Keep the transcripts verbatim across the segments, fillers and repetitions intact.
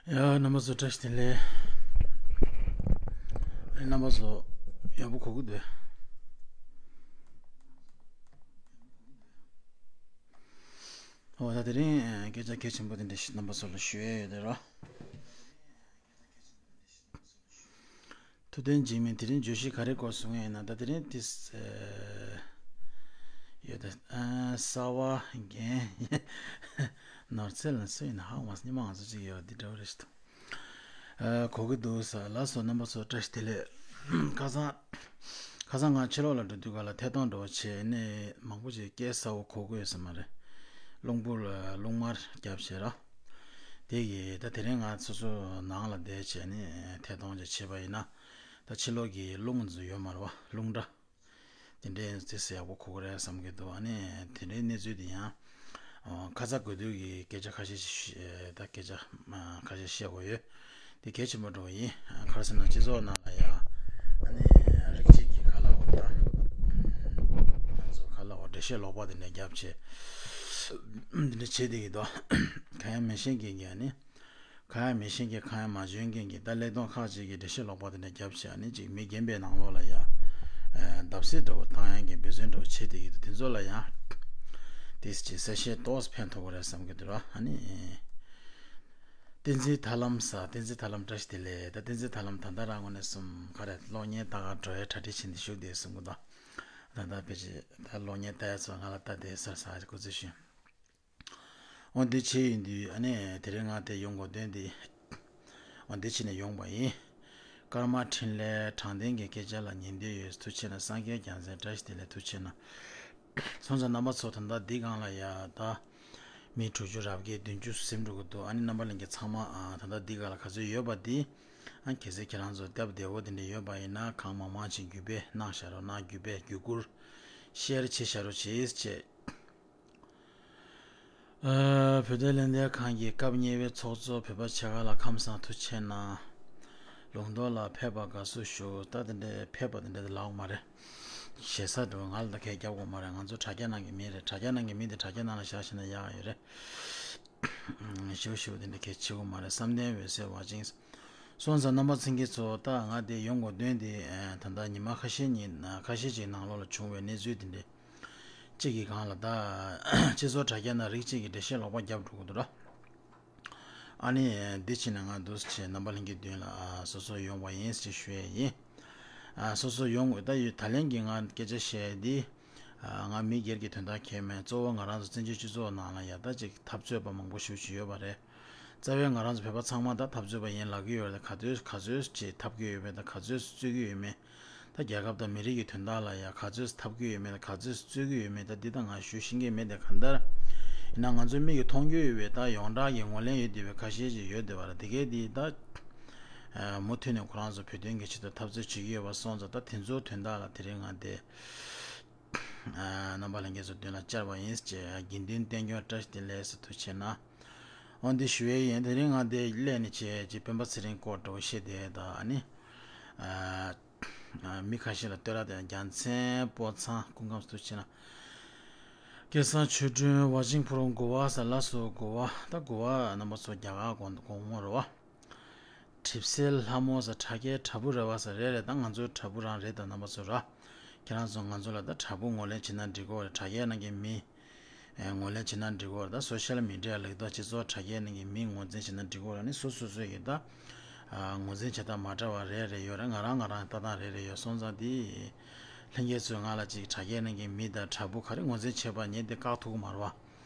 ཡ། རྣམ་པ་ཚོ་བཀྲ་ཤིས་བདེ་ལེགས། རྣམ་པ་ཚོ་ཡག་པོ་གོ་གི་འདུག། འོ། ད་དེ་རིང་སྐད་ཆ་གལ་ཆེན་པོ་དེ་འདྲ་ཞིག་རྣམ་པ་ཚོ་ལ་ཞུ་ཡས་ཡོད་དེ་རོ། ཐུབ་བསྟན་འཇིགས་མེད། དེ་རིང་བརྗོད་གཞི་ག་རེ་སྐོར་གསུང་ཡས་ཡིན་ན། ད་དེ་རིང་དེ་ཡོད་དེ། གསར་བ་རྒན། ནོར་རྩེ་ལ་སུ་ཡིན་ན་ཧ་གོ་མ་སོང་། ཉི་མ་ང་ཚོ་གཅིག་ཡོད་འདི་འདྲ་བོ་རེད་ཤག། ཨ། གོ་གི་འདུག་ས། ལགས་སོ། རྣམ་པ་ཚོ་བཀྲ་ཤིས་བདེ་ལེགས། ཁ་སང་། ཁ་སང་ང་ཕྱི་ལོགས་ལ་འགྲོ་དུས་ག་ལ་ཐད་གཏོང་འདྲ་བོ་བྱས་ནས་མང་པོ་ཞིག་སྐད་གསལ་བོ་གོ་གི་ཡོད་ས་མ་རེད། རླུང་བུ་ལ་རླུང་དམར་བརྒྱབ་བྱས་ར། དེ་གི་ད་དེ་རིང་ང་སོ་སོ་ནང་ལ་བསྡད་བྱས་ནས་ཐད་གཏོང་ཅིག་བྱས་པ་ཡིན་ན། ད་ཕྱི་ལོགས་ཀྱི་རླུང་ཚོ་ཡོད་མ་རེད་བ། རླུང་སྒྲ། དེ་འདྲའི་ཡིན་ཙང་ཡག་པོ་གོ་གི་རེད་བསམ་གྱི་འདུག། ཨ་ནི་དེ་འདྲའི་གནས་ཚུལ་དེ་ཡང་། ཨ། ཁ་ཚ་དགོས་གཏུགས་ཀྱི་སྐད་ཆ་ཁ་ཤས་ཤིག་བཤད། ད་སྐད་ཆ་ཨ་ཁ་ཤས་བཤད་དགོས་ཡོད། དེ་གལ་ཆེན་པོ་འདྲ་བོ་ཡིན། ཨ། ག་རེ་ཟེར་ན་སྤྱི་ཚོགས་ནང་ལ་ཡང་། ཨ་ནི་རིགས་གཅིག་གི་ག་ལབ་དགོས་རེད། ང་ཚོ་ག་ལབ་དགོས། འགྲེལ་བཤད་ལོག་པ་དེ་འདྲ་བརྒྱབ་བྱས། འདི་འདྲ་བྱེད་བསྡད་ཀྱི་འདུག། གང་ཡང་མི་ཤེས་མཁན་གྱི། ཨ་ནི། གང་ཡང་མི་ཤེས་མཁན། གང་ཡང་མ་འཇོན་མཁན་གྱི། ད་ཀླད་སྟོང་ཁག་ཅིག་གིས་འགྲེལ་བཤད་ལོག་པ་དེ་འདྲ་བརྒྱབ་བྱས། ཨ་ནི་ཅིག་མི་རྒན་པའི་ནང་ལོགས་ལ་ཡ། ཨ། བརྡབ་གསིག་འདྲ་བོ་བཏང་ཡག་གི་འབད་བརྩོན་འདྲ་བོ་བྱེད་བསྡད་ཀྱི་འདུག། དེ་ཚོ་ལ་ཡང་། དེ་ཅིག་གསལ་བཤད་ཏོག་ཙམ་ཕན་ཐོགས་ཀྱི་རེད་བསམ་གྱི་འདུག་ར། ཨ་ནི། བསྟན་འཛིན་ཐར་ལམ་ཟེར། བསྟན་འཛིན་ཐར་ལམ་བཀྲ་ཤིས་བདེ་ལེགས། ད་བསྟན་འཛིན་ཐར་ལམ་ད་ལྟ་རང་ངོས་ནས་གསུམ་ག་རེ་གློག་བརྙན་ལྟ་ག་འགྲོ་ཡ་གྲ་སྒྲིག་བྱས་ནས་བཞུགས་བསྡད་གསུང་གི་འདུག། ད་ལྟ་ཕལ་ཆེར་ད་གློག་བརྙན་ལྟ་ཡ་ཚོ་ང་ལ་ལྟ་བསྡད་ས་ས་སྐུ་ཚེ་ཞུ། འོ། འདི་བྱས་ཡིན་དུས། ཨ་ནི་དེ་རིང་ང་དེ་ཡོང་དགོས་དོན་དེ། འོ། འདི་བྱས་ནས་ཡོང་པ་ཡིན། ཀརྨ་འཕྲིན་ལས་དྲང་བདེན་གྱི་སྐད་ཆ་ལ་ཉན་འདོད་ཡོད། ཐུགས་ཆེ་གནང་། སངས་རྒྱས་རྒྱལ་མཚན་བཀྲ་ཤིས་བདེ་ལེགས། ཐུགས་ཆེ་གནང་། སོང་ཙང་རྣམ་པ་ཚོ་ད་ལྟ་འདི་སྒང་ལ་ཡ་ད་མི་དྲུག་ཅུ་རེ་བརྒྱད་བདུན་ཅུ་ཟིན་འགྲོ་གི་འདུག། ཨ་ནི་རྣམ་པ་ལྷན་རྒྱས་ཚང་མ། ཨ། ད་ལྟ་འདི་སྒང་ལ་ག་ཚོད་ཡོད་པ་འདི། ཨ། གལ་སྲིད་ཁྱེད་རང་ཚོ་སྟབས་བདེ་བོ་དེ་འདྲ་ཡོད་པ་ཡིན་ན་གང་མང་མང་ཅིག་བརྒྱུད་སྤེལ་གནང་བཞག་རོགས་གནང་། བརྒྱུད་སྤེལ་བརྒྱུད་བསྐུར། ཤེར་བྱེད་བཞག་རོགས་བྱེད་ཅེས། ཨ། བོད་དོན་ལས་འགུལ་ཁང་གི་སྐབས་གཉིས་པའི་ཚོགས་གཙོ་བོད་པ་ཆེ་ཁག་ལགས་ཁམས་བཟང་། ཐུགས་ཆེ་གནང་། ལུང་རྟོགས་ལགས་ཕེབས་པར་དགའ་བསུ་ཞུ། ད་དེ་འདྲའི་ཕེབས་པ་དེ་འདྲ་དེ་ལབ་ཡོད་མ་རེད། ཞེ་ས་འདྲ་བོ་ང་ལ་ད་གས་རྒྱབ་དགོས་མ་རེད། ང་ཚོ་དྲ་རྒྱ་ནང་གི་མི་རེད། དྲ་རྒྱ་ནང་གི་མི་དེ་དྲ་རྒྱ་ནང་ལ་བཞག་ཤེས་ན་ཡག་ཡོད་རེད། ཞེ་པོ་ཞེ་པོ་དེ་འདྲ་གས་བྱེད་དགོས་མ་རེད། བསམ་གཏན་འོད་གསལ་བ་ཅན། སོང་ཙང་རྣམ་པ་ཚོ་གིས་ཚོ། ད་ང་དེ་ཡོང་དགོས་དོན་དེ། ཨ། ད་ལྟ་ཉི་མ་ཁ་ཤས་ཉིན། ཨ། ཁ་ཤས་ཅིག་ནང་ལོགས་ལ་བྱུང་བའི་གནས་ཚུལ་དེ་འདྲ་གཅིག་གི་སྒང་ལ། ད་སྤྱི་ཚོགས་དྲ་རྒྱ་ནང་རིགས་གཅིག་གིས་འགྲེལ་བཤད་ལོག་པ་རྒྱབ་འགྲོ་གི་འདུག་ར། ཨ་ནི་འདི་བྱས་ནས་ང་འདུག་སེ་བྱས་རྣམ་པ་ལྷན་རྒྱས་མདུན་ལ། ཨ། སོ་སོ་ཡོང་བ་ཡིན་ཞེས་ཞུ་ཡས་ཡིན། ཨ། སོ་སོ་ཡོང་དགོས། ད་ཡོད། ད་ལན་གྱི་ང་སྐད་ཆ་བཤད་ཡས་འདི། ཨ། ང་མི་སྒེར་གྱི་དོན་དག་གང་ཡང་མེད། གཙོ་བོ་ང་རང་ཚོ་བཙན་བྱོལ་སྤྱི་ཚོགས་ནང་ལ་ཡ་ད་ཅིག་འཐབ་རྩོད་པ་མང་པོ་ཞེ་པོ་ཅིག་ཡོད་པ་རེད། རྩ་བའི་ང་རང་ཚོ་བོད་པ་ཚང་མ་ད་འཐབ་རྩོད་པ་ཡིན་ལབ་ཀྱི་ཡོད་རེད། ག་ཚོད་ག་ཚོད་ཅིག་འཐབ་ཀྱི་ཡོད་མེད་དང་། ག་ཚོད་རྩོད་ཀྱི་ཡོད་མེད། ད་རྒྱལ་ཁབ་དང་མི་རིགས་ཀྱི་དོན་དག་ལ་ཡ་ག་ཚོད་འཐབ་ཀྱི་ཡོད་མེད་དང་། ག་ཚོད་རྩོད་ཀྱི་ཡོད་མེད། ད་འདི་ད་ང་ཞུ་ཤེས་ཀྱི་མེད་དེ། གང་ལྟར་ཡིན་ན་ང་ཚོའི་མིག་གིས་མཐོང་རྒྱུ་ཡོད་པའི་ད་ཡོངས་གྲགས་ཀྱི་ངོས་ལེན་ཡོད་བསྡད་པའི་ཁ་ཤས་ཅིག་ཡོད་བསྡད་པ་རེད། དེ་གས་འདི་ད། ཨ། མུ་མཐུད་ནས་ཁོ་རང་ཚོ་བོད་དོན་གྱི་ཆེད་དུ་འཐབ་རྩོད་བྱེད་ཀྱི་ཡོད་པ་སོང་ཙང་། ད་དེ་ཚོའི་དོན་དག་ལ་དེ་རིང་ང་དེ། ཨ། རྣམ་པ་ལྷན་རྒྱས་ཚོ་མདུན་ལ་བཅར་བ་ཡིན་ཅེས། དགེ་འདུན་བསྟན་སྐྱོང་བཀྲ་ཤིས་བདེ་ལེགས་ཟེར། ཐུགས་ཆེ་གནང་། འོ། འདི་ཞུ་ཡས་ཡིན། དེ་རིང་ང་འདི་སླེབས་ནས་བྱས་ཀྱི་སྤེན་པ་ཚེ་རིང་སྐོར་འདྲ་བོ་བཤད་བསྡད་ཡས་དང་། ཨ་ནི། ཨ། མི་ཁ་ཤས་ལ་བསྟོད་ར་དང་། རྒྱལ་མཚན་བོ་ཚང་སྐུ་ཁམས་སུ་ཆེ་ན། སྐལ་བཟང་ཆོས་སྒྲོན་བ་ཅིང་ཕུ་རོང་གོ་བ་ཟེར། ལགས་སོ། གོ་བ། ད་གོ་བ་རྣམ་པ་ཚོ་རྒྱ་གར་གོང་གོང་མོ་རེད་བ། གྲིབ་སེལ་ལྷ་མོ་ཟེར། དྲ་རྒྱའི་དྲ་འབུ་རེད་བ་ཟེར། རེད་རེད། ད་ང་ཚོའི་དྲ་འབུ་རང་རེད། ད་རྣམ་པ་ཚོ་ར། ཁྱེད་རང་ཚོ་ང་ཚོ་ལ་ད་དྲ་འབུ་ངོས་ལེན་བྱེད་ན་འགྲིག་གི་རེད། དྲ་རྒྱའི་ནང་གི་མི། ཨེ། ངོས་ལེན་བྱེད་ན་འགྲིག་གི་རེད། ད་སོ་ཤལ་མི་ཌི་ཡ་ལབ་ཀྱི་འདུག། སྤྱི་ཚོགས་དྲ་རྒྱའི་ནང་གི་མི་ངོས་འཛིན་བྱེད་ན་འགྲིག་གི་རེད། ཨ་ནི་སོ་སོ་སོ་ཡི་ད། ཨ། ངོས་འཛིན་བྱེད་སྟངས་མ་འདྲ་བ་རེ་རེ་ཡོད་རེད། ང་རང་ང་རང་ལྟ་སྟངས་རེ་རེ་ཡོད་སོང་ཙང་། དེ་ལྷན་རྒྱས་ཚོས་ང་ལ་ཅིག་དྲ་རྒྱའི་ནང་གི་མི་དང་དྲ་འབུ་ག་རེ་ངོས་འཛིན་བྱེད་པ་ངས་དེ་བཀག་ཐུབ་ཀྱི་མ་རེད་བ།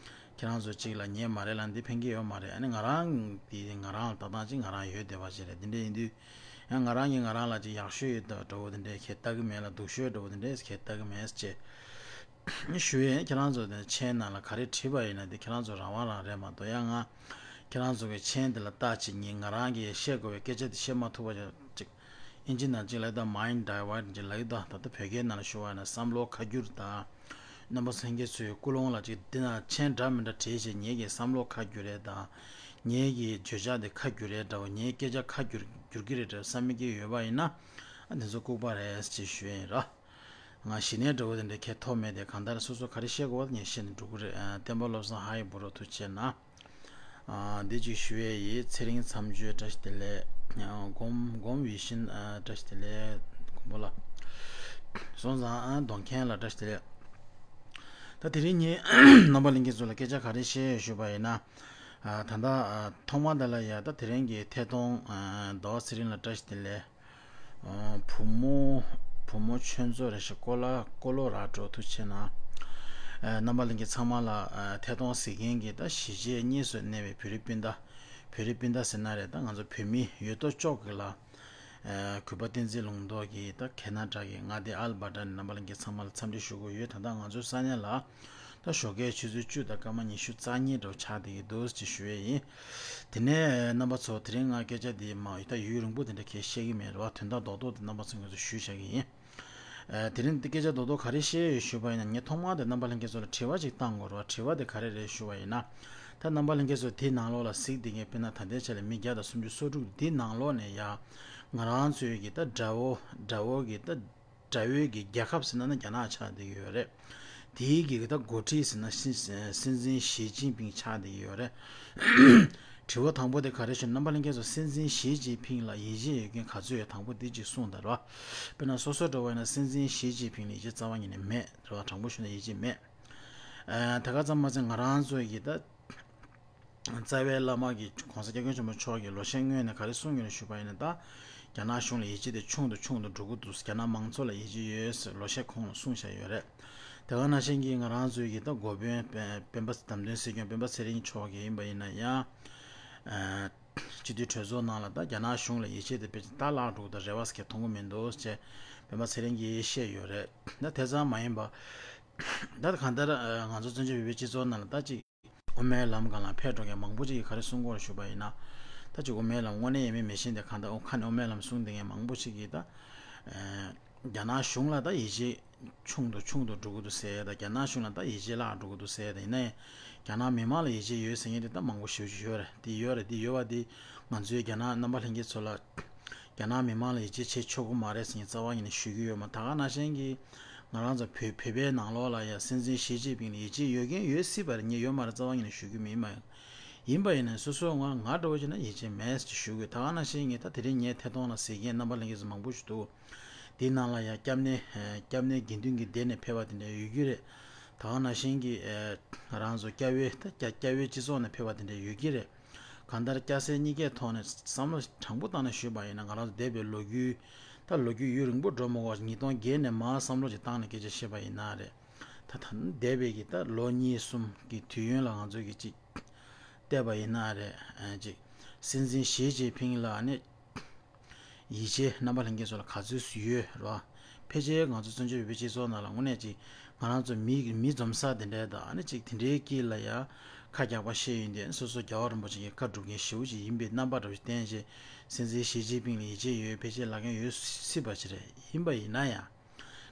ཁྱེད་རང་ཚོ་གཅིག་ལ་ཉན་མ་རེད་ལབ་ན་འདི་ཕན་གྱི་ཡོད་མ་རེད། ཨ་ནི་ང་རང་དེ་ང་རང་ལ་ལྟ་སྟངས་ཅིག་ང་རང་ཡོད་བསྡད་པ་ཅིག་རེད། དེ་འདྲ་ཡིན་དུས་ཡང་ང་རང་གིས་ང་རང་ལ་ཅིག་ཡག་ཤོས་ཡོད་འདྲ་བོ་དེ་འདྲ་ཁྱེད་ལྟ་གི་མེད་ལ། སྡུག་ཤོས་འདྲ་བོ་དེ་འདྲ་ཁྱེད་ལྟ་གི་མེད་ཅེས་ཞུ་ཡས། ཁྱེད་རང་ཚོ་དེ་མཆན་ནང་ལ་ག་རེ་བྲིས་པ་ཡིན་ན་དེ་ཁྱེད་རང་ཚོ་རང་དབང་རང་རེད་མ་གཏོགས། ཡང་ང་ཁྱེད་རང་ཚོ་གི་མཆན་དེ་ལ་ལྟ་ཅིག་ངས་ང་རང་གིས་བཤད་དགོས་པའི་སྐད་ཆ་དེ་བཤད་མ་ཐུབ་པ་ཅིག། ཨིན་ཇི་ནང་ཅིག་ལབ་ད་mind divert ཅིག་ལབ་ད། ད་ལྟ་བོད་སྐད་ནང་ལ་ཞུ་བ་ཡིན་ན་བསམ་བློ་ཁ་བསྒྱུར་དང་། རྣམ་པ་ཚོ་ལྷན་རྒྱས་ཚོའི་ཀུན་སློང་ལ་ཅིག་འདི་ན་མཆན་འདྲ་མི་འདྲ་བྲིས་བྱས་ངེད་ཀྱི་བསམ་བློ་ཁ་བསྒྱུར་རེད་དང་། ངེད་ཀྱི་བརྗོད་བྱ་དེ་ཁ་བསྒྱུར་རེད་འདྲ་བོ། ངེད་སྐད་ཆ་ཁ་བསྒྱུར་བསྒྱུར་གྱི་རེད་འདྲ་བསམ་མི་སྐྱེ་ཡོད་པ་ཡིན་ན། ཨ། འདི་ཚོ་ལྐུགས་པ་རེད་ཅེས་ཞུ་ཡས་ཡིན་ར། ང་གཞི་ནས་འདྲ་བོ་དེ་འདྲ་ཁྱད་ཐོག་མེད་དེ། གང་ལྟར་སོ་སོ་ག་རེ་བཤད་དགོས་པ་ངས་བཤད་ནས་འགྲོ་གི་རེད། ཨ། བསྟན་པ་བློ་བཟང་ཧའི་བུ་རོ་ཐུགས་ཆེ་གནང་། ཨ་འདི་གཅིག་ཞུ་ཡས་ཡིན། ཚེ་རིང་མཚམས་གཅོད་བཀྲ་ཤིས་བདེ་ལེགས། ཨ་སྒོམ་སྒོམ་བི་ཤིན་ཨ་བཀྲ་ཤིས་བདེ་ལེགས། མགོན་པོ་ལགས། སོང་ཙང་ཨ་གདོང་མཁན་ལགས་བཀྲ་ཤིས་བདེ་ལེགས། ད་དེ་རིང་ངས་རྣམ་པ་ལྷན་རྒྱས་ཚོ་ལ་སྐད་ཆ་ག་རེ་བཤད་ཞུས་པ་ཡིན་ན། ཨ་ད་ལྟ་ཨ་ཐོག་མ་དེ་ལ་ཡ་ད་དེ་རིང་གི་ཐད་གཏོང་ཨ་ཟླ་བ་ཚེ་རིང་ལགས་བཀྲ་ཤིས་བདེ་ལེགས། ཨ་བུ་མོ་བུ་མོ་ཆོས་མཚོ་རེད་ཤག་ཀོ་ལ་ཀོ་ལོ་ར་ཀྲོ། ཐུགས་རྗེ་ཆེ་གནང་། ཨ་རྣམ་པ་ལྷན་རྒྱས་ཚང་མ་ལ་ཨ་ཐད་གཏོང་གཟིགས་མཁན་གྱི་ད་གཞིས་བྱེས་གཉིས་སུ་གནས་པའི་བོད་རིགས་སྤུན་ཟླ། བོད་རིགས་སྤུན་ཟླ་ཟེར་ན་རེད། ད་ང་ཚོ་བོད་མི་ཡོད་དོ་ཅོག་གི་ལ། ཨ་གུས་པ་བསྟན་འཛིན་ལུང་རྟོགས་ཀྱིས་ད་ཁེ་ན་ཌ་གི་མངའ་སྡེ་ཨལ་བྷར་ཊ་ནས་རྣམ་པ་ལྷན་རྒྱས་ཚང་མ་ལ་འཚམས་འདྲི་ཞུ་གི་ཡོད། ད་ལྟ་ང་ཚོའི་ས་གནས་ལ་ད་ཞོགས་ཀའི་ཆུ་ཚོད་བཅུ་དང་སྐར་མ་ཉི་ཤུ་རྩ་གཉིས་འདྲ་བོ་ཆགས་བསྡད་ཀྱི་འདུག་ཅེས་ཞུ་ཡས་ཡིན། དེ་ནས་རྣམ་པ་ཚོ་དེ་རིང་ང་སྐད་ཆ་འདི་མ་ད་ཡུན་རིང་པོ་དེ་འདྲ་ཁས་བཤད་ཀྱི་མེད་རེད་བ། དོན་དག་རྡོག་རྡོག་དེ་རྣམ་པ་ཚོ་ང་ཚོ་ཞུས་བཞག་གི་ཡིན། ཨ་དེ་རིང་འདི་སྐད་ཆ་རྡོག་རྡོག་ག་རེ་བཤད་ཡོད་ཞུས་པ་ཡིན་ན། ངས་ཐོག་མར་དེ་རྣམ་པ་ལྷན་རྒྱས་ཚོ་ལ་དྲི་བ་ཅིག་བཏང་དགོས་རེད་བ། དྲི་བ་དེ་ག་རེ་རེད་ཞུ་བ་ཡིན་ན། ད་རྣམ་པ་ལྷན་རྒྱས་ཚོ་དེའི་ནང་ལོགས་ལ་གཟིགས་བསྡད་མཁན་དཔེར་ན་ད་ལྟའི་ཆ་ལ་མི་བརྒྱ་དང་སུམ་ཅུ་སོ་དྲུག་འདི་ནང་ལོགས་ནས་ཡ་ང་རང་ཚོའི་གི་ད་དགྲ་བོ་དགྲ་བོ་གི་ད་དགྲ་བོའི་གི་རྒྱལ་ཁབ་ཟེར་ན་ན་རྒྱ་ནག་ཆགས་བསྡད་ཀྱི་ཡོད་རེད། དེའི་གི་ད་འགོ་ཁྲིད་ཟེར་ན་སྲིད་སྲིད་འཛིན་ཞི་ཅིན་ཕིང་ཆགས་བསྡད་ཀྱི་ཡོད་རེད། དྲི་བ་དང་པོ་དེ་ག་རེ་ཞུ། རྣམ་པ་ལྷན་རྒྱས་ཚོ་སྲིད་འཛིན་ཞི་ཅིན་ཕིང་ལ་ཡིད་ཆེས་ཡོད་མཁན་ག་ཚོད་ཡོད། དང་པོ་འདི་གཅིག་གསུངས་དང་ར། དཔེར་ན་སོ་སོ་འདྲ་བ་ཡིན་ན་སྲིད་འཛིན་ཞི་ཅིན་ཕིང་ལ་ཡིད་ཆེས་རྩ་བ་ཉིད་ནས་མེད་རེད་བ། དྲང་པོ་ཞུས་ན་ཡིད་ཆེས་མེད། ཨ་ད་ག་ཙམ་མ་ཟད་ང་རང་ཚོ་ཡི་ད་རྩ་བའི་བླ་མ་གི་༸གོང་ས་༸སྐྱབས་མགོན་ཆེན་པོ་མཆོག་གིས་ལོ་ཤས་སྔོན་ནས་ག་རེ་གསུངས་ཡོད་ན་ཞུས་པ་ཡིན་ན། ད་རྒྱ་ནག་གཞུང་ལ་ཡིད་ཆེས་དེ་ཆུང་དུ་ཆུང་དུ་འགྲོ་གི་འདུག་རྒྱ་ནག་མང་ཚོགས་ལ་ཡིད་ཆེས་ཡོད་ཟེར་ལོ་ཤས་གོང་ལ་གསུངས་བཞག་ཡོད་རེད། དེ་ག་ནང་བཞིན་གྱི་ང་རང་ཚོའི་གི་ད་འགོ་དཔོན་སྤེན་པ་བདམས་ཐོན་སྲིད་སྐྱོང་སྤེན་པ་ཚེ་རིང་མཆོག་གིས་ཡིན་པ་ཡིན་ན་ཡང་། ཨ་སྤྱི་འཐུས་གྲོས་ཚོགས་ནང་ལ་ད་རྒྱ་ནག་གཞུང་ལ་ཡིད་ཆེས་དེ་དཔེ་ཆ་ད་བརླག་འགྲོ་གི་ད་རེ་བ་སྐྱེ་མཐོང་གི་མི་འདུག་ཅེས་སྤེན་པ་ཚེ་རིང་གིས་བཤད་ཡོད་རེད། ད་དེ་ཙམ་མ་ཡིན་པ། ད་གང་ལྟར་ང་ཚོ་བཙན་བྱོལ་བོད་པའི་སྤྱི་ཚོགས་ནང་ལ་ད་ཅིག་དབུ་མའི་ལམ་སྒང་ལ་ཕེབས་འགྲོ་མཁན་མང་པོ་ཅིག་གིས་ག་རེ་གསུང་གི་ཡོད་ཞུས་པ་ཡིན་ན། ད་ཅིག་དབུ་མའི་ལམ་དངོས་གནས་ཡིན་མིན་མི་ཤེས་ཏེ་གང་ལྟར་ཁ་ནས་དབུ་མའི་ལམ་གསུང་བསྡད་མཁན་མང་པོ་ཅིག་གིས་ད་རྒྱ་ནག་གཞུང་ལ་ད་ཡིད་ཆེས་ཆུང་དུ་ཆུང་དུ་འགྲོ་གི་འདུག་ཟེར། ད་རྒྱ་ནག་གཞུང་ལ་ད་ཡིད་ཆེས་བརླག་འགྲོ་གི་འདུག་ཟེར། ད་ཡིན་ན་ཡང་རྒྱ་ནག་མི་མང་ལ་ཡིད་ཆེས་ཡོད་ཟེར་མཁན་དེ་ད་མང་པོ་ཞེ་པོ་ཅིག་ཡོད་རེད། དེ་ཡོད་རེད། དེ་ཡོད་པ་དེ་ང་ཚོའི་རྒྱ་ནག་རྣམ་པ་ལྷན་རྒྱས་ཚོ་ལ་རྒྱ་ནག་མི་མང་ལ་ཡིད་ཆེས་བྱེད་ཆོག་གི་མ་རེད་ཟེར་མཁན་རྩ་བ་ཉིད་ནས་ཞུ་གི་ཡོད་མ། ད་ག་ནང་བཞིན་གྱི་ང་རང་ཚོ་བོད་བོད་པའི་ནང་ལོགས་ལ་ཡང་སྲིད་འཛིན་ཞི་ཅིན་ཕིང་ལ་ཡིད་ཆེས་ཡོད་མཁན་ཡོད་སྲིད་པ་རེད། ངས་ཡོད་མ་རེད་རྩ་བ་ཉིད་ནས་ཞུ་གི་མིན་མ། ཡིན་པ་ཡིན་ན་སོ་སོའི་ངོས་ང་འདྲ་བོ་བྱས་ན་ཡིད་ཆེས་མེད་ཅེས་ཞུ་དགོས། ད་ག་ནང་བཞིན་ངས་ད་དེ་རིང་ངའི་ཐད་གཏོང་ལ་གཟིགས་མཁན་རྣམ་པ་ལྷན་རྒྱས་ཚོ་མང་པོ་ཞིག་འདུག་དེའི་ནང་ལ་ཡང་སྐྱབས་གནས་སྐྱབས་གནས་དགེ་འདུན་གྱི་སྡེ་ནས་ཕེབས་པ་དེ་འདྲ་ཡོད་ཀྱི་རེད། ད་ག་ནང་བཞིན་གྱི་ང་རང་ཚོ་སྐྱ་བོའི་ད་སྐྱ་སྐྱ་བོའི་སྤྱི་ཚོགས་ནས་ཕེབས་པ་དེ་འདྲ་ཡོད་ཀྱི་རེད། གང་ལྟར་སྐྱ་སེར་གཉིས་ཀའི་ཐོག་ནས་བསམ་བློ་དྲང་པོ་བཏང་ནས་ཞུས་པ་ཡིན་ན། ང་རང་ཚོ་འདས་པའི་ལོ་རྒྱུས་ད་ལོ་རྒྱུས་ཡུན་རིང་པོ་འགྲོ་མ་དགོས་པ་ཉིས་སྟོང་བརྒྱད་ནས་མར་བསམ་བློ་ཅིག་བཏང་ནས་སྐད་ཆ་བཤད་པ་ཡིན་ན་རེད། ད་ད་འདས་པའི་གི་ད་ལོ་གཉིས་གསུམ་གི་དུས་ཡུན་ལ་ང་ཚོ་གི་ཅིག་བལྟས་པ་ཡིན་ན་རེད། ཨ་ཅིག་སྲིད་འཛིན་ཞི་ཅིན་ཕིང་ལ་ནི་ཡིད་ཆེས་རྣམ་པ་ལྷན་རྒྱས་ཚོ་ལ་ག་ཚོད་ཡོད་རེད་བ། ཕལ་ཆེར་ང་ཚོ་བཙན་བྱོལ་བོད་པའི་སྤྱི་ཚོགས་ནང་ལ་དངོས་གནས་ཅིག་ང་རང་ཚོ་མི་མི་འཛོམས་ས་དེ་འདྲའི་དང་ཨ་ནི་ཅིག་དེ་འདྲའི་དཀྱིལ་ལ་ཡ་ཁ་རྒྱག་པ་བཤད་ཡོང་དུས་སོ་སོ་རྒྱལ་བ་རིན་པོ་ཆེ་གི་བཀའ་སྒྲུབ་མཁན་ཞེ་པོ་ཅིག་ཡིན་པའི་རྣམ་པ་འདྲ་བོ་ཞིག་བསྟན་བྱས། སྲིད་འཛིན་ཞི་ཅིན་ཕིང་ལ་ཡིད་ཆེས་ཡོད། ཕལ་ཆེར་ལབ་མཁན་ཡོད་སྲིད་པ་ཅིག་རེད། ཡིན་པ་ཡིན་ན་ཡང་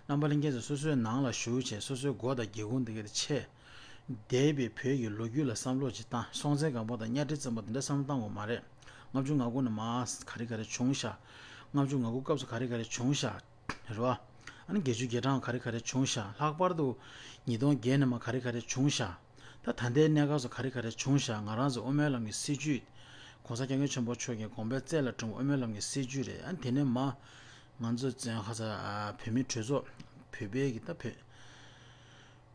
རྣམ་པ་ལྷན་རྒྱས་ཚོ་སོ་སོའི་ནང་ལ་བཞུགས་བྱས་སོ་སོའི་མགོ་དང་སྒེའུ་ཁུང་དེ་ག་དེ་ཕྱེ། འདས་པའི་བོད་ཀྱི་ལོ་རྒྱུས་ལ་བསམ་བློ་ཅིག་བཏང་། སྲོང་བཙན་སྒམ་པོ་དང་གཉའ་ཁྲི་བཙན་པོ་དེ་འདྲ་བསམ་བློ་བཏང་དགོས་མ་རེད། ལྔ་བཅུ་ང་དགུ་ནས་མར་ག་རེ་ག་རེ་བྱུང་ཤག་ལྔ་བཅུ་ང་དགུ་སྐབས་སུ་ག་རེ་ག་རེ་བྱུང་ཤག་རེད་བ། ཨ་ནི་བརྒྱད་ཅུ་གྱ་གྲངས་ག་རེ་ག་རེ་བྱུང་ཤག་ལྷག་པར་དུ་ཉིས་སྟོང་བརྒྱད་ནས་མར་ག་རེ་ག་རེ་བྱུང་ཤག་ད་ད་ལྟའི་གནས་སྐབས་སུ་ག་རེ་ག་རེ་བྱུང་ཤག་ང་རང་ཚོ་དབུ་མའི་ལམ་གྱི་སྲིད་བྱུས། ༸གོང་ས་༸སྐྱབས་མགོན་ཆེན་པོ་མཆོག་གི་དགོངས་པའི་རྩལ་ལ་དྲངས་པའི་དབུ་མའི་ལམ་གྱི་སྲིད་བྱུས་རེད། ཨ་ནི་དེ་ནས་མར་ང་ཚོ་བཙན་ཧ་ས་བོད་མི་གྲོས་ཚོགས། བོད་པའི་གི་ད་བོད་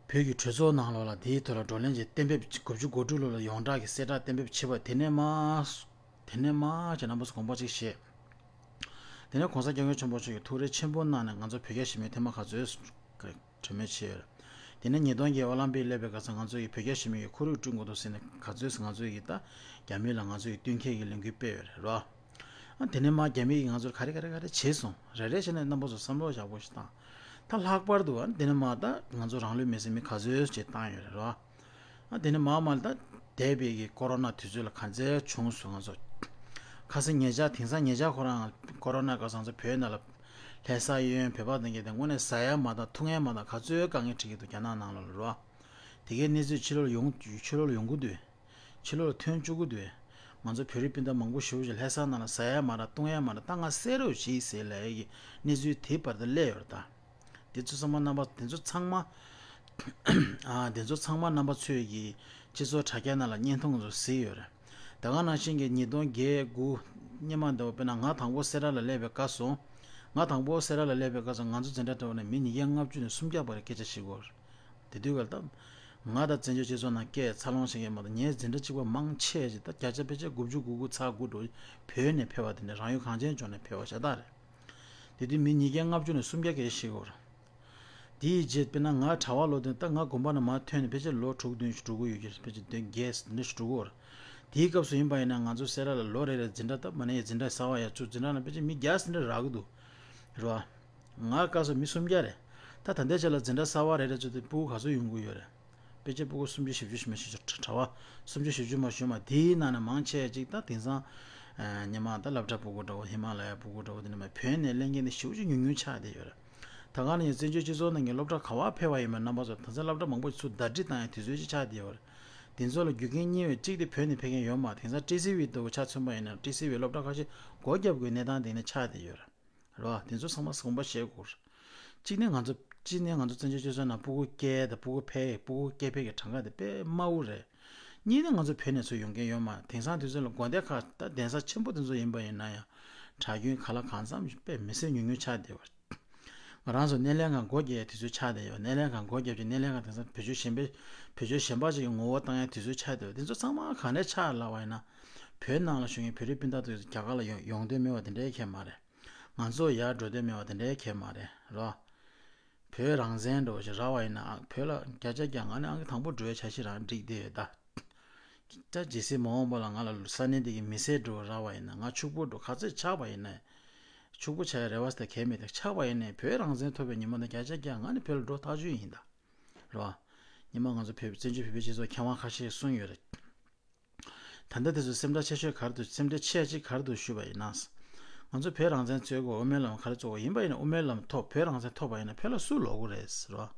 བོད་ཀྱི་གྲོས་ཚོགས་ནང་ལོགས་ལ་དེའི་ཐོག་ལ་བགྲོ་གླེང་བྱས། གཏན་འབེབས་དགུ་བཅུ་གོ་དྲུག་ལོ་ལ་ཡོངས་གྲགས་ཀྱི་གསལ་བསྒྲགས་གཏན་འབེབས་བྱས་པ་དེ་ནས་མར། དེ་ནས་མར་ཁྱེད་རྣམ་པ་ཚོ་དགོངས་པ་གཅིག་བཞེས། དེ་ནས་༸གོང་ས་༸སྐྱབས་མགོན་ཆེན་པོ་མཆོག་གིས་ཐུགས་རེ་ཆེན་པོ་གནང་ནས་ང་ཚོ་བོད་རྒྱ་ཞི་མོལ་ཐེངས་མ་ག་ཚོད་གྲོས་མོལ་བྱས་ཡོད་རེད། དེ་ནས་ཉིས་སྟོང་བརྒྱད་ཨོ་ལམ་པིག་སླེབས་པའི་སྐབས་སུ་ང་ཚོ་ཡིས་བོད་རྒྱ་ཞི་མོལ་གྱི་ཁོར་ཡུག་བསྐྲུན་དགོས་འདུག་ཟེར་ནས་ག་ཚོད་ང་ཚོ་ཡིས་ད་རྒྱ་མི་ལ་ང་ཚོ་ཡིས་བསྟུན་མཁས་ཀྱི་ལས་འགུལ་སྤེལ་ཡོད་རེད་རོ། ཨ་དེ་ནས་མར་རྒྱ་མི་ཡིས་ང་ཚོར་ག་རེ་ག་རེ་ག་རེ་བྱས་སོང་། རེ་རེ་བྱས་ནས་རྣམ་པ་ཚོ་བསམ་བློ་ཡག་པོ་ཞིག་བཏང་། ད་ལྷག་པར་དུ་ཨ་དེ་ནས་མར་ད་ང་ཚོ་རང་ལུས་མེར་སྲེག་མི་ག་ཚོད་ཅིག་བཏང་ཡོད་རེད་རོ། ཨ་དེ་ནས་མར་མར་ད་འདས་པའི་གི་ཀོ་རོ་ན་དུས་ཚོད་ལ་ག་ཚད་བྱུང་སོང་ང་ཚོ། ཁ་སང་ཉེ་ཆར་དེང་སང་ཉེ་ཆར་ཁོ་རང་ཀོ་རོ་ན་སྐབས་སུ་ང་ཚོ་བོད་ནང་ལ་ལྷ་ས་གཡས་གཡོན་བོད་པ་དང་གི་དེ་དངོས་གནས་ཟ་ཡ་མ་དང་འཐུང་ཡ་མ་དང་ག་ཚོད་དཀའ་ངལ་འཕྲད་ཀྱི་འདུག་རྒྱ་ནག་ནང་ལ་རོ། དེ་གའི་གནས་ཚུལ་ཕྱི་ལོགས་ཡོང་ཕྱི་ལོགས་ཡོང་གི་འདུག་ཕྱི་ལོགས་ཐོན་བཅུག་གི་འདུག་ང་ཚོ་བོད་རིགས་སྤུན་ཟླ་མང་པོ་ཞེ་པོ་ཅིག་ལྷ་ས་ནང་ལ་ཟ་ཡ་མ་རག་འཐུང་ཡ་མ་རག་ད་ང་བསད་རོགས་གྱིས་ཟེར་ལབ་ཡ་གི་གནས་ཚུལ་དེ་བར་དུ་སླེབས་ཡོད་རེད་ད། དེ་ཚོ་ཚང་མ་རྣམ་པ་དེ་ཚོ་ཚང་མ། ཨ་དེ་ཚོ་ཚང་མ་རྣམ་པ་ཚོས་ཀྱི་སྤྱི་ཚོགས་དྲ་རྒྱ་ནང་ལ་བརྙན་ཐུང་ཚོ་གཟིགས་ཡོད་རེད། ད་ག་ནང་བཞིན་གྱི་ཉིས་སྟོང་བརྒྱད་དགུ་སྔོན་མ་འདྲ་བོ། དཔེར་ན་ང་དང་པོ་སེ་ར་ལ་སླེབས་པའི་སྐབས་སུ། ང་དང་པོ་སེ་ར་ལ་སླེབས་པའི་སྐབས་སུ་ང་ཚོ་འཛིན་གྲྭ་འདྲ་བོ་ནས་མི་ཉིས་བརྒྱ་ལྔ་བཅུ་ནས་སུམ་བརྒྱ་བར་སྐད་ཆ་བཤད་ཀྱི་ཡོད་རེད། དེ་དུས་སྐབས་ལ་ད་ང་དང་བཙན་བྱོལ་སྤྱི་ཚོགས་ནང་སྐད་འཚར་ལོངས་བྱེད་མཁན་མ་གཏོགས་ངའི་འཛིན་གྲྭ་གཅིག་པ་མང་ཆེ་ཞིག་ད་བརྒྱ་ཆ་ཕལ་ཆེར་དགུ་བཅུ་གོ་དགུ་ཚེག་དགུ་འགྲོ་བོད་ནས་ཕེབས་པ་དེ་འདྲ། རང་ཡུལ་གངས་ཅན་ལྗོངས་ནས་ཕེབས་པ་ཤ་སྟག་རེད། དེ་དུས་མི་ཉིས་བརྒྱ་ལྔ་བཅུ་ནས་སུམ་བརྒྱ་སྐད་ཆ་བཤད་ཀྱི་ཡོད་རེད། དེའི་རྗེས་དཔེར་ན་ང་གྲྭ་པ་ལོ་དེ་ད་ང་དགོན་པ་ནས་མར་ཐོན་ནས་ཕལ་ཆེར་ལོ་དྲུག་བདུན་ཞིག་འགྲོ་གི་ཡོད་ཀྱི་རེད། ཕལ་ཆེར་བདུན་བརྒྱད་འདི་འདྲ་ཞིག་འགྲོ་གི་ཡོད་རེད། དེའི་སྐབས་སུ་ཡིན་པ་ཡིན་ན་ང་ཚོ་སེ་ར་ལ་ལོ་རེ་རེར་འཛིན་གྲྭ་སྟབས་མ་ནས་འཛིན་གྲྭ་གསར་པ་ཡར་བཙུགས། འཛིན་གྲྭ་ནང་ཕལ་ཆེར་མི་བརྒྱ་ཟིན་འདྲ་རག་གི་འདུག་རེད་བ། ང་སྐབས་སུ་མི་སུམ་བརྒྱ་རེད། ད་ད་ལྟའི་ཆ་ལ་འཛིན་གྲྭ་གསར་པ་རེ་རེ་བཙུགས་ཏེ་སྤུ་གུ་ག་ཚོད་ཡོང་གི་ཡོད་རེད། ཕལ་ཆེར་སྤུ་གུ་སུམ་ཅུ་བཞི་བཅུ་ཞིག་མ་ཞིག་གྲྭ་པ་སུམ་ཅུ་བཞི་བཅུ་མ་ཞིག་མ། དེའི་ནང་ནས་མང་ཆེ་ཅིག་ད་དེང་སང་ཉི་མ་ད་སློབ་གྲྭ་སྤུ་གུ་འདྲ་བོ། ཧི་མ་ལ་ཡ་སྤུ་གུ་འདྲ་བོ། དེ་ནས་མ་བོད་ནས་སླེབས་མཁན་དེ་ཞེ་པོ་ཅིག་ཉུང་ཉུང་ཆགས་བསྡད་ཡོད་རེད། ད་ག་ནས་ཡང་བཙན་བྱོལ་སྤྱི་ཚོགས་ནང་གི་སློབ་གྲྭ་ག་པར་ཕེབས་པ་ཡིན་པ་རྣམ་པ་ཚོ་དེང་སང་སློབ་གྲྭ་མང་པོ་ཚུར་ཟླ་སྒྲིལ་བཏང་ཡ་དུས་ཚོད་ཅིག་ཆགས་བསྡད་ཡོད་རེད། དེ་ཚོ་ལ་རྒྱུ་རྐྱེན་གཉིས་པའི་གཅིག་དེ་བོད་ནས་ཕེབས་མཁན་ཡོད་མ་རེད། དེང་སང་ཊི་སི་ཝི་དུ་ཆ་མཚོན་པ་ཡིན་ན་ཊི་སི་ཝི་སློབ་གྲྭ་ཁ་ཤས་སྒོ་བརྒྱབ་དགོས་གནས་སྟངས་དེ་ནས་ཆགས་བསྡད་ཡོད་རེད། རེད་བ། དེ་ཚོ་ཚང་མ་དགོངས་པ་བཞེས་དགོས། གཅིག་ནས་ང་ཚོ་གཅིག་ནས་ང་ཚོ་བཙན་བྱོལ་སྤྱི་ཚོགས་ནང་སྤུ་གུ་སྐྱེ་དང་སྤུ་གུ་འཕེལ་སྤུ་གུ་སྐྱེ་འཕེལ་གྱི་གྲངས་ཀ་དེ་དཔེ་དམའ་བོ་རེད། གཉིས་ནས་ང་ཚོ་བོད་ནས་ཚུར་ཡོང་མཁན་ཡོད་མ་རེད། དེང་སང་དུས་ཚོད་ལ་དགོན་སྡེ་ཁག་ད་གདན་ས་ཆེན་པོ་དེ་ཚོ་ཡིན་པ་ཡིན་ན་ཡང་གྲྭ་རྒྱུན་ག་ལ་གང་འཚམ་ཞིག་དཔེ་མི་སེར་ཉུང་ཉུང་ཆགས་བསྡད་པ་རེད། ང་རང་ཚོ་སྣེ་ལེན་ཁང་སྒོ་རྒྱག་ཡའི་དུས་ཚོད་ཆགས་བསྡད་ཡོད། སྣེ་ལེན་ཁང་སྒོ་རྒྱབ་ཀྱི་སྣེ་ལེན་ཁང་དེང་སང་བོད་ཆོལ་གཞན་པའི་བོད་ཆོལ་གཞན་པ་ཅིག་གི་ངོ་བོ་བཏང་ཡའི་དུས་ཚོད་ཆགས་བསྡད་ཡོད། དེ་ཚོ་ཚང་མ་ག་ནས་ཆགས་ལབ་པ་ཡིན་ན། བོད་ནང་ལ་བཞུགས་མཁན་བོད་རིགས་སྤུན་ཟླ་དེ་ཚོ་རྒྱ་གར་ལ་ཡོང་ཡོང་འདོད་མེད་པ་དེ་འདྲའི་གང་ཡང་མ་རེད། ང་ཚོ་ཡར་འགྲོ་འདོད་མེད་པ་དེ་འདྲའི་གང་ཡང་མ་རེད་རོ། བོད་རང་བཙན་འདྲ་བོ་ཞིག་རག་པ་ཡིན་ན་ཨ་བོད་ལ་བརྒྱ་ཆ་བརྒྱ་ང་ནི་ཨང་ཀི་དང་པོ་འགྲོ་བའི་འཆར་གཞི་རང་བསྒྲིགས་བསྡད་ཡོད་ད། ད་ཇི་སྲིད་མ་འོངས་པ་ལ་ང་ལ་ས་གནས་འདི་གི་མི་སེར་འདྲ་བོ་རག་པ་ཡིན་ན། ང་ཕྱུག་པོ་འདྲ་བོ་ག་ཚོད་ཆགས་པ་ཡིན་ན། ཕྱུག་པོ་ཆགས་ཡ་རེ་བ་ཟེར་གང་ཡང་མེད་ད། ཆགས་པ་ཡིན་ན་བོད་རང་བཙན་ཐོབ་པའི་ཉིན་མོ་ནས་བརྒྱ་ཆ་བརྒྱ་ང་ནི་བོད་ལ་འགྲོ་ཐག་ཆོད་ཡིན་ད། རེད་བ། ཉི་མ་ང་ཚོ་བོད་བཙན་བྱོལ་བོད་པའི་སྤྱི་ཚོགས་མཁས་དབང་ཁ་ཤས་གསུངས་ཡོད་རེད། ད་ལྟ་དེ་ཚོ་སེམས་ཁྲལ་ཆེ་ཤོས་ག་རེ་འདུག་སེམས་ཁྲལ་ཆེ་ཅིག་ག་རེ་འདུག་ཞུས་པ་ཡིན་ན། ང་ཚོ་བོད་རང་བཙན་རྩོད་དགོས། དབུ་མའི་ལམ་ག་རེ་རྩོད་དགོས་ཡིན་པ་ཡིན་ན། དབུ་མའི་ལམ་ཐོབ་བོད་རང་བཙན་ཐོབ་པ་ཡིན་ན་བོད་ལ་སུ་ལོག་གི་རེད་ཟེར་བ། རེད་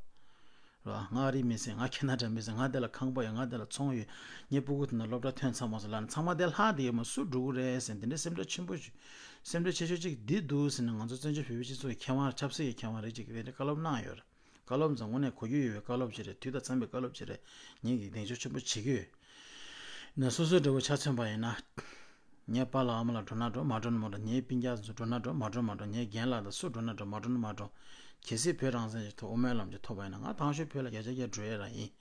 བ། ང་ཨ་རིའི་མི་ཟེར། ང་ཁེ་ན་ཌ་མི་ཟེར། ང་དེ་ལ་ཁང་པ་ཡོད། ང་དེ་ལ་ཚོང་ཡོད། ངའི་སྤུ་གུ་དེ་ན་སློབ་གྲྭ་ཐོན་ཚར་མ་སོང་ལབ་ན་ཚང་མ་དེ་ལྷག་བསྡད་ཡོད་མ། སུ་འགྲོ་གི་རེད་ཟེར་དེ་འདྲའི་སེམས་ཁྲལ་ཆེན་པོ་ཞིག་སེམས་ཁྲལ་ཆེ་ཤོས་གཅིག་འདི་འདུག་ཟེར་ནས་ང་ཚོ་བཙན་བྱོལ་བོད་པའི་སྤྱི་ཚོགས་ཀྱི་མཁས་དབང་ཆབ་སྲིད་ཀྱི་མཁས་དབང་རེ་གཅིག་གིས་དེ་འདྲའི་བཀའ་སློབ་གནང་ཡོད་རེད། བཀའ་སློབ་ཚོ་དངོས་གནས་གོ་རྒྱུ་ཡོད་པའི་བཀའ་སློབ་ཅིག་རེད། དུས་དང་འཚམས་པའི་བཀའ་སློབ་ཅིག་རེད། ངེད་ཀྱིས་གདེང་འཇོག་ཆེན་པོ་བྱེད་ཀྱི་ཡོད། ན་སོ་སོའི་འདྲ་བོ་ཆ་མཚོན་པ་ཡིན་ན། ངའི་པཱ་ལགས་ཨ་མ་ལགས་འགྲོ་ན་འགྲོ། མ་འགྲོ་ན་མ་འགྲོ། ངའི་སྤུན་ཀྱག་ཚོ་འགྲོ་ན་འགྲོ། མ་འགྲོ་ན་མ་འགྲོ། ངའི་རྒན་ལགས་དང་སུ་འགྲོ་ན་འགྲོ། མ་འགྲོ་ན་མ་འགྲོ། གལ་སྲིད་བོད་རང་བཙན་ཞིག་ཐོབ་དབུ་མའི་ལམ་ཞིག་ཐོབ་པ་ཡིན་ན་ང་དང་ཤོས་བོད་ལ་བརྒྱ་ཆ་བརྒྱ་འགྲོ་ཡས་རང་ཡིན།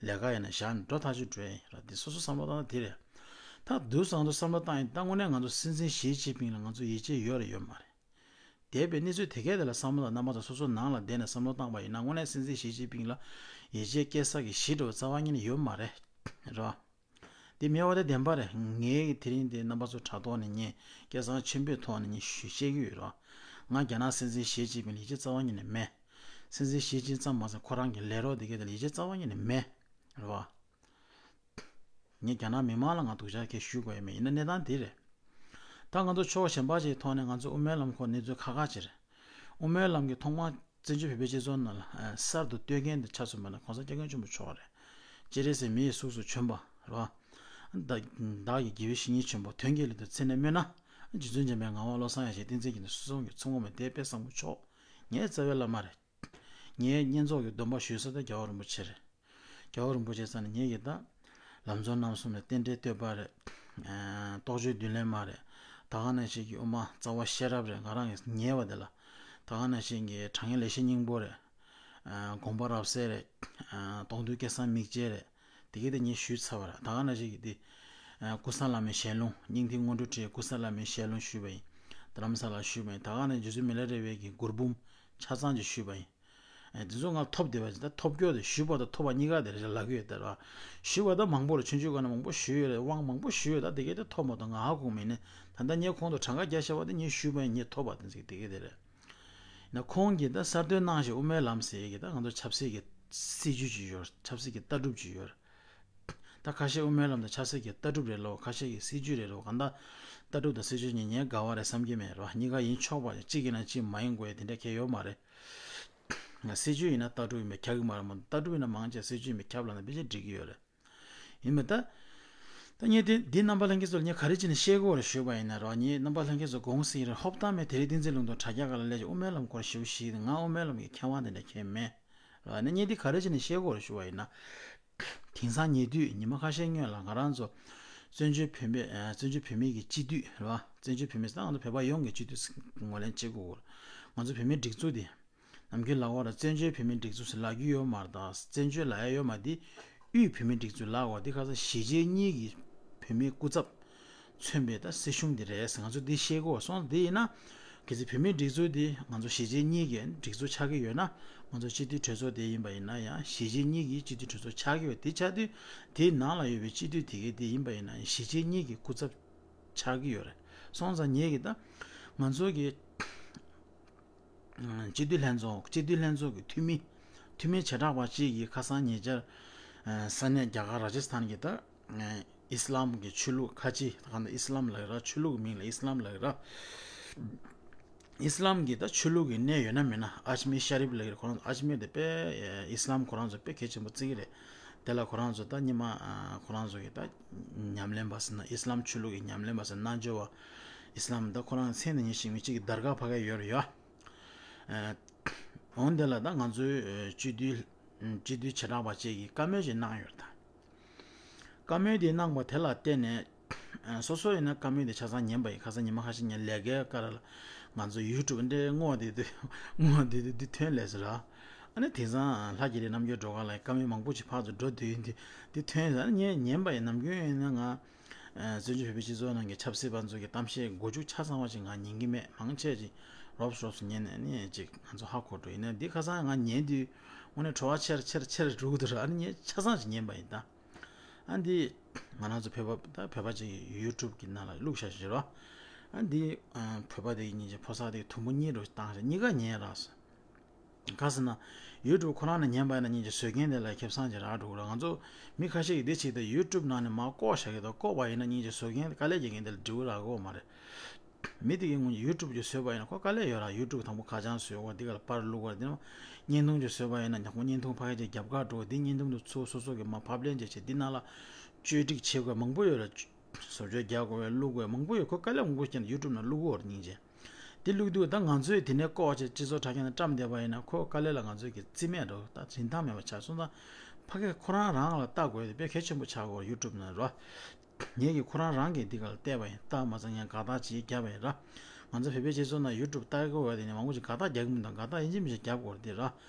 ལས་ཀ་ཡིན་ན་བཞག་ནས་འགྲོ་ཐག་ཆོད་འགྲོ་ཡས་ཡིན་ར། འདི་སོ་སོ་བསམ་བློ་བཏང་ན་འདི་རེད། ད་འདུག་སང་དུ་བསམ་བློ་བཏང་ཡིན། ད་དངོས་གནས་ང་ཚོ་སྲིད་འཛིན་ཞི་ཅིན་ཕིང་ལ་ང་ཚོ་ཡིད་ཆེས་ཡོད་རེད་ཡོད་མ་རེད། འདས་པའི་གནས་ཚུལ་དེ་གས་དེ་ལ་བསམ་བློ་དང་རྣམ་པ་ཚོ་སོ་སོ་ནང་ལ་བསྡད་ནས་བསམ་བློ་བཏང་པ་ཡིན་ན་དངོས་གནས་སྲིད་འཛིན་ཞི་ཅིན་ཕིང་ལ་ཡིད་ཆེས་སྐྱེ་ས་གི་གཞི་འདྲ་བོ་རྩ་བ་ཉིད་ནས་ཡོད་མ་རེད། རེད་བ། འདི་མེད་པ་དེ་བདེན་པ་རེད། ངས་དེ་རིང་འདི་རྣམ་པ་ཚོ་དྲ་ཐོག་ནས་ངས་སྐད་གསང་ཆེན་པོའི་ཐོག་ནས་ངས་ཞུ་བཤད་ཀྱི་ཡོད་རེད་བ། ང་རྒྱ་ནག་སྲིད་འཛིན་ཞི་ཅིན་ཕིང་ལ་ཡིད་ཆེས་རྩ་བ་ཉིད་ནས་མེད། སྲིད་འཛིན་ཞི་ཅིན་ཙམ་མ་ཟད་ཁོ་རང་གི་ལས་རོགས་དེ་གས་དེ་ལ་ཡིད་ཆེས་རྩ་བ་ཉིད་ནས་མེད། རེད་བ། ངས་རྒྱ་ནག་མི་མང་ལ་ང་སྡུག་ཅག་གས་ཞུ་དགོས་ཡ་མེད། ཡིན་ན་གནས་སྟངས་འདི་རེད། ད་ང་ཚོ་ཕྱོགས་གཞན་པ་ཞིག་ཐོག་ནས་ང་ཚོ་དབུ་མའི་ལམ་སྐོར་གནས་ཚུལ་ཁག་ཁག་ཅིག་རེད། དབུ་མའི་ལམ་གྱི་ཐོག་མར་བཙན་བྱོལ་བོད་པའི་སྤྱི་ཚོགས་ནང་ལ་ཨ་གསར་དུ་གཏོད་མཁན་དེ་ཆ་མཚོན་པ་ན་གོང་ས་སྐྱབས་མགོན་ཆེན་པོ་མཆོག་རེད། སྤྱན་རས་གཟིགས་མི་ཡི་གཟུགས་སུ་བྱོན་པ་རེད་བ། བདག་བདག་གི་དགེ་བའི་བཤེས་གཉེན་ཆེན་པོ། དོན་གྱི་སླད་དུ་ཚེ་ནས་སྨོན་ན། རྗེ་བཙུན་འཇམ་དཔལ་ངག་དབང་བློ་བཟང་ཡེ་ཤེས་བསྟན་འཛིན་གྱི་ནི་སོ་སོ་གི་ཚོགས་ངོ་མ་དེ་དཔེ་བཟང་པོ་མཆོག་ངའི་རྩ་བའི་བླ་མ་རེད། ངའི་བསྙེན་རྫོགས་ཀྱི་སྡོམ་པ་ཞུ་ས་དེ་རྒྱལ་བ་རིན་པོ་ཆེ་རེད། རྒྱལ་བ་རིན་པོ་ཆེ་རྩ་ནས་ངེད་ཀྱི་ད་ལམ་གཙོ་རྣམ་གསུམ་རེད། རྟེན་འབྲེལ་བསྟོད་པ་རེད། ཨ་རྟོགས་བརྗོད་མདུན་ལེགས་མ་རེད། ད་ག་ནང་བཞིན་གྱི་དབུ་མ་རྩ་བ་ཤེས་རབ་རེད། ང་རང་གིས་ཉེ་བ་དེ་ལ། ད་ག་ནང་བཞིན་གྱི་དྲང་ངེས་ལེགས་བཤད་སྙིང་པོ་རེད། ཨ་དགོངས་པ་རབ་གསལ་རེད། ཨ་སྟོང་ཐུན་སྐལ་བཟང་མིག་འབྱེད་རེད། དེ་གས་དེ་ངས་ཞུས་ཚར་བ་རེད། ད་ག་ནང་བཞིན་གྱི་དེ་ཨ་ཀུན་བཟང་བླ་མའི་ཞལ་ལུང་། སྙིང་ཐིག་སྔོན་འགྲོའི་ཁྲིད་ཀུན་བཟང་བླ་མའི་ཞལ་ལུང་ཞུས་པ་ཡིན། རྡ་རམ་ས་ལར་ཞུས་པ་ཡིན། ད་ག་ནང་རྗེ་བཙུན་མི་ལ་རས་པའི་གི་མགུར་འབུམ་ཆ་ཚང་ཅིག་ཞུས་པ་ཡིན། ཨེ་དེ་ཚོ་ང་ཐོབ་བསྡད་པ་ཅིག་ད་ཐོབ་སྐྱོ་དེ་ཞུས་པ་དང་ཐོབ་པ་གཉིས་ཀ་དེ་རེད་ལབ་ཀྱི་ཡོད་དེ་ར། ཞུས་པ་ད་མང་པོ་རེད། ཆུང་ཆུང་སྒང་ནས་མང་པོ་ཞུས་ཡོད་རེད། དབང་མང་པོ་ཞུས་ཡོད། ད་དེ་གས་དེ་ཐོབ་མ་ཐོབ་ང་ཧ་གོ་མེད་ནས། ད་ལྟ་ངས་ཁོང་དུ་གྲངས་ཀ་རྒྱག་བྱས་པ་དེ་ངས་ཞུས་པ་ཡིན། ངས་ཐོབ་པ་དེ་ཚིག་དེ་གས་དེ་རེད། ན་ཁོང་གིས་ད་གསར་གཏོད་གནང་ཞིག་དབུ་མའི་ལམ་ཟེར་ཡས་ཀྱི་ད་ང་ཚོ་ཆབ་སྲིད་ཀྱི་སྲིད་ཇུས་ཅིག་ཡོད་རེད། ཆབ་སྲིད་ཀྱི་ལྟ་གྲུབ་ཅིག་ཡོད་རེད། ད་ཁ་ཤས་དབུ་མའི་ལམ་དང་ཆབ་སྲིད་ཀྱི་ལྟ་གྲུབ་རེད་ལོ། ཁ་ཤས་ཀྱི་སྲིད་ཇུས་རེད་ལོ། གང་ལྟར་ལྟ་གྲུབ་དང་སྲིད་ཇུས་གཉིས་ངས་དགའ་བ་རེད་བསམ་གྱི་མེད་རོ། གཉིས་ཀ་ཡིན་ཆོག་པ་གཅིག་ཡིན་ན་གཅིག་མ་ཡིན་དགོས་ཡ་དེ་འདྲ་གང་ཡང་ཡོད་མ་རེད། ང་སྲིད་ཇུས་ཡིན་ན་ལྟ་གྲུབ་ཡིན་པས་ཁྱབ་ཀྱི་མ་རེད་མོ། ལྟ་གྲུབ་ཡིན་ན་མང་ཆེ་སྲིད་ཇུས་ཡིན་པས་ཁྱབ་ལབ་ན་ཕལ་ཆེར་འགྲིག་གི་ཡོད་རེད། ཡིན་པས་ད། ད་ངས་དེ་འདི་རྣམ་པ་ལྷན་རྒྱས་ཚོ་ལ་ངས་ག་རེ་བྱས་ནས་བཤད་དགོས་རེད་ཞུས་པ་ཡིན་ན་རོ། ངས་རྣམ་པ་ལྷན་རྒྱས་ཚོ་དགོངས་སེ་ཡིན་རེད། ཧོབ་ཏང་མེད་དེ་རིང་བསྟན་འཛིན་ལུང་སྟོན་དྲ་རྒྱ་ག་ལ་སླེབས་ཀྱི་དབུ་མའི་ལམ་སྐོར་ཞེ་པོ་ཞིག་ང་དབུ་མའི་ལམ་གྱི་མཁས་དབང་དེ་འདྲ་མཁྱེན་མེད། རོ་ཨ་ནི་ངས་འདི་ག་རེ་བྱས་ནས་བཤད་དགོས་རེད་ཞུ་བ་ཡིན་ན། དེང་སང་ཉེ་དུས་ཉི་མ་ཁ་ཤས་སྔོན་ལ་ང་རང་ཚོ་ བཙན་བྱོལ་བོད་མི་ཨ་བཙན་བྱོལ་བོད་མི་གི་སྤྱི་འཐུས་རེད་བ། བཙན་བྱོལ་བོད་མི་ཟེར་ན་ང་ཚོ་བོད་པ་ཡོངས་ཀྱི་སྤྱི་འཐུས་ངོས་ལེན་བྱེད་དགོས་ཀྱི་རེད། ང་ཚོ་བོད་མིའི་སྒྲིག་འཛུགས་དེ་ནམ་རྒྱུན་ལབ་ཀྱི་ཡོད་རེད། བཙན་བྱོལ་བོད་མིའི་སྒྲིག་འཛུགས་ཟེར་ལབ་ཀྱི་ཡོད་མ་རེད། ད་བཙན་བྱོལ་ལབ་ཡ་ཡོད་མ་རེད། དབུས་བོད་མིའི་སྒྲིག་འཛུགས་ལབ་ཀྱི་ཡོད་རེད། དེ་ཁ་སང་གཞིས་བྱེས་གཉིས་ཀྱི་བོད་མིའི་སྐུ་ཚབ་མཚོན་པའི་ད་སྲིད་གཞུང་དེ་རེད་ཟེར་ང་ཚོ་འདི་བཤད་ཀྱི་ཡོད་སོང་། དེ་ཡིན་ན་གལ་སྲིད་བོད་མིའི་སྒྲིག་འཛུགས་དེ་ང་ཚོ་གཞིས་བྱེས་གཉིས་ཀྱི་སྒྲིག་འཛུགས་ཆགས་ཀྱི་ཡོད་ན། ང་ཚོ་སྤྱི་འཐུས་གྲོས་ཚོགས་དེ་ཡིན་པ་ཡིན་ན་ཡང་གཞིས་བྱེས་གཉིས་ཀྱི་སྤྱི་འཐུས་གྲོས་ཚོགས་ཆགས་ཀྱི་ཡོད། དེ་ཆགས་དུས་དེའི་ནང་ལ་ཡོད་པའི་སྤྱི་འཐུས་དེ་གའི་དེ་ཡིན་པ་ཡིན་ན་གཞིས་བྱེས་གཉིས་ཀྱི་སྐུ་ཚབ་ཆགས་ཀྱི་ཡོད་རེད། སོང་ཙང་ངེད་ཀྱི་ད་ང་ཚོ་གི་སྤྱི་འཐུས་ལྷན་ཚོགས་སྤྱི་འཐུས་ལྷན་ཚོགས་ཀྱི་འཐུས་མི་འཐུས་མི་བྱེ་བྲག་པ་གཅིག་གིས་ཁ་སང་ཉེ་ཆར་ས་གནས་རྒྱ་གར་ར་ཇི་སི་ཐན་གྱི་ད་ཨི་སི་ལམ་གྱི་ཆོས་ལུགས་ཁ་ཆེ་གང་ལྟར་ཨི་སི་ལམ་ལབ་ཀྱི་ར། ཆོས་ལུགས་ཀྱི་མིང་ལ་ཨི་སི་ལམ་ལབ་ཀྱི་ར། ཨི་སི་ལམ་གྱི་ད་ཆོས་ལུགས་ཀྱི་གནས་ཡོད་ན་མེད་ན་ཨ་ཇ་མིར་ཤ་རིབ་ལབ་ཀྱི་རེད། ཁོ་རང་ཨ་ཇ་མིར་དེ་དཔེ་ཨི་སི་ལམ་ཁོ་རང་ཚོ་དཔེ་གལ་ཆེན་པོ་བརྩི་གི་རེད། དེ་ལ་ཁོ་རང་ཚོ་ད་སྔོན་མ་ཁོ་རང་ཚོ་གི་ད་ཉམས་ལེན་པ་ཟེར་ན་ཨི་སི་ལམ་ཆོས་ལུགས་ཀྱི་ཉམས་ལེན་པ་ཟེར་ན་རྣལ་འབྱོར་བ་ཨི་སི་ལམ་ད་ཁོ་རང་མཚན་ནས་ཉེ་ཞིག་མི་གཅིག་གི་དར་ག་ཕ་ག་ཡོད་རེད་ཡོད། འོན་ཏེ་ལ་ད་ང་ཚོའི་སྤྱི་འཐུས་སྤྱི་འཐུས་བྱེ་བྲག་པ་བཅས་ཀྱིས་བཀའ་མོལ་ཞིག་གནང་ཡོད་ད། བཀའ་མོལ་དེ་གནང་པ་དེ་ལ་བརྟེན་ནས་སོ་སོ་ཡིན་ན་བཀའ་མོལ་དེ་ཆ་ཚང་ཉན་པ་ཡིན། ཁ་སང་ཉི་མ་ཁ་ཤས་ཉན་ལས་ཀའི་སྐབས་ལ་ང་ཚོ་ཡུ་ཊུབ་འདྲའི་སྔོག་བསྡད་དུས་སྔོག་བསྡད་དུས་འདི་ཐོན་ལས་ཟེར་ར། ཨ་ནི་དེང་སང་ལྷ་རྒྱལ་རི་རྣམ་རྒྱལ་སྒྲོལ་དཀར་ལགས་བཀའ་མོལ་མང་པོ་ཞིག་ཕར་ཚུར་འགྲོ་དུས་འདི་འདི་ཐོན་ཟེར། ཨ་ནི་ངས་ཉན་པ་ཡིན། ནམ་རྒྱུན་ཡིན་ན་ང་བཙན་བྱོལ་བོད་པའི་སྤྱི་ཚོགས་ནང་གི་ཆབ་སྲིད་པ་ཚོ་གི་གཏམ་བཤད་མགོ་མཇུག་ཆ་ཚང་བ་ཞིག་ང་ཉན་གྱི་མེད། མང་ཆེ་ཅིག་རོབ་རོབ་ཉན་ནས་ནི་ཅིག་ང་ཚོ་ཧ་གོ་འགྲོ། ཡིན་ན་འདི་ཁ་སང་ང་ཉན་དུས་དངོས་གནས་བྲོ་བ་ཆེར་ཆེར་ཆེར་འགྲོ་གི་འདུག་ར། ཨ་ནི་ངས་ཆ་ཚང་ཞིག་ཉན་པ་ཡིན་ད། ཨ་འདི་ང་རང་ཚོ་བོད་པ་ད་བོད་པ་ཅིག་གི་ཡུ་ཊུབ་གི་ནང་ལ་བླུགས་བཞག་ཞིག་ར། ཨ་འདི་བོད་པ་དེ་གི་སྙིང་རྗེ་ཕོ་གསར་དེ་གི་དུམ་བུ་གཉིས་རུ་བཏང་རེད། གཉིས་ཀ་ཉན་ར་སོང་། ག་ཟེར་ན། ཡུ་ཊུབ་ཁོ་རང་ནས་ཉན་པ་ཡིན་ན་སྙིང་རྗེ་བཟོ་མཁན་དེ་ལ་ཁེ་བཟང་ཅིག་རག་འགྲོ་གི་རེད། ང་ཚོ་མི་ཁ་ཤས་ཀྱིས་འདི་བྱེད་དུས་ཡུ་ཊུབ་ནང་ནས་མར་ལྐོག་བཞག་གི་འདུག། ལྐོག་པ་ཡིན་ན་སྙིང་རྗེ་བཟོ་མཁན་དཀའ་ལས་རྒྱག་མཁན་དེ་ལ་འབྲས་བུ་རག་གི་ཡོད་མ་རེད། མི་དེ་གིས་ངོ་ཡུ་ཊུབ་ཅིག་བཟོས་པ་ཡིན་ན་ཁོ་དཀའ་ལས་ཡོད་ར། ཡུ་ཊུབ་དང་པོ་ཁ་བྱང་བཟོས། འོ་འདི་ག་ལ་པར་བླུགས་པ་རེད། དེ་ནས་བརྙན་ཐུང་ཅིག་བཟོས་པ་ཡིན་ན་ཉག་མོ་བརྙན་ཐུང་ཕ་གི་ཅིག་རྒྱབ་ཁར་འགྲོ། འདི་བརྙན་ཐུང་དེ་ཚོ་སོ་སོ་གིས་མར་ཕབ་ལེན་བྱས་བྱས་འདི་ནང་ལ་བཅོས་སྒྲིག་བྱེད་དགོས་མང་པོ་ཡོད་ར། བཟོ་བཅོས་རྒྱག་དགོས་པའི་བླུགས་དགོས་མང་པོ་ཡོད། ཁོ་དཀའ་ལས་མང་པོ་བྱས་ནས་ཡུ་ཊུབ་ནང་བླུགས་ཀྱི་ཡོད་རེད་སྙིང་རྗེ། དེ་བླུགས་དུས་ད་ང་ཚོས་དེ་ནས་ལྐོག་བྱས་སྤྱི་ཚོགས་དྲ་རྒྱ་ནང་བཀྲམ་བསྡད་པ་ཡིན་ན་ཁོ་དཀའ་ལས་ལ་ང་ཚོས་ཀྱི་རྩིས་མེད་འགྲོ། ད་རིན་ཐང་མེད་པ་ཆགས་སོང་། ད་ཕ་གིར་ཁོ་རང་རང་ལ་ལྟ་དགོས་དེ་དཔེ་གལ་ཆེན་པོ་ཆགས་ཀྱི་ཡོད་རེད། ཡུ་ཊུབ་ནང་རོ། ངེད་ཀྱིས་ཁོ་རང་རང་གི་འདི་ག་ལ་བལྟས་པ་ཡིན། ལྟ་མ་ཚང་ཡང་དགའ་རྟགས་ཅིག་བརྒྱབ་པ་ཡིན་ར། ང་ཚོ་བོད་པའི་སྤྱི་ཚོགས་ནང་ཡུ་ཊུབ་ལྟ་གི་ཡོད་དེ་ནས་མང་པོ་ཅིག་དགའ་རྟགས་རྒྱག་གི་མི་འདུག། དགའ་རྟགས་ཡིན་གཅིག་མིན་གཅིག་རྒྱབ་དགོས་རེད་དེ་ར།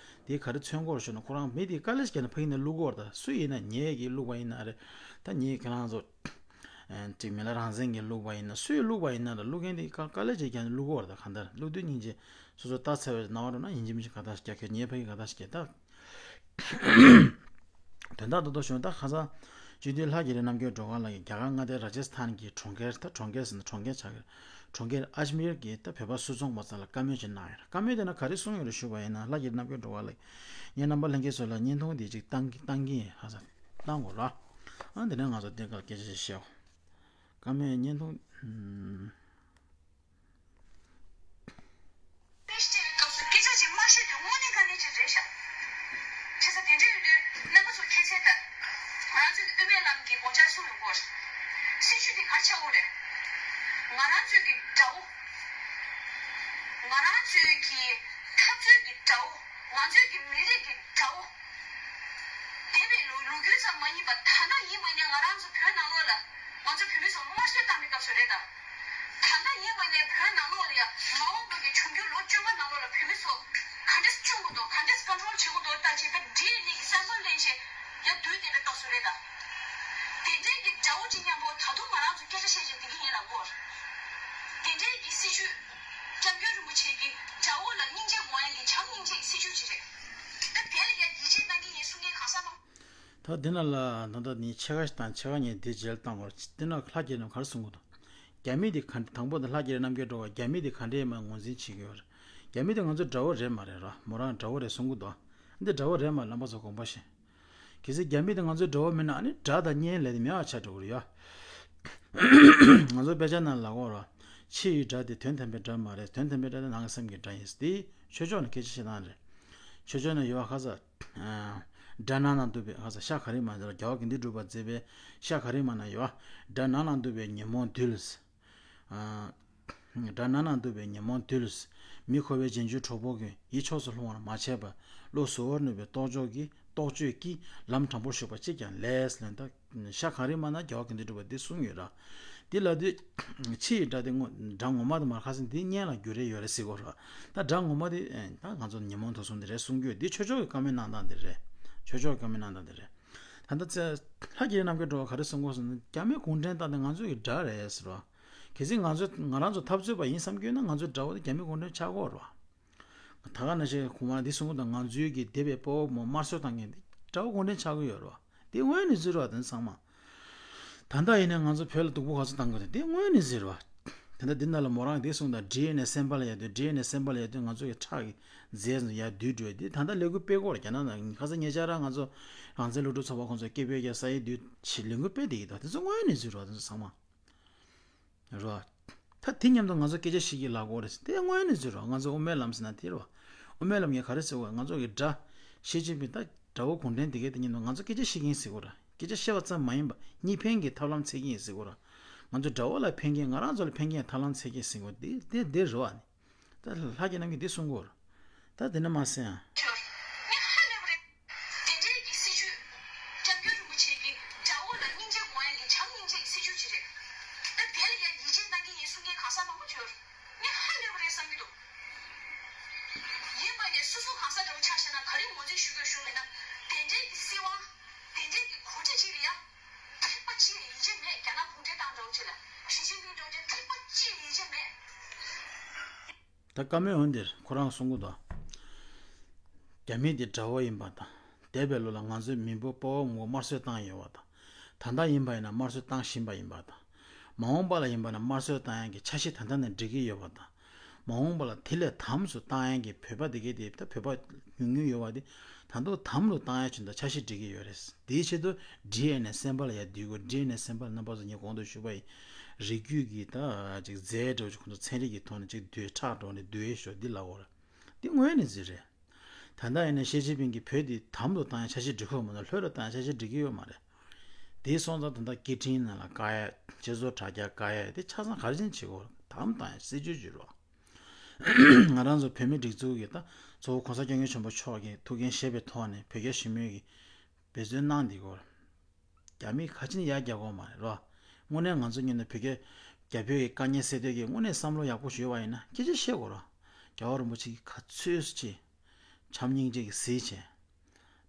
དེ་ག་རེ་མཚོན་གྱི་ཡོད་རེད་ཞུ་ན་ཁོ་རང་མི་དེ་དཀའ་ལས་ཤིག་བརྒྱབ་ནས་ཕ་གི་ནས་བླུགས་ཀྱི་ཡོད་རེད། ད་སུ་ཡིན་ན་ངེད་ཀྱིས་བླུགས་པ་ཡིན་ན་རེད། ད་ངེད་ཁྱེད་རང་ཚོ་ཅིག་མི་ལ་རང་བཙན་གྱིས་བླུགས་པ་ཡིན་ན་སུས་བླུགས་པ་ཡིན་ན་ར། བླུགས་མཁན་དེ་དཀའ་དཀའ་ལས་ཅིག་བརྒྱབ་ནས་བླུགས་ཀྱི་ཡོད་རེད། ད་གང་ལྟར་བླུགས་དུས་སྙིང་རྗེ། སོ་སོ་ལྟ་ཚར་བའི་རྣ་བ་འགྲོ་ན་ཡིན་གཅིག་མིན་གཅིག་དགའ་རྟགས་ཤིག་རྒྱག། ཁྱོད་ངའི་ཕ་གི་དགའ་རྟགས་ཤིག་རྒྱག་ད། དོན་དག་ཏོག་ཏོག་ཞུ་ན་ད་ཁ་སང་སྤྱི་འཐུས་ལྷ་རྒྱལ་རི་རྣམ་རྒྱལ་སྒྲོལ་དཀར་ལགས་ཀྱིས་རྒྱ་གར་མངའ་སྡེ་ར་ཇི་སི་ཐན་གྱི་གྲོང་ཁྱེར། ད་གྲོང་ཁྱེར་ཟེར་ན་གྲོང་ཁྱེར་ཆགས་ཀྱི་རེད། གྲོང་ཁྱེར་ཨ་ཇ་མིར་གྱི་ད་བོད་པ་སུད་ཚོང་པ་ཚོ་ལ་བཀའ་མོལ་ཅིག་གནང་ཡོད་རེད། བཀའ་མོལ་དེ་ནང་ག་རེ་གསུངས་ཡོད་རེད་ཞུས་པ་ཡིན་ན་ལྷ་རྒྱལ་རི་རྣམ་རྒྱལ་སྒྲོལ་དཀར་ལགས་ཀྱིས། ངས་རྣམ་པ་ལྷན་རྒྱས་ཚོ་ལ་བརྙན་ཐུང་འདི་ཅིག་བཏང་གི་བཏང་གི་ཡིན། ཧ་ས་བཏང་དགོས་ར། ཨ་དེ་ནས་ང་ཚོ་དེ་གར་སྐད་ཆ་ཞིག་བཤད། བཀའ་མོལ་བརྙན་ཐུང་། དཔེ་ཞིག་སྤྱད་པའི་སྐབས་སུ་སྐད་ཆ་ཅིག་མ་ཤོད་དུས་དངོས་གནས་དཀའ་ངལ་ཅིག་རེད་ཤག། བྱས་ཙང་དེ་འདྲ་ཡོད་དུས་རྣམ་པ་ཚོ་ཁྱད་མཚར་ལྟར། ང་རང་ཚོའི་དབུ་མའི་ལམ་གྱི་དགོངས་འཆར་གསུངས་ཡོང་གི་ཡོད་རེད། སྲིད་བྱུས་འདི་ག་རེ་ཆགས་ཡོད་རེད། ང་རང་ཚོའི་གི་དགྲ་བོ། ང་རང་ཚོའི་གི་འཐབ་རྩོད་ཀྱི་དགྲ་བོ། ང་ཚོའི་གི་མི་རིགས་ཀྱི་དགྲ་བོ། འདས་པའི་ལོ་ལོ་རྒྱུས་ཙམ་མ་ཡིན་པར་ད་ལྟ་ཡིན་པ་ནས་ང་རང་ཚོ་བོད་ནང་ལོགས་ལ་ང་ཚོ་བོད་མི་ཚོ་དམར་གསོད་བཏང་བའི་སྐབས་སུ་རེད་ད། ད་ལྟ་ཡིན་པ་ནས་བོད་ནང་ལོགས་ལ་ཡང་མ་འོངས་པ་གི་འབྱུང་འགྱུར་ལོ་བཅོ་ལྔ་ནང་ལོགས་ལ་བོད་མི་ཚོ་ག་འདྲས་སྐྱོང་དགོས་འདུག། ག་འདྲས་ཀོན་ཊོལ་བྱེད་དགོས་འདུག་ལྟ་ཅིག་ད་འདྲིས་ནས་ཀྱི་བསམ་བློ་ལེན་བྱས་ཡར་བསྡུས་བསྡད་པའི་སྐབས་སུ་རེད་ད། དེ་འདྲའི་གི་དགྲ་བོ་གཅིག་མཉམ་པོ་ད་དུང་ང་རང་ཚོ་སྐད་ཆ་བཤད་བྱས་བསྡད་ཀྱི་ཡིན་ལབ་དགོས། དེ་འདྲའི་གི་སྲིད་བྱུས། སྐྱབས་མགོན་རིན་པོ་ཆེ་གི་དགྲ་བོ་ལ་སྙིང་རྗེ་དགོངས་ཡ་འདི་བྱམས་སྙིང་རྗེ་གི་སྲིད་བྱུས་ཅིག་རེད། ད་དེ་ལ་ཡང་ཡིད་ཆེས་གནང་གི་ཡིན་གསུང་མཁན་གང་ཟག་མང་། ད་འདི་ན་ལ་ད་ལྟ་ནི་ཕྱེད་ཀ་ཞིག་དང་ཕྱེད་ཀ་ཉིད་འདི་རྗེས་ལ་བཏང་བར་འདི་ན་ལྷ་རྒྱལ་རྣམ་ག་རེ་གསུང་གི་འདུག། རྒྱ་མི་འདི་ག་འདྲ་དང་པོ་དང་ལྷ་རྒྱལ་རྣམ་རྒྱལ་སྒྲོལ་དཀར་རྒྱ་མི་འདི་ག་འདྲས་མ་ངོས་འཛིན་བྱེད་ཀྱི་ཡོད་རེད། རྒྱ་མི་འདི་ང་ཚོའི་དགྲ་བོ་རེད་མ་རེད་ར། མོ་རང་དགྲ་བོ་རེད་གསུང་གི་འདུག། འདི་དགྲ་བོ་རེད་མ་རེད་རྣམ་པ་ཚོ་དགོངས་པ་བཞེས། གལ་སྲིད་རྒྱ་མི་དེ་ང་ཚོའི་དགྲ་བོ་མིན་ན་ཨ་ནི་དགྲ་དང་གཉེན་ལས་དེ་མེད་པ་ཆགས་འགྲོ་གི་རེད་ཡ། ང་ཚོ་དཔེ་ཆ་ནང་ལ་ལབ་ཀྱི་ཡོད་རེད། ཕྱི་ཡི་དགྲ་དེ་དོན་དམ་པའི་དགྲ་མ་རེད། དོན་དམ་པའི་དགྲ་དེ་ནང་གི་སེམས་ཀྱི་དགྲ་ཡིན། དེ་ཆོས་ཕྱོགས་ནས་སྐད་ཆ་བཤད་སྟངས་རེད། ཆོས་ཕྱོགས་ནས་ཡོད་པ་ཁ་ས། དགྲ་ནང་ན་འདུག་པའི་ཁ་ས་ཤ་ག་རེ་མ་རེད། རྒྱལ་བ་དགེ་འདུན་གྲུབ་པ་མཛད་པའི་ཤ་ག་རེ་མ་ན་ཡོད། དགྲ་ནང་ན་འདུག་པའི་ཉོན་མོངས་རྡུལ། དགྲ་ནང་ན་འདུག་པའི་ཉོན་མོངས་རྡུལ། མི་ཁོ་བོའི་རྗེས་འཇུག་གྲོགས་པོ་གི་ཡིད་ཕྱོགས་སུ་ལྷུང་བར་མ་བྱས་པར་བློ་གཟུ་བོར་ནུས་པའི་རྟོག་འཇོག་གིས་ རྟོག་དཔྱོད་ཀྱིས་ལམ་དྲང་པོར་ཞུགས་པ་གཅིག་ཀྱང་ལས་ལན་ད། ཤ་གང་རིགས་མ་ན་རྒྱལ་བ་དགེ་འདུན་གྲུབ་པ་འདི་གསུངས་ཡོད་ར། འདི་ལ་དུས་ཕྱི་ཡི་སྒྲ་དེ་དངོས་སྒྲ་ངོ་མ་དེ་མར་ཁ་སང་འདི་སྙན་ལ་འགྱུར་རེ་ཡོད་རེད་ཟེར་གོ་ར། ད་སྒྲ་ངོ་མ་དེ་ད་ང་ཚོ་ཉོན་མོངས་དུག་གསུམ་དེ་རེད་གསུང་རྒྱུ་འདི་ཆོས་ཕྱོགས་ཀྱི་བཀའ་མོལ་གནང་སྟངས་དེ་རེད། ཆོས་ཕྱོགས་ཀྱི་བཀའ་མོལ་གནང་སྟངས་དེ་རེད། ད་ལྟ་ཚེ་ལྷ་རྒྱལ་རྣམ་རྒྱལ་འགྲོ་བ་ག་རེ་གསུང་གོ་ཟེར་ན། རྒྱ་མིའི་གུང་ཁྲན་ཏང་དེ་ང་ཚོ་ཡི་དགྲ་རེད་ཟེར་བ། གལ་སྲིད་ང་ཚོ་ང་རང་ཚོ་འཐབ་རྩོད་པ་ཡིན་བསམ་གྱི་ཡོད་ན་ང་ཚོའི་དགྲ་བོ་དེ་རྒྱ་མི་གུང་ཁྲན་ཆགས་ཀྱི་ཡོད་རེད་བ། ད་ག་ནང་བཞིན་གོང་མ་འདི་གསུང་གི་འདུག་ང་ཚོའི་གི་འདས་པའི་དཔའ་བོ་མོ་དམར་གསོད་བཏང་མཁན་འདི་དགྲ་བོ་གུང་ཁྲན་ཆགས་ཀྱི་ཡོད་རེད་བ། འདི་དངོས་གནས་ཟེར་བ་དེ་ཚང་མ། ད་ལྟ་ཡིན་ན་ང་ཚོ་བོད་ལ་སྡུག་པོ་ག་ཚོད་བཏང་གི་འདུག་འདི་དངོས་གནས་ཟེར་བ། ད་ལྟ་འདི་ནང་ལ་མོ་རང་འདི་གསུང་དང་ཌི་ཨེན་ཨེ་སེམས་པ་ལ་ཡ་དུས་ཌི་ཨེན་ཨེ་སེམས་པ་ལ་ཡ་དུས་ང་ཚོ་གི་ཁྲག་གི་རྫས་ཡ་བསྡུས་འགྲོ་འདི་ད་ལྟ་ལས་འགུལ་སྤེལ་གོ་ར། རྒྱ་ནག་ནང་ཁ་སང་ཉེ་ཆར་རང་ང་ཚོ་རང་བཙན་སློབ་ཕྲུག་ཚོགས་པ་ཁོང་ཚོ་སྐད་འབོད་རྒྱག་ས་ཡི་དུས་ཆེད་ལས་འགུལ་སྤེལ་བསྡད་ཀྱི་འདུག་དེ་ཚོ་དངོས་གནས་ཟེར་བ་དེ་ཚོ་ཚང་མ། རོ། ད་དེ་མཉམ་དུ་ང་ཚོ་སྐད་ཆ་བཤད་ཀྱི་ལབ་དགོས་རེད། དེ་དངོས་གནས་ཟེར་རོ། ང་ཚོ་དབུ་མའི་ལམ་ཟེར་ན་དེ་རོ། དབུ་མའི་ལམ་གྱི་ག་རེ་ཟེར་དགོས། ང་ཚོ་གི་དགྲ། ཞི་ཅིན་ཕིང་ད་དགྲ་བོ་གུང་ཁྲན་དེ་གའི་དེ་མཉམ་དུ་ང་ཚོ་སྐད་ཆ་བཤད་ཀྱི་ཡིན་ཟེར་དགོས་ར། སྐད་ཆ་བཤད་པ་ཙམ་མ་ཡིན་པ་གཉིས་ཕན་གྱི་ཐབས་ལམ་འཚོལ་གྱི་ཡིན་ཟེར་དགོས་ར། ང་ཚོ་དགྲ་བོ་ལ་ཕན་མཁན་ང་རང་ཚོ་ལ་ཕན་མཁན་ཐབས་ལམ་འཚོལ་གྱི་ཡིན་ཟེར་དགོས། དེ་དེ་རོ་ཨ་ནི། ད་ལྷ་རྒྱལ་རྣམ་རྒྱལ་འདི་གསུང་གོ། ད་དེ་ནས་མ་ཟེར་ཡང་། ཁྱོད། ངས་ཧ་ལས་པ་རེད། དེ་འདྲའི་གི་སྲིད་ཇུས། སྐྱབས་མགོན་རིན་པོ་ཆེ་གིས་དགྲ་བོ་ལ་སྙིང་རྗེ་དགོངས་ཡ་གི་བྱམས་སྙིང་རྗེ་གི་སྲིད་ཇུས་ཅིག་རེད། ད་དེ་ལ་ཡ་ཡིད་ཆེས་གནང་གི་ཡིན་གསུང་མཁན་གང་ཟག་མང་པོ་ཡོད་རེད། ངས་ཧ་ལས་པ་རེད་བསམ་གྱི་འདུག་ཡིན་པ་ནས་སོ་སོ་གང་ཟག་འདྲ་བོ་ཆ་བཞག་ན་ག་རེ་ངོས་འཛིན་ཞུ་དགོས་ཞུ་མེད་ན། དེ་འདྲའི་གི་སྲིད་དབང་། དེ་འདྲའི་གི་གོ་སྒྲིག་ཅིག་ལ་ཡ། ཐེག་པ་ཅིག་ཡིད་ཆེས་མེད། རྒྱ་ནག་གུང་ཁྲན་ཏང་འདྲ་བོ་ཅིག་ལ། ཞི་ཅིན་ཕིང་འདྲ་བོ་ཅིག་ཐེག་པ་ཅིག་ཡིད་ཆེས་མེད། ད་བཀའ་མོལ་འོན་ཏེ་ཁོ་རང་གསུང་གི་འདུག་རྒྱ་མི་དེ་དགྲ་བོ་ཡིན་པ་དང་། འདས་པའི་ལོ་ལ་ང་ཚོའི་མི་འབོར་དཔའ་བོ་ངོ་དམར་གསོད་བཏང་ཡོད་པ་དང་། ད་ལྟ་ཡིན་པ་ཡིན་ན་དམར་གསོད་བཏང་བཞིན་པ་ཡིན་པ་དང་། མ་འོངས་པ་ལ་ཡིན་པ་ན་དམར་གསོད་བཏང་ཡག་གི་འཆར་གཞི་ད་ལྟ་ནས་སྒྲིག་གི་ཡོད་པ་དང་། མ་འོངས་པ་ལ་དེ་ལས་དམ་སུ་བཏང་ཡག་གི་བོད་པ་དེ་གའི་དེ་ད་བོད་པ་ཉུང་ཉུང་ཡོད་པ་དེ་ད་དུང་དམ་ལུ་བཏང་ཡག་ཅིག་ད་འཆར་གཞི་སྒྲིག་གི་ཡོད་རེད། དེའི་ཆེད་དུ་ཌི་ཨེན་ཨེ་སེམས་པ་ལ་ཡ་བསྡུས་དགོས། ཌི་ཨེན་ཨེ་སེམས་པ་ལ་རྣམ་པ་ཚོ་ངས་གོང་དུ་ཞུས་པ་ཡི་རིགས་རྒྱུད་ཀྱི་ད་ཅིག་རྫས་འདྲ་བོ་ཅིག་ཁོང་ཚོ་ཚན་རིག་གི་ཐོག་ནས་ཅིག་བསྡུས་ཁྲག་འགྲོ་ནས་བསྡུས་ཡོད་ཤོག་འདི་ལབ་དགོས་རེད། འདི་དངོས་གནས་ཟིག་རེད། ད་ལྟ་ཡིན་ན་ཞི་ཅིན་ཕིང་གིས་བོད་འདི་དམ་དུ་བཏང་ཡ་འཆར་གཞི་སྒྲིག་གི་ཡོད་མ་གཏོགས་ལྷོད་ལ་བཏང་ཡ་འཆར་གཞི་སྒྲིག་གི་ཡོད་མ་རེད། དེ་སོང་ཙང་ད་ལྟ་སྐད་འཕྲིན་ནང་ལ་བཀག་ཡ། སྤྱི་ཚོགས་དྲ་རྒྱ་བཀག་ཡ་དེ་ཆ་ཚང་ག་རེ་བྱས་ནས་བྱེད་དགོས་རེད། དམ་བཏང་ཡ་སྲིད་ཇུས་བརྗོད་རོགས། ང་རང་ཚོ་བོད་མི་སྒྲིག་འཛུགས་ཀྱི་ད་གཙོ་བོ་༸གོང་ས་༸སྐྱབས་མགོན་ཆེན་པོ་མཆོག་གིས་ཐུགས་འགན་བཞེས་པའི་ཐོག་ནས་བོད་རྒྱ་ཞི་མོལ་གྱི་འབད་བརྩོན་གནང་འདི་སྐོར། རྒྱ་མིས་ག་ཅི་ནས་ཡར་རྒྱག་གོ་མ་རེད་རོ། དངོས་གནས་ང་ཚོ་ཉིད་ནས་བོད་རྒྱ་རྒྱ་བོད་ཀྱི་དཀའ་ངལ་སེལ་འདོད་ཀྱི་དངོས་གནས་བསམ་བློ་ཡག་པོ་ཞིག་ཡོད་པ་ཡིན་ན་སྐད་ཆ་བཤད་དགོས་རོ། རྒྱལ་བ་རིན་པོ་ཆེ་གིས་ག་ཚོད་སུ་བྱས། བྱམས་སྙིང་རྗེ་གིས་གཟིགས་བྱས།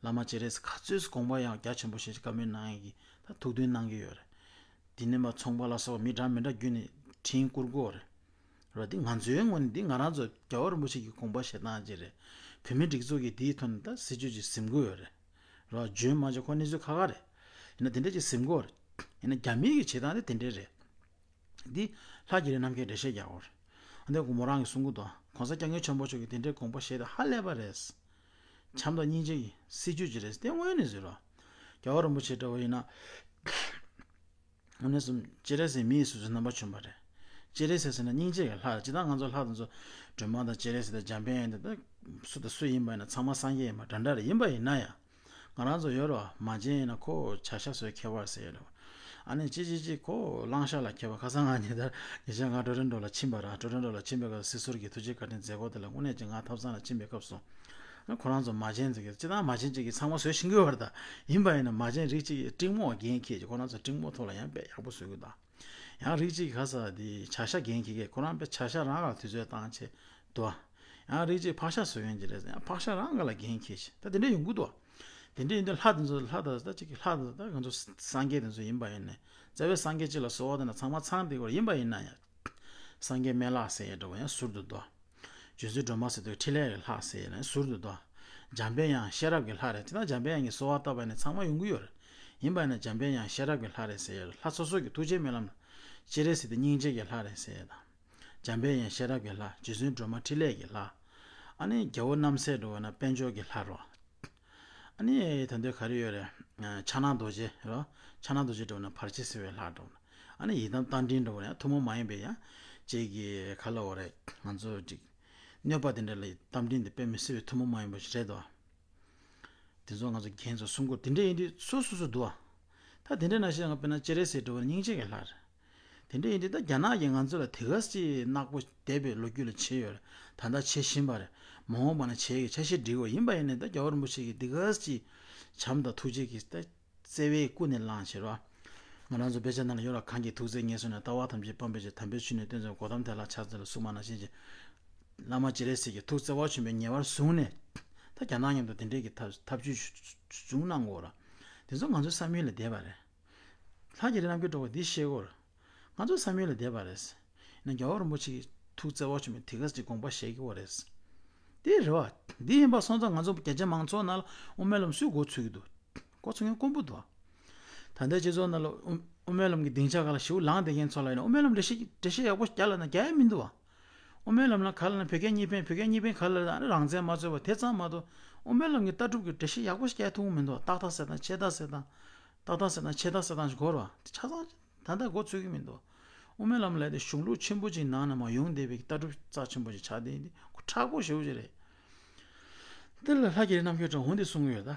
བླ་མ་སྤྱན་རས་གཟིགས་ག་ཚོད་སུ་དགོངས་པ་ཡང་རྒྱ་ཆེན་པོ་ཞེ་ཅིག་བཀའ་མོལ་གནང་ཡས་ཀྱི་ད་ཐུགས་འདུན་གནང་གི་ཡོད་རེད། འདི་ནས་མ་ཚོང་པ་ལ་སོགས་པ་མི་འདྲ་མི་འདྲ་བརྒྱུད་ནས་འཕྲིན་བསྐུར་དགོས་རེད། རོ། འདི་ང་ཚོའི་ངོས་ནས་འདི་ང་རང་ཚོ་རྒྱལ་བ་རིན་པོ་ཆེ་གི་དགོངས་པ་བཞེས་སྟངས་ཅིག་རེད། བོད་མི་སྒྲིག་འཛུགས་ཀྱིས་འདིའི་ཐོག་ནས་ད་སྲིད་ཇུས་ཅིག་འཛིན་གྱི་ཡོད་རེད། རོ། བརྗོད་མ་བྱས་ཁོ་གནས་ཚུལ་ཁག་ཁག་རེད། ཡིན་ན་དེ་འདྲ་ཅིག་འཛིན་གྱི་ཡོད་རེད། ཡིན་ན་རྒྱ་མིའི་གི་བྱེད་སྟངས་དེ་དེ་འདྲ་རེད། འདི་ལྷ་རྒྱལ་རི་རྣམ་རྒྱལ་འགྲེལ་བཤད་རྒྱག་དགོས་རེད། འདི་མོ་རང་གིས་གསུང་གི་འདུག ༸གོང་ས་༸སྐྱབས་མགོན་ཆེན་པོ་མཆོག་གིས་དེ་འདྲའི་དགོངས་པ་བཞེས་ཏེ་ཧ་ལས་པ་རེད། བྱམས་དང་སྙིང་རྗེ་གི་སྲིད་ཇུས་ཅིག་རེད། དེ་དངོས་གནས་ཟེར་རོ། རྒྱལ་བ་རིན་པོ་ཆེ་འདྲ་བོ་ཡིན་ན། དངོས་གནས་སུ་སྤྱན་རས་གཟིགས་མི་ཡི་གཟུགས་སུ་རྣམ་པ་བྱོན་པ་རེད། སྤྱན་རས་གཟིགས་ཟེར་ན་སྙིང་རྗེ་གི་ལྷ་རེད། ཇི་ལྟར་ང་ཚོ་ལྷ་དེ་ཚོ་སྒྲོལ་མ་དང་སྤྱན་རས་གཟིགས་དང་འཇམ་དཔལ་དབྱངས་དེ་དག་སུ་དང་སུ་ཡིན་པ་ཡིན་ན་ཚང་མ་སངས་རྒྱས་ཡིན་པ་འདྲ་འདྲ་རེད། ཡིན་པ་ཡིན་ན་ཡང་། ང་རང་ཚོ་ཡོད་རོ། མ་བྱན་ཡིན་ན་ཁོ་བྱ་ཤ་ཟོས་ཁྱད་པར་ཟེར་ཡོད་རོ། ཨ་ནི་ཅི་ཅི་ཅི་ཁོ་གླང་ཤ་ལ་ཁྱད་པར། ཁ་སང་ང་ཉེ་ཆར་ཉེ་ཆར་ང་ཊོ་རོན་ཊོ་ལ་ཕྱིན་པ་ར། ཊོ་རོན་ཊོ་ལ་ཕྱིན་པའི་སྐབས་སུ་སྲིད་ཟུར་གྱི་ཐུགས་རྗེ་བཀའ་དྲིན་མཛད་སྒོ་དེ་ལ་དངོས་གནས་ཀྱི་ང་ཐབ་ཚང་ལ་ཕྱིན་པའི་སྐབས་སུ། ཁོ་རང་ཚོ་མ་བྱན་ཚོ་གི་སྤྱིར་བཏང་མ་བྱན་ཅིག་གིས་ཚང་མ་བཟོས་ཤེས་ཀྱི་ཡོད་རེད་ད། ཡིན་པ་ཡིན་ན་མ་བྱན་རིགས་གཅིག་གིས་སྤྲིང་མོ་འགན་འཁྱེར་ཅིག་ཁོ་རང་ཚོ་སྤྲིང་མོ་ཐོག་ལ་ཡང་དཔེ་ཡག་པོ་བཟོས་ཀྱི་འདུག་ཡང་རིགས་གཅིག་གིས་ཁ་ས་དེ་བྱ་ཤ་འགན་འཁྱེར་གི་ཁོ་རང་དཔེ་བྱ་ཤ་རང་ག་དུས་ཚོད་བཏང་བྱས་འདུག་ཡང་རིགས་གཅིག་ཕག་ཤ་བཟོ་ཡོང་གི་རེད། ཡང་ཕག་ཤ་རང་ག་ལ་འགན་འཁྱེར་བྱས་ད་དེ་འདྲ་ཡོང་གི་འདུག་དེ་འདྲ་ཡིན་དུས་ལྷ་དེ་ཚོ་ལྷ་དང་ད་ཅིག་གི་ལྷ་དང་ད་ང་ཚོ་སངས་རྒྱས་དེ་ཚོ་ཡིན་པ་ཡིན་ནས་རྩ་བའི་སངས་རྒྱས་གཅིག་ལ་གསོལ་བ་དེ་འདྲ་ཚང་མ་ཚང་བསྡད་ཀྱི་ཡོད་རེད། ཡིན་པ་ཡིན་ན་ཡང་། སངས་རྒྱས་སྨན་བླ་ཟེར་ཡས་འདྲ་བོ་ཡང་ཟུར་དུ་འདུག་རྗེ་བཙུན་སྒྲོལ་མ་ཟེར་དུས་ཕྲིན་ལས་ཀྱི་ལྷ་ཟེར་ཡས་ལ་ཟུར་དུ་འདུག་འཇམ་པའི་དབྱངས་ཤེས་རབ་ཀྱི་ལྷ་རེད། དེ་ན་འཇམ་པའི་དབྱངས་ཀྱི་གསོལ་བ་བཏབ་པ་ནི་ཚང་མ་ཡོང་གི་ཡོད་རེད། ཡིན་པ་ན་འཇམ་པའི་དབྱངས་ཤེས་རབ་ཀྱི་ལྷ་རེད་ཟེར་ཡས་ལྷ་སོ་སོ་གི་ཐུགས་རྗེ་སྨོན་ལམ་ལ། སྤྱན་རས་གཟིགས་དེ་སྙིང་རྗེ་གི་ལྷ་རེད་ཟེར་ཡས་དང་། འཇམ་པའི་དབྱངས་ཤེས་རབ་ཀྱི་ལྷ། རྗེ་བཙུན་སྒྲོལ་མ་ཕྲིན་ལས་ཀྱི་ལྷ། ཨ་ནི་རྒྱལ་པོ་རྣམ་སྲས་འདྲ་བོ་ན་དཔལ་འབྱོར་གྱི་ལྷ་རོ། ཨ་ནི་ད་འདོད་ག་རེ་ཡོད་རེད། ཕྱག་ན་རྡོ་རྗེ་རོ། ཕྱག་ན་རྡོ་རྗེ་འདྲ་བོ་ན་བར་ཆད་སེལ་བའི་ལྷ་འདྲ་བོ་ན། ཨ་ནི་ཡི་དམ་རྟ་མགྲིན་འདྲ་བོ་ན་ཡང་ཐུན་མོང་མ་ཡིན་པའི་ཡང་། ཅིག་གི་ག་ལ་འོ་རེད། ང་ཚོ་ཅིག་གནོད་པ་དེ་འདྲ་ལ་རྟ་མགྲིན་དེ་དཔེ་མི་སྲིད་པའི་ཐུན་མོང་མ་ཡིན་པ་ཞིག་རེད་དོ། དེ་ཚོ་ང་ཚོ་རྒན་ཚོ་གསུང་གོ་དེ་འདྲ་ཡིན་དུས་སོ་སོ་སོ་འདུག་ཨ། ད་དེ་འདྲ་ན་ཞིག་ང་དཔེར་ན་སྤྱན་རས་གཟིགས་འདྲ་བོ་ན་སྙིང་རྗེ་གི་ལྷ་རེད། དེ་འདྲ་ཡིན་དུས་ད་རྒྱ་ནག་གིས་ང་ཚོ་ལ་དེ་ག་ཅིག་ནག་པོ་འདས་པའི་ལོ་རྒྱུས་ལ་བྱས་ཡོད་རེད། ད་ལྟ་བྱེད་བཞིན་པ་རེད། མ་འོངས་པ་ན་བྱེད་ཀྱི་འཆར་གཞི་སྒྲིག་དགོས་ཡིན་པ་ཡིན་ནའི་ད་རྒྱལ་བ་རིན་པོ་ཆེ་གིས་དེ་ག་ཅིག་ བྱམས་དང་ཐུགས་རྗེ་གི་ད་བརྩེ་བས་ཀུན་ནས་བསླངས་བྱས་རོ། ང་རང་ཚོ་དཔེ་ཆ་ནང་ལ་ཡོད་ར། གང་གིས་ཐུགས་བརྩེ་ངེས་བཟུང་ནས། ལྟ་བ་ཐམས་ཅད་སྤང་བའི་ཕྱིར། དམ་པའི་ཆོས་ནི་སྟོན་མཛད་པ། གོའུ་ཏམ་དེ་ལ་ཕྱག་འཚལ་ལོ། གསུངས་པ་ནང་བཞིན་གྱི་བླ་མ་སྤྱན་རས་གཟིགས་ཀྱི་ཐུགས་བརྩེ་བ་ཆེན་པོས་ངེས་པར་བཟུང་ནས། ད་རྒྱ་ནག་མཉམ་དུ་དེ་འདྲའི་གི་ཐབས་ཐབས་ཇུས་བྱུང་གནང་དགོས་ར། དེ་ཚོ་ང་ཚོའི་བསམ་ཡུལ་ལས་འདས་པ་རེད། ལྷ་རྒྱ་རི་རྣམ་རྒྱལ་སྒྲོལ་དཀར་འདི་བཤད་དགོས་ར། ང་ཚོའི་བསམ་ཡུལ་ལས་འདས་པ་རེད། ཡིན་ན་རྒྱལ་བ་རིན་པོ་ཆེ་གི་ཐུགས་བརྩེ་བ་ཆེན་པོས་དེ་ག་ཅིག་དགོངས་པ་བཞེས་ཀྱི་ཡོད་རེད། དེ་རེད་བ། འདི་ཡིན་པ་སོང་ཙང་ང་ཚོ་རྒྱ་ཆེ་མང་ཚོགས་ནང་ལ་དབུ་མའི་ལམ་སུས་འགོ་ཚུགས་ཀྱི་འདུག་འགོ་ཚུགས་མཁན་དཀོན་པོ་འདུག་ད་ལྟའི་སྤྱི་ཚོགས་ནང་ལ་དབུ་དབུ་མའི་ལམ་གྱི་སྡིངས་ཆ་སྒང་ལ་ཞེ་པོ་ལངས་བསྡད་མཁན་ཚོ་ལ་ཡིན་ན། དབུ་མའི་ལམ་འགྲེལ་བཤད་འགྲེལ་བཤད་ཡག་པོ་རྒྱག་ལབ་ན་རྒྱག་ཡ་མི་འདུག་བ། དབུ་མའི་ལམ་ལ་ག་ལ་ན་བོད་སྐད་གཉིས་ཕན། བོད་སྐད་གཉིས་ཕན་ག་ལ་ན་རང་བཙན་མ་རྩོད་པ་དེ་ཙམ་མ་གཏོགས། དབུ་མའི་ལམ་གྱི་ལྟ་གྲུབ་ཀྱི་འགྲེལ་བཤད་ཡག་པོ་ཞིག་རྒྱག་ཐུབ་ཀྱི་མི་འདུག་ཏག་ཏག་ཟེར་དང་ཆེ་ཏག་ཟེར་དང་། ཏག་ཏག་ཟེར་དང་ཆེ་ཏག་ཟེར་དང་ཞིག་གོ་ར་བ། དེ་ཆ་ཚང་ད་ལྟ་འགོ་ཚུགས་ཀྱི་མི་འདུག་དབུ་མའི་ལམ་ལབ་དེ་གཞུང་ལུགས་ཆེན་པོ་ཅིག་ནང་ནས་མར་ཡོང་བསྡད་པའི་ལྟ་གྲུབ་རྩ་ཆེན་པོ་ཅིག་ཆགས་བསྡད་ཡིན། དེ་ཁོ་མཁྲེགས་པོ་ཞེ་པོ་ཅིག་རེད། དེ་ལ་ལྷ་རྒྱ་རི་རྣམ་རྒྱལ་སྒྲོལ་དཀར་འོ་འདི་གསུང་གི་ཡོད་ད།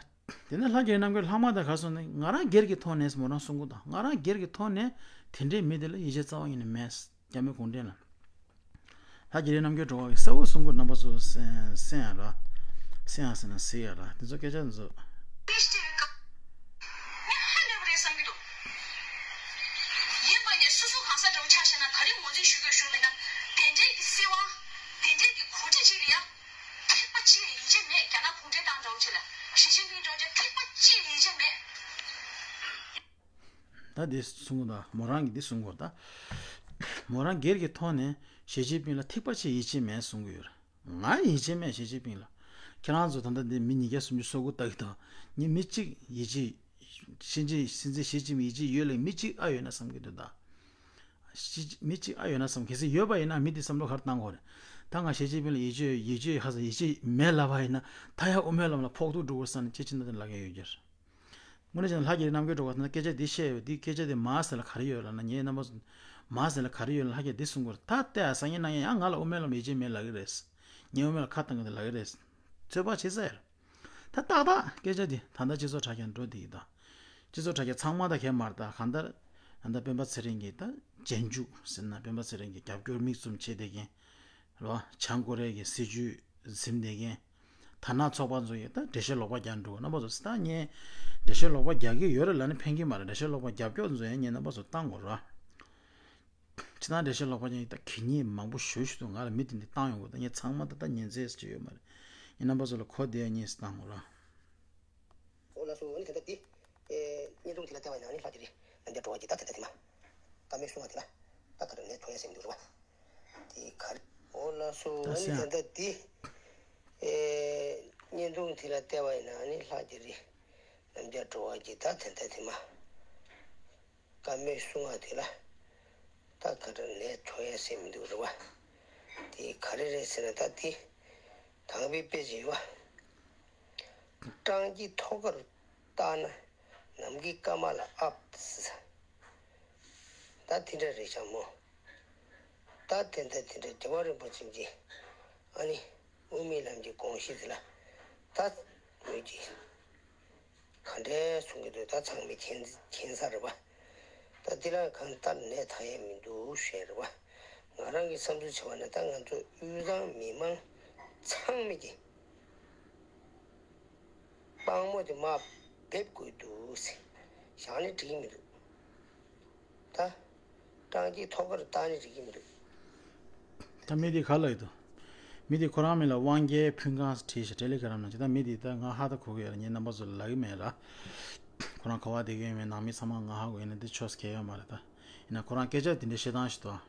དེ་ནས་ལྷ་རྒྱ་རི་རྣམ་རྒྱལ་ལྷག་མ་དང་ག་སོང་ནས། ང་རང་སྒེར་གྱི་ཐོག་ནས་མོ་རང་གསུང་གི་འདུག་ང་རང་སྒེར་གྱི་ཐོག་ནས་དེ་འདྲའི་མི་དེ་ལ་ཡིད་ཆེས་རྩ་བ་ཉིད་ནས་མེད། རྒྱ་མི་གུང་ཁྲན་ལ། ལྷ་རྒྱ་རི་རྣམ་རྒྱལ་སྒྲོལ་དཀར་གྱིས་གསལ་པོ་གསུང་གི་འདུག་རྣམ་པ་ཚོ་གསན་གསན་ཡ་ར། གསན་ཡ་ཟེར་ན་གཟིགས་ཡ་ར། དེ་ཚོ་སྐད་ཆ་འདི་ཚོ། ངས་ཧ་ལས་པ་རེད་བསམ་གྱི་འདུག་ཡིན་པ་ནས་སོ་སོ་གང་ཟག་འདྲ་བོ་ཆ་བཞག་ན་ག་རེ་ངོས་འཛིན་ཞུ་དགོས་ཞུ་མེད་ན། དེ་འདྲའི་གི་སྲིད་དབང་། དེ་འདྲའི་གི་གོ་སྒྲིག་ཅིག་ལ་ཡ། ཐིགས་པ་གཅིག་ཡིད་ཆེས་མེད། རྒྱ་ནག་གུང་ཁྲན་ཏང་འདྲ་བོ་ཅིག་ལ། ཞི་ཅིན་ཕིང་འདྲ་བོ་ཅིག་ཐིགས་པ་གཅིག་ཡིད་ཆེས་མེད། ད་འདི་གསུང་གི་འདུག་མོ་རང་གིས་འདི་གསུང་གི་ཡོད་ད། མོ་རང་སྒེར་གྱི་ཐོག་ནས་ཞི་ཅིན་ཕིང་ལ་ཐིགས་པ་གཅིག་ཡིད་ཆེས་མེད་གསུང་གི་ཡོད་རེད། ང་ཡིད་ཆེས་མེད་ཞི་ཅིན་ཕིང་ལ། ཁྱེད་རང་ཚོ་ད་ལྟ་འདི་མི་ཉིས་བརྒྱ་སུམ་ཅུ་སོ་དགུ་ལྟ་གི་འདུག་ངས་མི་གཅིག་ཡིད་ཆེས། སྲིད་འཛིན་སྲིད་འཛིན་ཞི་ཅིན་ཕིང་ཡིད་ཆེས་ཡོད་ལབ་མི་གཅིག་ཨ་ཡོད་ན་བསམ་གྱི་འདུག་ད། ཞི་མི་གཅིག་ཨ་ཡོད་ན་བསམ། གལ་སྲིད་ཡོད་པ་ཡིན་ན་མི་དེ་བསམ་བློ་ག་རེ་བཏང་དགོས་རེད། ད་ང་ཞི་ཅིན་ཕིང་ལ་ཡིད་ཆེས་ཡིད་ཆེས་ཧ་ས་ཡིད་ཆེས་མེད་ལབ་པ་ཡིན་ན། ད་ཡང་དབུ་མའི་ལམ་ལ་ཕོག་ཐུག་འགྲོ་དགོས་བསམ་ནས་ཅི་ཕྱིན་ད་དེ་ལབ་མཁན་ཡོད་ཀྱི་རེད། དངོས་གནས་བྱས་ན་ལྷ་རྒྱ་རི་རྣམ་རྒྱལ་སྒྲོལ་དཀར་ད་སྐད་ཆ་འདི་བཤད་ཡོད། འདི་སྐད་ཆ་དེ་མ་ཟེར་ལ་ག་རེ་ཡོད་ལབ་ན། ངས་རྣམ་པ་ཚོ་མ་ཟེར་ལ་ག་རེ་ཡོད་ལབ་ན། ལྷ་རྒྱ་འདི་གསུང་གི་རེད། ད་ལྟ་ཡ་སང་ཉིན་གནངས་ཉིན་ཡང་ང་ལ་དབུ་མའི་ལམ་ཡིད་ཆེས་མེད་ལབ་ཀྱི་རེད། ངས་དབུ་མའི་ལམ་ཁ་བཏང་གི་འདུག་ལབ་ཀྱི་རེད། ཚོད་དཔག་བྱེད་ས་ཡོད། ད་ཏག་ཏག་སྐད་ཆ་འདི་ད་ལྟ་སྤྱི་ཚོགས་དྲ་རྒྱ་འགྲོ་བསྡད་ཀྱི་འདུག་སྤྱི་ཚོགས་དྲ་རྒྱ་ཚང་མ་ད་གས་མ་རེད་ད། གང་ལྟར་ད་ལྟ་སྤེན་པ་ཚེ་རིང་གི་ད་རྗེས་འཇུག་ཟེར་ན། སྤེན་པ་ཚེ་རིང་གི་རྒྱབ་སྐྱོར་མིག་བཙུམ་བྱེད་བསྡད་མཁན་རོ། བྱང་ཀོ་རི་ཡའི་སྲིད་ཇུས་འཛིན་བསྡད་མཁན། དར་ནག་ཚོགས་པ་ཚོ་ཡིས་ད་འགྲེལ་བཤད་ལོག་པ་རྒྱག་འགྲོ། རྣམ་པ་ཚོ་ད་ངས་འགྲེལ་བཤད་ལོག་པ་རྒྱག་གི་ཡོད་རེད་ལབ་ན་ཕན་གྱི་མ་རེད། འགྲེལ་བཤད་ལོག་པ་རྒྱབ་སྐྱོར་ཚོ་ཡང་ངས་རྣམ་པ་ཚོ་བཏང་དགོས་ར། ཅི་ད་འགྲེལ་བཤད་ལོག་པ་ཅན་ད་གད་སྙིགས་མང་པོ་ཞེ་པོ་ཞིག་འདུག་ང་ལ་མི་དེ་འདྲ་བཏང་ཡོང་གི་འདུག་ད་ངས་ཚང་མ་ད་ལྟ་ཉན་ཚད་ཅིག་ཡོད་མ་རེད། ངས་རྣམ་པ་ཚོ་ལ་གོ་བདེ་ཡ་གཉིས་སུ་བཏང་དགོས་ར། འོ་ལགས་སོ། འོ་ནི་ད་ལྟ་འདི། ཨེ། བརྙན་ཐུང་དེ་ལ་བལྟས་པ་ཡིན་ན་ནི་ལྷ་རྒྱ་རི་རྣམ་རྒྱལ་སྒྲོལ་དཀར་གྱིས་ད་ད་ལྟ་དེ་མ། བཀའ་མོལ་གསུང་བ་དེ་ལ། ད་ག་རེ་ནས་ཐོན་ཡ་ཟེར་མི་འདུག་རེད་བ། དེ་ག་རེ། འོ་ལགས་སོ། ད་འོ་ནི་ད་ལྟ་འདི། ཨེ། བརྙན་ཐུང་དེ་ལ་བལྟས་པ་ཡིན་ན་ནི་ལྷ་རྒྱ་རི་རྣམ་རྒྱལ་སྒྲོལ་དཀར་གྱིས་ད་ད་ལྟ་དེ་མ། བཀའ་མོལ་གསུང་བ་དེ་ལ། ད་ག་རེ་ནས་ཐོན་ཡ་ཟེར་མི་འདུག་རེད་བ། དེ་ག་རེ་རེད་ཟེར་ན་ད་དེ། དང་པའི་དཔེ་ཅིག་ཡོད་བ། སྤྲང་ཁྱི་ཐོག་ཁར་བཏགས་ན་ནམ་མཁའི་སྐར་མ་ལ་ཨབ་ཟེར། ད་དེ་འདྲ་རེད་ཤག་མོ། ད་དེ་འདྲ་དེ་འདྲ་རྒྱལ་བ་རིན་པོ་ཆེ་གིས་ཨ་ནི་དབུ་མའི་ལམ་གྱི་དགོངས་གཞི་དེ་ལ་ད་ངོས་ཀྱིས་ག་འདྲས་གསུང་གི་འདུག་ད་ཚང་མས་མཁྱེན་མཁྱེན་ས་རེད་བ། ད་འདི་ལ་གང་ལྟར་ནས་ཐར་ཡས་མི་འདུག་ཞེས་རེད་བ། ང་རང་གི་བསམ་ཚུལ་བྱས་པ་ན་ད་ང་ཚོ་དབུས་གཙང་མི་མང་ཚང་མས་ཀྱི་དཔང་མོ་དེ་མར་འབེབས་དགོས་འདུག་ཟེར་བཞག་ནས་འགྲིག་གི་མི་འདུག་ད་སྤྲང་ཁྱི་ཐོག་ཁར་བཏགས་ནས་འགྲིག་གི་མི་འདུག་ད་མི་དེ་ག་ལ་ཡོད་དོ། མི་དེ་ཁོ་རང་མིང་ལ་དབང་རྒྱལ་ཕུན་ཁང་བྲིས་ཤག་ཊེ་ལི་གྷི་རམ་ནང་། ཅི་ད་མི་དེ་ད་ང་ཧ་ད་གོ་གི་ཡོད་རེད། ངས་རྣམ་པ་ཚོ་ལ་ལབ་གི་མེད་ར། ཁོ་རང་ག་བ་བསྡད་གི་ཡོད་མེད་ནང་མི་ཚང་མ་ང་ཧ་གོ་ཡིན་ན་དེ་ཆོས་གལ་ཡོད་མ་རེད་ད། ཡིན་ན་ཁོ་རང་སྐད་ཆ་དེ་འདྲའི་བཤད་སྟངས་ཤིག་འདུག་ཨ།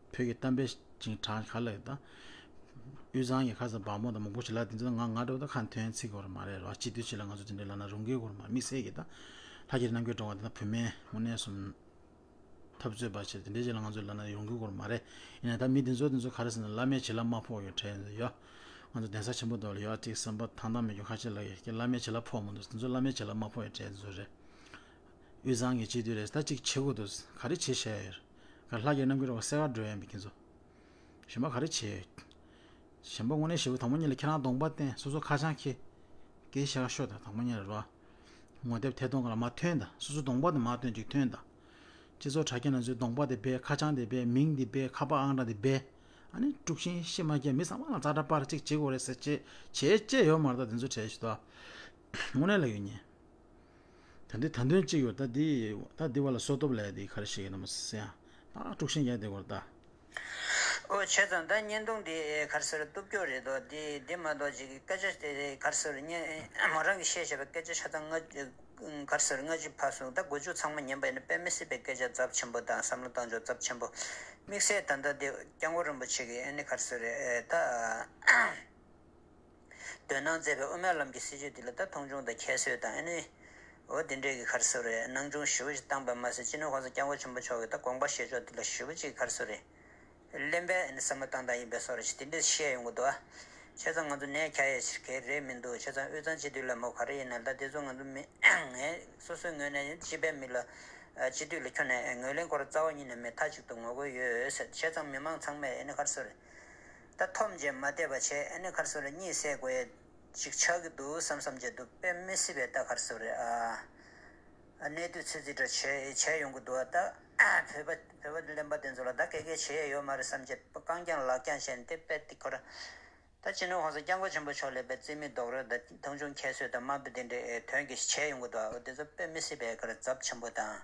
བོད་ཀྱི་གཏམ་དཔེ་ཅིག་དྲངས་ག་ལ་ཡོད་ད། དབུས་གཙང་གི་ཁ་སང་བག་མོ་དང་མང་པོ་ཞིག་ལ་དེ་ཚོ་ང་ང་འགྲོ་ད་ཁ་ཐོན་ཚིག་གོ་ར་མ་རེད་ར། སྤྱི་འཐུས་ཅིག་ལ་ང་ཚོ་དེ་འདྲའི་ལབ་ན་རུང་གི་གོ་ར་མ་རེད། དམིགས་བསལ་གྱི་ད་ལྷ་རྒྱ་རི་རྣམ་རྒྱལ་སྒྲོལ་དཀར་དེ་ད་བུད་མེད་དངོས་གནས་སུ་འཐབ་རྩོད་པ་བྱས་དེ་འདྲའི་ཅིག་ལ་ང་ཚོས་ལབ་ན་ཡོང་གི་ཡོད་མ་རེད། ཡིན་ན་ད་མི་དེ་ཚོ་དེ་ཚོ་ག་རེ་ཟེར་ན་བླ་མའི་བྱིན་རླབས་མ་ཕོག་ཡོད་དྲན་ཡོད། ང་ཚོ་གདན་ས་ཆེན་པོ་དག་ལ་ཡོད་ཅིག་བསམ་པ་ཐང་ཐང་མེད་རྒྱུ་ཁ་ཤས་ལ་ཡོད་ཀྱི་བླ་མའི་བྱིན་རླབས་ཕོག་མི་འདུག་དེ་ཚོ་བླ་མའི་བྱིན་རླབས་མ་ཕོག་ཡོད་དྲན་དེ་ཚོ་རེད། དབུས་གཙང་གི་སྤྱི་འཐུས་རེད། ད་ཅིག་བྱེད་དགོས་འདུག་ག་རེ་བྱེད་བཤད་ཡོད། ག་ལྷ་རྒྱལ་རྣམ་རྒྱལ་སྒྲོལ་དཀར་གསལ་ཁ་འགྲོ་ཡ་མེད་ཁྱེད་ཚོ། གཞན་པ་ག་རེ་བྱེད་ཡོད། གཞན་པ་དངོས་གནས་ཞེ་པོ་དང་པོ་ཉིད་ལ་ཁྱེད་རང་གདོང་པ་བསྟན་སོ་སོ་ཁ་བྱང་ཁྱེར། སྐད་ཆ་བཤད་ཤོག་ད་དང་པོ་ཉིད་ལ་རོ། ངོ་དེབ་ཐད་གཏོང་ག་ལ་མ་ཐོན་ད། སོ་སོ་གདོང་པ་དེ་མ་སྟོན་ཅིག་ཐོན་ད། སྤྱི་ཚོགས་དྲ་རྒྱ་ནང་ཚོའི་གདོང་པ་དེ་སྦས། ཁ་བྱང་དེ་སྦས། མིང་དེ་སྦས། ཁ་པར་ཨང་གྲངས་དེ་སྦས། ཨ་ནི་དཀྲུག་ཤིང་ཤི་མ་སྐྱེ་མི་ཚང་མ་ལ་ཛ་དྲག་པར་ཅིག་བྱེད་དགོས་རེད་ཟེར་བྱས་བྱས་བྱས་ཡོད་མ་རེད་ད། དེ་ཚོ་བྱས་ཤི་ད། དངོས་གནས་ལ་ཡོད་ཉེ། ད་འདི་ད་དོན་གཅིག་ཡོད། ད་འདི་ད་འདི་བ་ལ་སོ་སྟོབས་ལས་འདི་ག་རེ་ཞིག་ཡིན་ནམ་ཟེར་ཡང་ད་དཀྲུག་ཤིང་རྒྱག་བསྡད་དགོས་རེད་ད། ཨོ་བྱས་ཙང་ད་བརྙན་ཐུང་འདི་ག་རེ་ཟེར་སྟོབས་སྐྱོ་རེད་དོ། འདི་འདི་མ་གཏོགས་ཅིག་སྐད་ཆ་དེ་ག་རེ་ཟེར་ངས་མོ་རང་གིས་བཤད་བཞག་པའི་སྐད་ཆ་ཆ་ཚང་ང་ག་རེ་ཟེར་ང་ཅིག་ཕར་སོང་ད་མགོ་མཇུག་ཚང་མ་ཉན་པ་ཡིན་ན་དཔེ་མི་སྲིད་པའི་སྐད་ཆ་ཚབས་ཆེན་པོ་དང་བསམ་བློ་བཏང་ཕྱོགས་ཚབས་ཆེན་པོ། དམིགས་བསལ་ད་ལྟ་འདི་སྐྱབས་མགོན་རིན་པོ་ཆེ་གིས་ཨ་ནི་ག་རེ་ཟེར་རེད་ད། དོན་སྣང་མཛད་པའི་དབུ་མའི་ལམ་གྱི་སྲིད་བྱུས་འདི་ལ་ད་མཐོང་ཆུང་དང་ཁྱད་གསོད་དང་ཨ་ནི། འོ་འདི་འདྲའི་གི་ག་རེ་ཟེར་རེད་སྣང་ཆུང་ཞེ་པོ་ཞིག་བཏང་པ་མ་ཟད་སྤྱི་ནོར་གོང་ས་སྐྱབས་མགོན་ཆེན་པོ་མཆོག་གི་ད་དགོངས་པ་བཞེས་ཕྱོགས་འདི་ལ་ཞེ་པོ་ཅིག་ག་རེ་ཟེར་རེད། གླེན་པའི་ཨ་ནི་བསམ་བློ་བཏང་སྟངས་ཡིན་པའི་བཟོ་འདྲ་ཞིག་དེ་འདྲས་བཤད་ཡོང་གི་འདུག་ཨ། བྱས་ཙང་ང་ཚོ་ནད་ཁྱབ་ཡས་ཞིག་གས་རེད་མི་འདུག་བྱས་ཙང་དབུས་གཙང་སྤྱི་འཐུས་ལ་མོ་ག་རེ་ཡིན་ན་ད་དེ་ཚོ་ང་ཚོ་མི་ངས་སོ་སོའི་ངོས་ནས་ཡིན་སྤྱི་པའི་མི་ལ་སྤྱི་འཐུས་ལ་ཁྱོན་ནས་ངོས་ལེན་སྐོར་རྩ་བ་ཉིད་ནས་མེད་མཐའ་གཅིག་ཏུ་ངོ་རྒོལ་ཡོད་ཟེར། བྱས་ཙང་མི་མང་ཚང་མས་ཨ་ནི་ག་རེ་ཟེར་རེད། ད་འཐོམ་བྱས་མ་བསྡད་པ་བྱས་ཨ་ནི་ག་རེ་ཟེར་རེད་གཉིད་སད་དགོས་ཡས་ཅིག་ཆགས་ཀྱི་འདུག་བསམ་བསམ་བྱས་འདུག་དཔེ་མི་སྲིད་པའི་ད་ག་རེ་ཟེར་རེད་ཨ། གནས་དུས་ཚོད་རྩིས་འདྲ་བྱས་བྱས་ཡོང་གི་འདུག་ཨ། ད་བོད་པ་བོད་པ་གླེན་པ་དེ་ཚོ་ལ་ད་སྐད་སྐད་བྱེད་ཡས་ཡོད་མ་རེད་བསམ་བྱས་རྐང་རྐྱང་ལག་རྐྱང་བྱས་ནས་དེ་དཔེ་དེ་ཁོ་ར། ད་སྤྱི་ནོར་གོང་ས་སྐྱབས་མགོན་ཆེན་པོ་མཆོག་ལ་དཔེ་རྩིས་མེད་རྡོག་རོལ་དང་མཐོང་ཆུང་ཁྱད་གསོད་དང་དམའ་འབེབས་དེ་འདྲའི་དོན་གྱིས་བྱས་ཡོང་གི་འདུག་ཨ། འོ་དེ་ཚོ་དཔེ་མི་སྲིད་པའི་ག་རེ་ཚབས་ཆེན་པོ་དང་།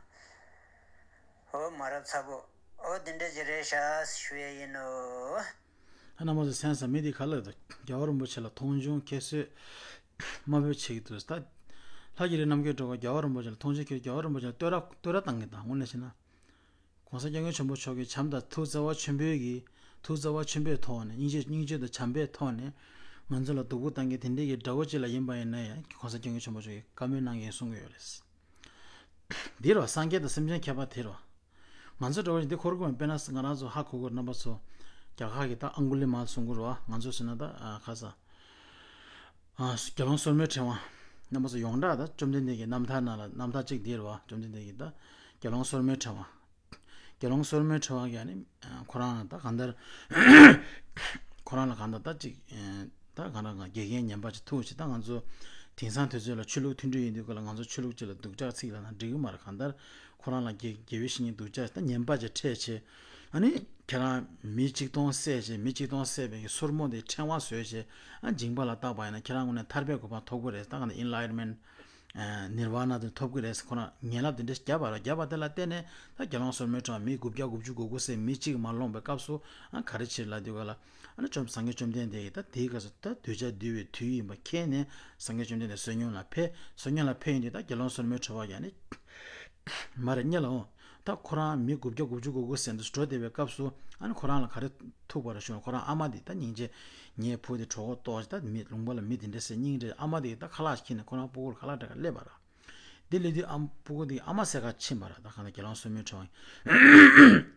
འོ་མ་རབས་ཚ་པོ། འོ་དེ་འདྲ་ཅིག་རེད་ཤག་ཞུ་ཡས་ཡིན་ནོ། ད་རྣམ་པ་ཚོ་སེམས་ས་མི་དེ་ག་ལ་རྒྱལ་བ་རིན་པོ་ཆེ་ལ་མཐོང་ཆུང་ཁྱད་གསོད་དམའ་འབེབས་བྱེད་ཀྱི་འདུག་ད་ལྷ་རྒྱ་རི་རྣམ་རྒྱལ་སྒྲོལ་དཀར་རྒྱལ་བ་རིན་པོ་ཆེ་ལ་མཐོང་ཆུང་ཁྱད་གསོད་རྒྱལ་བ་རིན་པོ་ཆེ་ལ་བསྟོད་ར་བསྟོད་ར་བཏང་གི་དང་དངོས་གནས་བྱས་ན། གོང་ས་སྐྱབས་མགོན་ཆེན་པོ་མཆོག་གིས་བྱམས་དང་ཐུགས་བརྩེ་བ་ཆེན་པོའི་གི་ཐུགས་བརྩེ་བ་ཆེན་པོའི་ཐོག་ནས་སྙིང་རྗེ་སྙིང་རྗེ་དང་བྱམས་པའི་ཐོག་ནས་ང་ཚོ་ལ་སྡུག་པོ་བཏང་མཁན་དེ་འདྲའི་གི་དགྲ་བོ་ཅིག་ལ་ཡིན་པ་ཡིན་ན་ཡང་གོང་ས་སྐྱབས་མགོན་ཆེན་པོ་མཆོག་གིས་བཀའ་མོལ་གནང་མཁན་གསུང་གི་ཡོད་རེད། འདི་རོ་སངས་རྒྱས་དང་སེམས་ཅན་ཁྱད་པར་དེ་རོ། ང་ཚོ་འདྲ་བོ་ཞིག་འདི་འཁོར་དགོས་པ་དཔེར་ན་ང་རང་ཚོ་ཧ་གོ་གོ་རྣམ་པ་ཚོ་རྒྱ་གར་གི་ད་ཨང་གུ་ལི་མ་ལ་གསུང་གི་རོ། ང་ཚོ་ཟེར་ན་ད་ཁ་ས་དགེ་སློང་སོར་མོའི་ཕྲེང་བ་རྣམ་པ་ཚོ་ཡོངས་གྲགས་ད་བཅོམ་ལྡན་འདས་ཀྱི་རྣམ་ཐར་ནང་ལ་རྣམ་ཐར་གཅིག་འདི་རོ། བཅོམ་ལྡན་འདས་ཀྱི་ད་དགེ་སློང་སོར་མོའི་ཕྲེང་བ། དགེ་སློང་སོར་མོའི་ཕྲེང་བ་གིས་ནི་ཁོ་རང་ལ་ད་གང་ལྟར་ཁོ་རང་ལ་གང་ལྟར་ད་ཅིག་ད་གང་ལྟར་ང་དགེ་རྒན་ཉན་པ་ཅིག་ཐུག་ཅིག་ད་ང་ཚོ་དེང་སང་དུས་ཚོད་ལ་ཆོས་ལུགས་མཐུན་སྒྲིལ་ཡིན་དུས་སྐབས་ལ་ང་ཚོ་ཆོས་ལུགས་ཅིག་ལ་སྡུག་ཅག་ཚིག་ལབ་ན་འགྲིག་གི་མ་རེད། གང་ལྟར་ཁོ་རང་ལ་དགེ་དགེ་བའི་བཤེས་གཉེན་སྡུག་ཅག་ད་ཉན་པ་ཅིག་འཕྲད་བྱས་ཨ་ནི་ཁྱེད་རང་མི་གཅིག་སྟོང་བསད་བྱས་མི་གཅིག་སྟོང་བསད་པའི་སོར་མོ་དེ་ཕྲེང་བ་བཟོས་བྱས་ཨ་མཇིང་པ་ལ་བཏགས་པ་ཡིན་ན་ཁྱེད་རང་ངོས་ནས་ཐར་པའི་གོ་འཕང་ཐོབ་གི་རེད། ད་གང་ལྟར་ཨིན་ལའི་ཊན་མེན་ཊི་ནིར་ཝ་ན་དེ་ཐོབ་ཀྱི་རེད་ཟེར་ཁོ་རང་ངན་ལབ་དེ་འདྲ་བརྒྱབ་པ་རེད། བརྒྱབ་པ་དེ་ལ་བརྟེན་ནས་ད་དགེ་སློང་སོར་མོའི་ཕྲེང་བ་མི་དགུ་བརྒྱ་དགུ་བཅུ་གོ་དགུ་ཟེར་མི་གཅིག་མར་ལོངས་པའི་སྐབས་སུ་ཨ་ག་རེ་བྱེད་ལབ་དུས་ག་ལ་ཨ་ནི་བཅོམ་སངས་རྒྱས་བཅོམ་ལྡན་འདས་ཀྱིས་ད་དེའི་སྐབས་སུ་ད་གདུལ་བྱ་འདུལ་བའི་དུས་ཡིན་པ་མཁྱེན་ནས་སངས་རྒྱས་བཅོམ་ལྡན་འདས་བསོད་སྙོམས་ལ་ཕེབས། བསོད་སྙོམས་ལ་ཕེབས་ཡིན་དུས་ད་དགེ་སློང་སོར་མོའི་ཕྲེང་བ་ཡང་ནི་མ་རེད་སྙེ་ལ་འོང་། ད་ཁོ་རང་མི་དགུ་བརྒྱ་དགུ་བཅུ་གོ་དགུ་ཟེར་འདུག་འགྲོ་བསྡད་པའི་སྐབས་སུ་ཨ་ནི་ཁོ་རང་ལ་ག་རེ་ཐུག་པ་རེད་ཞུ་ན་ཁོ་རང་ཨ་མ་དེ་ད་སྙིང་རྗེ་ངའི་བུ་དེ་གྲོད་ཁོག་ལྟོགས་ད་མི་ལུང་པ་ལ་མི་དེ་འདྲ་ཟེར་སྙིང་རྗེ་ཨ་མ་དེ་ད་ཁ་ལག་འཁྱེར་ནས་ཁོ་རང་སྤུ་གུ་ལ་ཁ་ལག་སྤྲད་ག་སླེབས་པ་རེད། དེ་སླེབས་དུས་ཨམ་སྤུ་གུ་དེ་ཨ་མ་སེ་ཁ་ཕྱིན་པ་རེད། ད་གང་ལྟར་དགེ་སློང་སོར་མོའི་ཕྲེང་བ་ཡིན།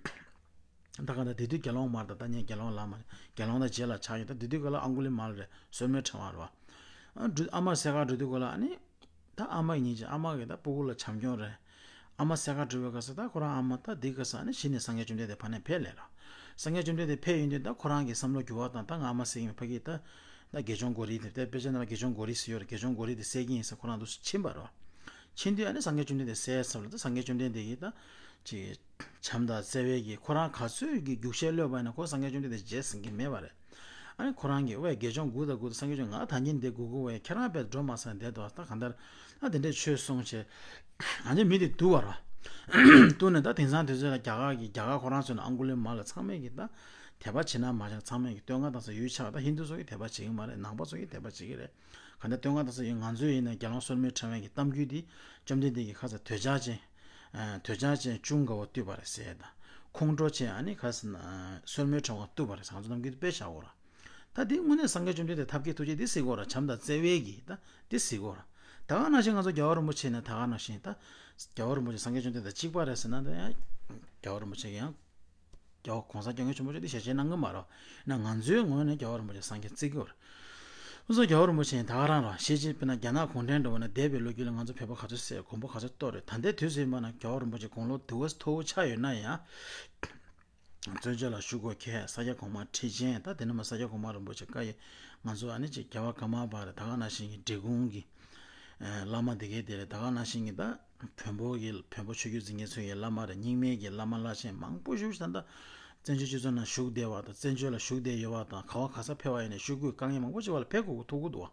ད་གང་ལྟར་དེ་དུས་དགེ་སློང་མ་རེད། ད་ངས་དགེ་སློང་ལགས་མ་རེད། དགེ་སློང་དང་རྗེས་ལ་ཆགས་ཡོད། ད་དེ་དུས་ག་ལ་ཨང་གུ་ལི་མ་ལ་རེད། སོར་མོའི་ཕྲེང་བ་རེད་བ། ཨ་འགྲོ་ཨ་མ་སེ་ཁ་འགྲོ་དུས་ག་ལ་ཨ་ནི། ད་ཨ་མ་ཡིན་གྱི་ཨ་མ་གིས་ད་སྤུ་གུ་ལ་བྱམས་སྐྱོང་རེད། ཨ་མ་སེ་ཁ་འགྲོ་བའི་སྐབས་སུ་ད་ཁོ་རང་ཨ་མ་ད་འདི་ག་ས་ཨ་ནི་གཞི་ནས་སངས་རྒྱས་བཅོམ་ལྡན་འདས་ཕ་ནས་ཕེབས་ལེ་ར། སངས་རྒྱས་བཅོམ་ལྡན་འདས་ཕེབས་ཡོང་དུས་ད་ཁོ་རང་གི་བསམ་བློ་འགྱུར་བ་དང་ད་ང་ཨ་མ་སེ་ཡིན་ཕ་གི་ད་ད་དགེ་སྦྱོང་གོ་རི་དེ་ད་དཔེ་ཆ་ནང་ལ་དགེ་སྦྱོང་གོ་རི་ཟེར་ཡོད་རེད། དགེ་སྦྱོང་གོ་རི་དེ་སེལ་གྱི་ཡིན་ཟེར་ཁོ་རང་འདུག་སེ་ཕྱིན་པ་རེད། ཕྱིན་དུས་ཨ་ནི་སངས་རྒྱས་བཅོམ་ལྡན་འདས་སེལ་ཚར་ལ་ད་སངས་རྒྱས་བཅོམ་ལྡན་འདས་ཀྱིས་ད་ཅིག་བྱམས་དང་བརྩེ་བའི་གི་ཁོ་རང་ག་ཚོད་ཀྱི་རྒྱུགས་ཤར་གློད་པ་ཡིན་ན་ཁོ་སངས་རྒྱས་བཅོམ་ལྡན་འདས་བརྗེད་ཟིན་གྱི་མེད་པ་རེད། ཨ་ནི་ཁོ་རང་གིས་ཝེ་དགེ་སྦྱོང་སྒུག་དང་སྒུག་དང་སངས་རྒྱས་བཅོམ་ང་ད་ཉིན་འདི་སྒུག་སྒུག་ཝེ་ཁྱེད་རང་དཔེ་འགྲོ་མ་སོང་བསྡད་དོ་ད་གང་ལྟར་ཨ་དེ་འདྲས་ཆོས་གསུངས་བྱས་ཨ་ནི་མི་དེ་འདུག་བ་ར། འདུག་ནས་ད་དེང་སང་དུས་ཚོད་ལ་རྒྱ་གར་གྱི་རྒྱ་གར་ཁོ་རང་ཚོ་ནས་ཨང་གུ་ལི་མ་ལ་ཚང་མས་ཀྱི་ད་དད་པ་བྱེད་ན་མ་བྱེད་ཚང་མས་ཀྱི་བསྟོད་བསྔགས་བཏང་ས་ཡུལ་ཆགས་ད་ཧིན་དུ་ཚོ་གིས་དད་པ་བྱེད་ཀྱི་མ་རེད། ནང་པ་ཚོ་གིས་དད་པ་བྱེད་ཀྱི་རེད། ག་འདྲ་བསྟོད་བསྔགས་དང་སོགས་ཡིན་ང་ཚོའི་ཡིན་ན་དགེ་སློང་སོར་མོའི་ཕྲེང་བའི་གི་གཏམ་རྒྱུད་འདི་བཅོམ་ལྡན་འདས་ཀྱི་ཁ་ཚ་དོད་འཇགས་ཅན། དོད་འཇགས་ཅན་ཅུང་དགའ་བ་བཏུས་པ་རེད་ཟེར་དང་། ཁོང་ཁྲོ་ཅན་ཨ་ནི་ཁ་ཚ་སོར་མོའི་ཕྲེང་བ་བཏུས་པ་རེད་ཟེར་ང་ཚོ་ནམ་རྒྱུན་དཔེ་བཞག་འོ་ར། ད་འདི་དངོས་གནས་སངས་རྒྱས་བཅོམ་ལྡན་འདས་ཐབས་མཁས་ཐུགས་རྗེ་འདི་གཟིགས་འོ་ར་བྱམས་དང་བརྩེ་བའི་གི་ད་འདི་གཟིགས་འོ་ར། ད་ག་ནང་བཞིན་ང་ཚོ་རྒྱལ་བ་རིན་པོ་ཆེ་ནས་ད་ག་ནང་བཞིན་ད་རྒྱལ་བ་རིན་པོ་ཆེ་སངས་རྒྱས་བཅོམ་ལྡན་འདས་གཅིག་པ་རེད་ཟེར་ན་ད་ཡང་རྒྱལ་བ་རིན་པོ་ཆེ་གི་ཡང་། རྒྱལ་བ་གོང་ས་སྐྱབས་མགོན་ཆེན་པོ་མཆོག་འདི་ཞལ་ཆད་གནང་གི་མ་རེད། ན་ང་ཚོའི་ངོས་ནས་རྒྱལ་བ་རིན་པོ་ཆེ་སངས་རྒྱས་བརྩི་གི་ཡོད་རེད། ང་ཚོ་རྒྱལ་བ་རིན་པོ་ཆེ་ད་ག་རང་རེད། ཞེས་བྱས་དཔེར་ན་རྒྱ་ནག་གུང་ཁྲན་དུ་བ་ན་འདས་པའི་ལོ་རྒྱུས་ལ་ང་ཚོ་བོད་པ་ག་ཚོད་བསད་གོམ་པ་ག་ཚོད་གཏོར་རེད། ད་ལྟའི་དུས་སུ་ཡིན་པ་ན་རྒྱལ་བ་རིན་པོ་ཆེ་དགུང་ལོ་དུ་བ་མཐོ་བོ་ཆགས་ཡོད་ན་ཡང་། བཙན་བྱོལ་ལ་བཞུགས་དགོས་ཁེལ་ས་སྐྱ་གོང་མ་ཁྲི་ཆེན་ད་དེ་ནས་མ་ས་སྐྱ་གོང་མ་རིན་པོ་ཆེ་བཀའ་ཡི་ང་ཚོ་ཨ་ནི་ཅིག་རྒྱལ་བ་ཀརྨ་པ་རེད། ད་ག་ནང་བཞིན་གྱི་འབྲི་གུང་གི་བླ་མ་དེ་གའི་དེ་རེད། ད་ག་ནང་བཞིན་གྱི་ད། བོན་པོ་གི་བོན་པོ་ཆོས་བརྒྱུད་འཛིན་མཁན་ཚོ་ཡི་བླ་མ་རེད། རྙིང་མའི་གི་བླ་མ་བླ་ཆེན་མང་པོ་ཞིག་ད་ལྟ་བཙན་བྱོལ་སྤྱི་ཚོགས་ནང་བཞུགས་བསྡད་པ་དང་བཙན་བྱོལ་ལ་བཞུགས་བསྡད་ཡོད་པ་དང་ག་བ་ག་ས་ཕེབས་པ་ཡིན་ནའི་ཤོག་གུའི་དཀའ་ངལ་མང་པོ་ཞིག་བར་ལ་ཕེབས་དགོས་ཀྱི་ཐུག་གི་འདུག་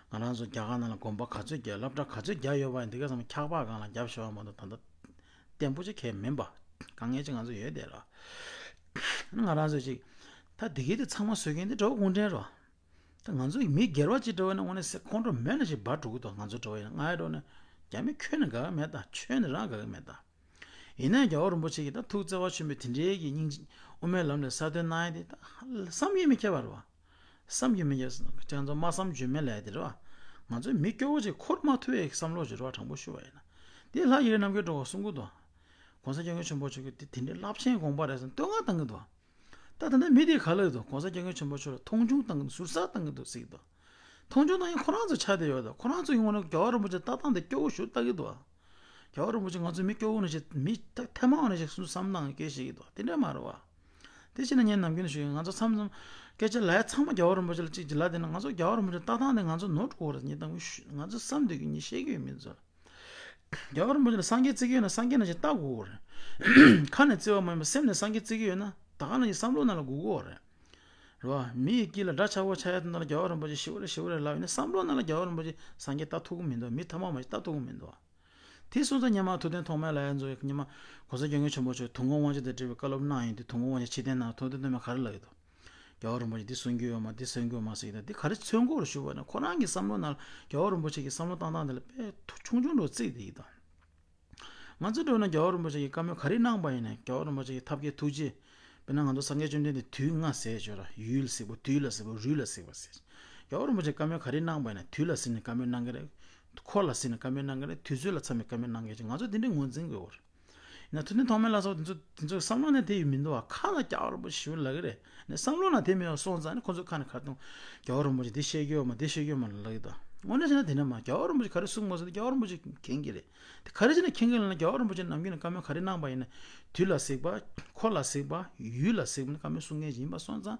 བ། ང་རང་ཚོ་རྒྱ་གར་ནང་ལ་དགོན་པ་ག་ཚོད་བརྒྱབ། སློབ་གྲྭ་ག་ཚོད་བརྒྱབ་ཡོད་པ་ཡིན། འདི་ག་ཚང་མ་འཁྱག་པ་སྒང་ལ་བརྒྱབ་བཞག་པ་མ་གཏོགས། ད་ལྟ་བརྟན་པོ་ཅིག་གང་ཡང་མིན་པ། དཀའ་ངལ་ཅིག་ང་ཚོ་ཡོད་དེ་ར། ང་རང་ཚོ་ཅིག་ད་འདི་གའི་དེ་ཚང་མ་བཟོ་མཁན་དེ་འདྲ་བོ་གུང་ཁྲན་རེད་བ། ད་ང་ཚོ་མི་སྒེར་བ་ཅིག་འདྲ་བོ་ཡིན་ན་དངོས་གནས་ཟེར་ཁོང་ཁྲོ་མོས་ན་ཞིག་འབར་འགྲོ་གི་འདུག་ང་ཚོ་འདྲ་བོ་ཡིན་ན། ང་ཡི་འགྲོ་ནས་རྒྱ་མི་ཁྱོན་ནས་དགའ་གི་མེད། ད་ཁྱོན་ནས་རང་དགའ་གི་མེད་ད། ཡིན་ནའི་རྒྱལ་བ་རིན་པོ་ཆེ་གིས་ད་ཐུགས་བརྩེ་བ་ཆེན་པོས་དེ་འདྲའི་གི་སྙིང་རྗེ་དབུ་མའི་ལམ་ལ་གསལ་སྟོན་གནང་ཡ་དེ་ད་བསམ་གྱིས་མི་ཁྱབ་པ་རེད་བ། བསམ་གྱིས་མི་ཁྱབ་ཟེར་ན་ཁྱེད་ཚོ་སྨྲ་བསམ་བརྗོད་མེད་ལབ་ཡ་དེ་རེད་བ། ང་ཚོའི་མི་སྐྱོ་བོ་ཅིག་འཁོར་མ་ཐུབ་པའི་བསམ་བློ་ཅིག་རེད་བ། དྲང་པོ་ཞུ་བ་ཡིན་ན། དེ་ལྷ་ཡི་རིགས་རྣམ་རྒྱལ་སྒྲོལ་དཀར་གསུང་གི་འདུག་གོང་ས་སྐྱབས་མགོན་ཆེན་པོ་མཆོག་གིས་དེ་དེ་འདྲའི་རླབས་ཆེན་དགོངས་པ་རེད་ཟེར་བསྟོད་བསྔགས་བཏང་གི་འདུག་ད་ད་ལྟ་མི་དེ་ག་ལ་ཡོད་དོ། གོང་ས་སྐྱབས་མགོན་ཆེན་པོ་མཆོག་ལ་མཐོང་ཆུང་བཏང་གི་འདུག་ཟུར་ཟ་བཏང་གི་འདུག་ཟེར་གྱི་འདུག་མཐོང་ཆུང་བཏང་མཁན་ཁོ་རང་ཚོ་ཆགས་བསྡད་ཡོད་དོ། ཁོ་རང་ཚོ་ཡོང་བ་ན་རྒྱལ་བ་རིན་པོ་ཆེ་ལྟ་སྟངས་དེ་སྐྱོ་བོ་ཞེ་པོ་ལྟ་གི་འདུག་རྒྱལ་བ་རིན་པོ་ཆེ་ང་ཚོ་མི་སྐྱོ་བོ་ནང་བཞིན། མི་ཐ་མ་ནང་བཞིན་བསམ་སྟངས་སྐད་བཤད་ཀྱི་འདུག་དེ་འདྲ་མ་རེད་བ། དེ་བྱས་ན་ངས་ནམ་རྒྱུན་ཞུ་ཡིན། ང་ཚོ་མཚམས་མཚམས་སྐད་ཆ་ལབ་ཡ་ཚང་མ་རྒྱལ་བ་རིན་པོ་ཆེ་ལ་གཅིག་གཅིག་ལབ་བསྡད་ན། ང་ཚོ་རྒྱལ་བ་རིན་པོ་ཆེ་ལྟ་སྟངས་དེ་ང་ཚོ་ནོར་འགྲོ་གི་རེད། ངས་ད་ང་ཚོ་བསམ་སྡོད་ཀྱི། ངས་བཤད་ཀྱི་ཡོད་མི་ཚོ་ལ། རྒྱལ་བ་རིན་པོ་ཆེ་ལ་སངས་རྒྱས་བརྩི་གི་ཡོད་ན་སངས་རྒྱས་ནང་བཞིན་ལྟ་དགོས་རེད། ཁ་ནས་བརྩི་བ་མ་ཡིན་པར་སེམས་ནས་སངས་རྒྱས་བརྩི་གི་ཡོད་ན་ད་ག་ནང་བཞིན་བསམ་བློ་ནང་ལ་འགུག་དགོས་རེད། རེད་བ། མི་ཡི་དཀྱིལ་ལ་དགྲ་ཆགས་པོ་ཆགས་ཡ་དེ་འདྲ་ལ་རྒྱལ་བ་རིན་པོ་ཆེ་ཞི་བ་རེད་ཞི་བ་རེད་ལབ་ཡིན་ན། བསམ་བློ་ནང་ལ་རྒྱལ་བ་རིན་པོ་ཆེ་སངས་རྒྱས་ལྟ་ཐུབ་ཀྱི་མི་འདུག་མི་ཐ་མ་མ་ཞིག་ལྟ་ཐུབ་ཀྱི་མི་འདུག་དེ་སོང་ཙང་སྔོན་མ་ཐུབ་བསྟན་ཐོགས་མེད་ལབ་ཡ་ཚོ་སྔོན་མ་གོང་ས་སྐྱབས་མགོན་ཆེན་པོ་མཆོག་དུག་ངོགས་དབང་ཕྱུག་དང་འབྲེལ་བའི་བཀའ་སློབ་གནང་ཡོང་དུས། དུག་ངོགས་དབང་ཕྱུག་ཕྱིར་འཐེན་གནང་། ཐུབ་བསྟན་ཐོགས་མེད་ག་རེ་ལབ་ཀྱི་འདུག་རྒྱལ་བ་རིན་པོ་ཆེ་འདི་གསུང་རྒྱུ་ཡོད་མ། འདི་གསུང་རྒྱུ་ཡོད་མ་ཟེར་གྱི་འདུག་འདི་ག་རེ་མཚོན་གྱི་ཡོད་རེད་ཞུས་པ་ན། ཁོ་རང་གི་བསམ་བློ་ནང་ལ་རྒྱལ་བ་རིན་པོ་ཆེ་གི་བསམ་བློ་བཏང་སྟངས་དེ་ལ་དཔེ་ཐུགས་ཆུང་ཆུང་འདྲ་བོ་བརྩིས་བསྡད་ཀྱི་འདུག་ང་ཚོ་འདྲ་བོ་ན་རྒྱལ་བ་རིན་པོ་ཆེ་གིས་བཀའ་མོལ་ག་རེ་གནང་པ་ཡིན་ནའི། རྒྱལ་བ་རིན་པོ་ཆེ་གི་ཐབས་མཁས་ཐུགས་རྗེ། དཔེར་ན་ང་ཚོ་སངས་རྒྱས་བཅོམ་ལྡན་འདས་དུས་ལྔ་ཟེར་ཡོད་ར། ཡུལ་ལ་གཟིགས་པ། དུས་ལ་གཟིགས་པ། རུས་ལ་གཟིགས་པ་ཟེར། རྒྱལ་བ་རིན་པོ་ཆེ་བཀའ་མོལ་ག་རེ་གནང་པ་ཡིན་ན། དུས་ལ་གཟིགས་ནས་བཀའ་མོལ་གནང་གི་རེད། འཁོར་ལ་གཟིགས་ནས་བཀའ་མོལ་གནང་གི་རེད། དུས་ཚོད་ལ་འཚམ་པའི་བཀའ་མོལ་གནང་གི་རེད། ང་ཚོ་འདི་འདྲའི་ངོས་འཛིན་དགོས་པ་རེད། ཡིན་ན་ཐུབ་བསྟན་ཐོགས་མེད་ལ་སོགས་དེ་ཚོ་དེ་ཚོ་བསམ་བློ་ནང་དེ་ཡོད་མི་འདུག་བ། ཁ་ལ་རྒྱལ་བ་རིན་པོ་ཆེ་ཞེ་པོ་ལབ་ཀྱི་རེད། ནས་བསམ་བློ་ནང་དེ་མེད་པ་སོང་ཙང་ནི་ཁོ་ཚོ་ཁ་ནས་ག་རེ་གཏོང་། རྒྱལ་བ་རིན་པོ་ཆེ་འདི་བཤད་རྒྱུ་ཡོད་མ། འདི་བཤད་རྒྱུ་ཡོད་མ་ལབ་ཀྱི་འདུག་དངོས་གནས་བྱས་ན་དེ་འདྲ་མ། རྒྱལ་བ་རིན་པོ་ཆེ་ག་རེ་གསུངས་པ་སོང་དེ་རྒྱལ་བ་རིན་པོ་ཆེ་མཁྱེན་གྱི་རེད། དེ་ག་རེ་བྱས་ན་མཁྱེན་གྱི་ལབ་ན། རྒྱལ་བ་རིན་པོ་ཆེ་ནམ་རྒྱུན་ནས་བཀའ་མོལ་ག་རེ་གནང་པ་ཡིན་ན། དུས་ལ་གཟིགས་པ། འཁོར་ལ་གཟིགས་པ། ཡུལ་ལ་གཟིགས་པ་ནི་བཀའ་མོལ་གསུང་མཁན་ཞིག་ཡིན་པ་སོང་ཙང་།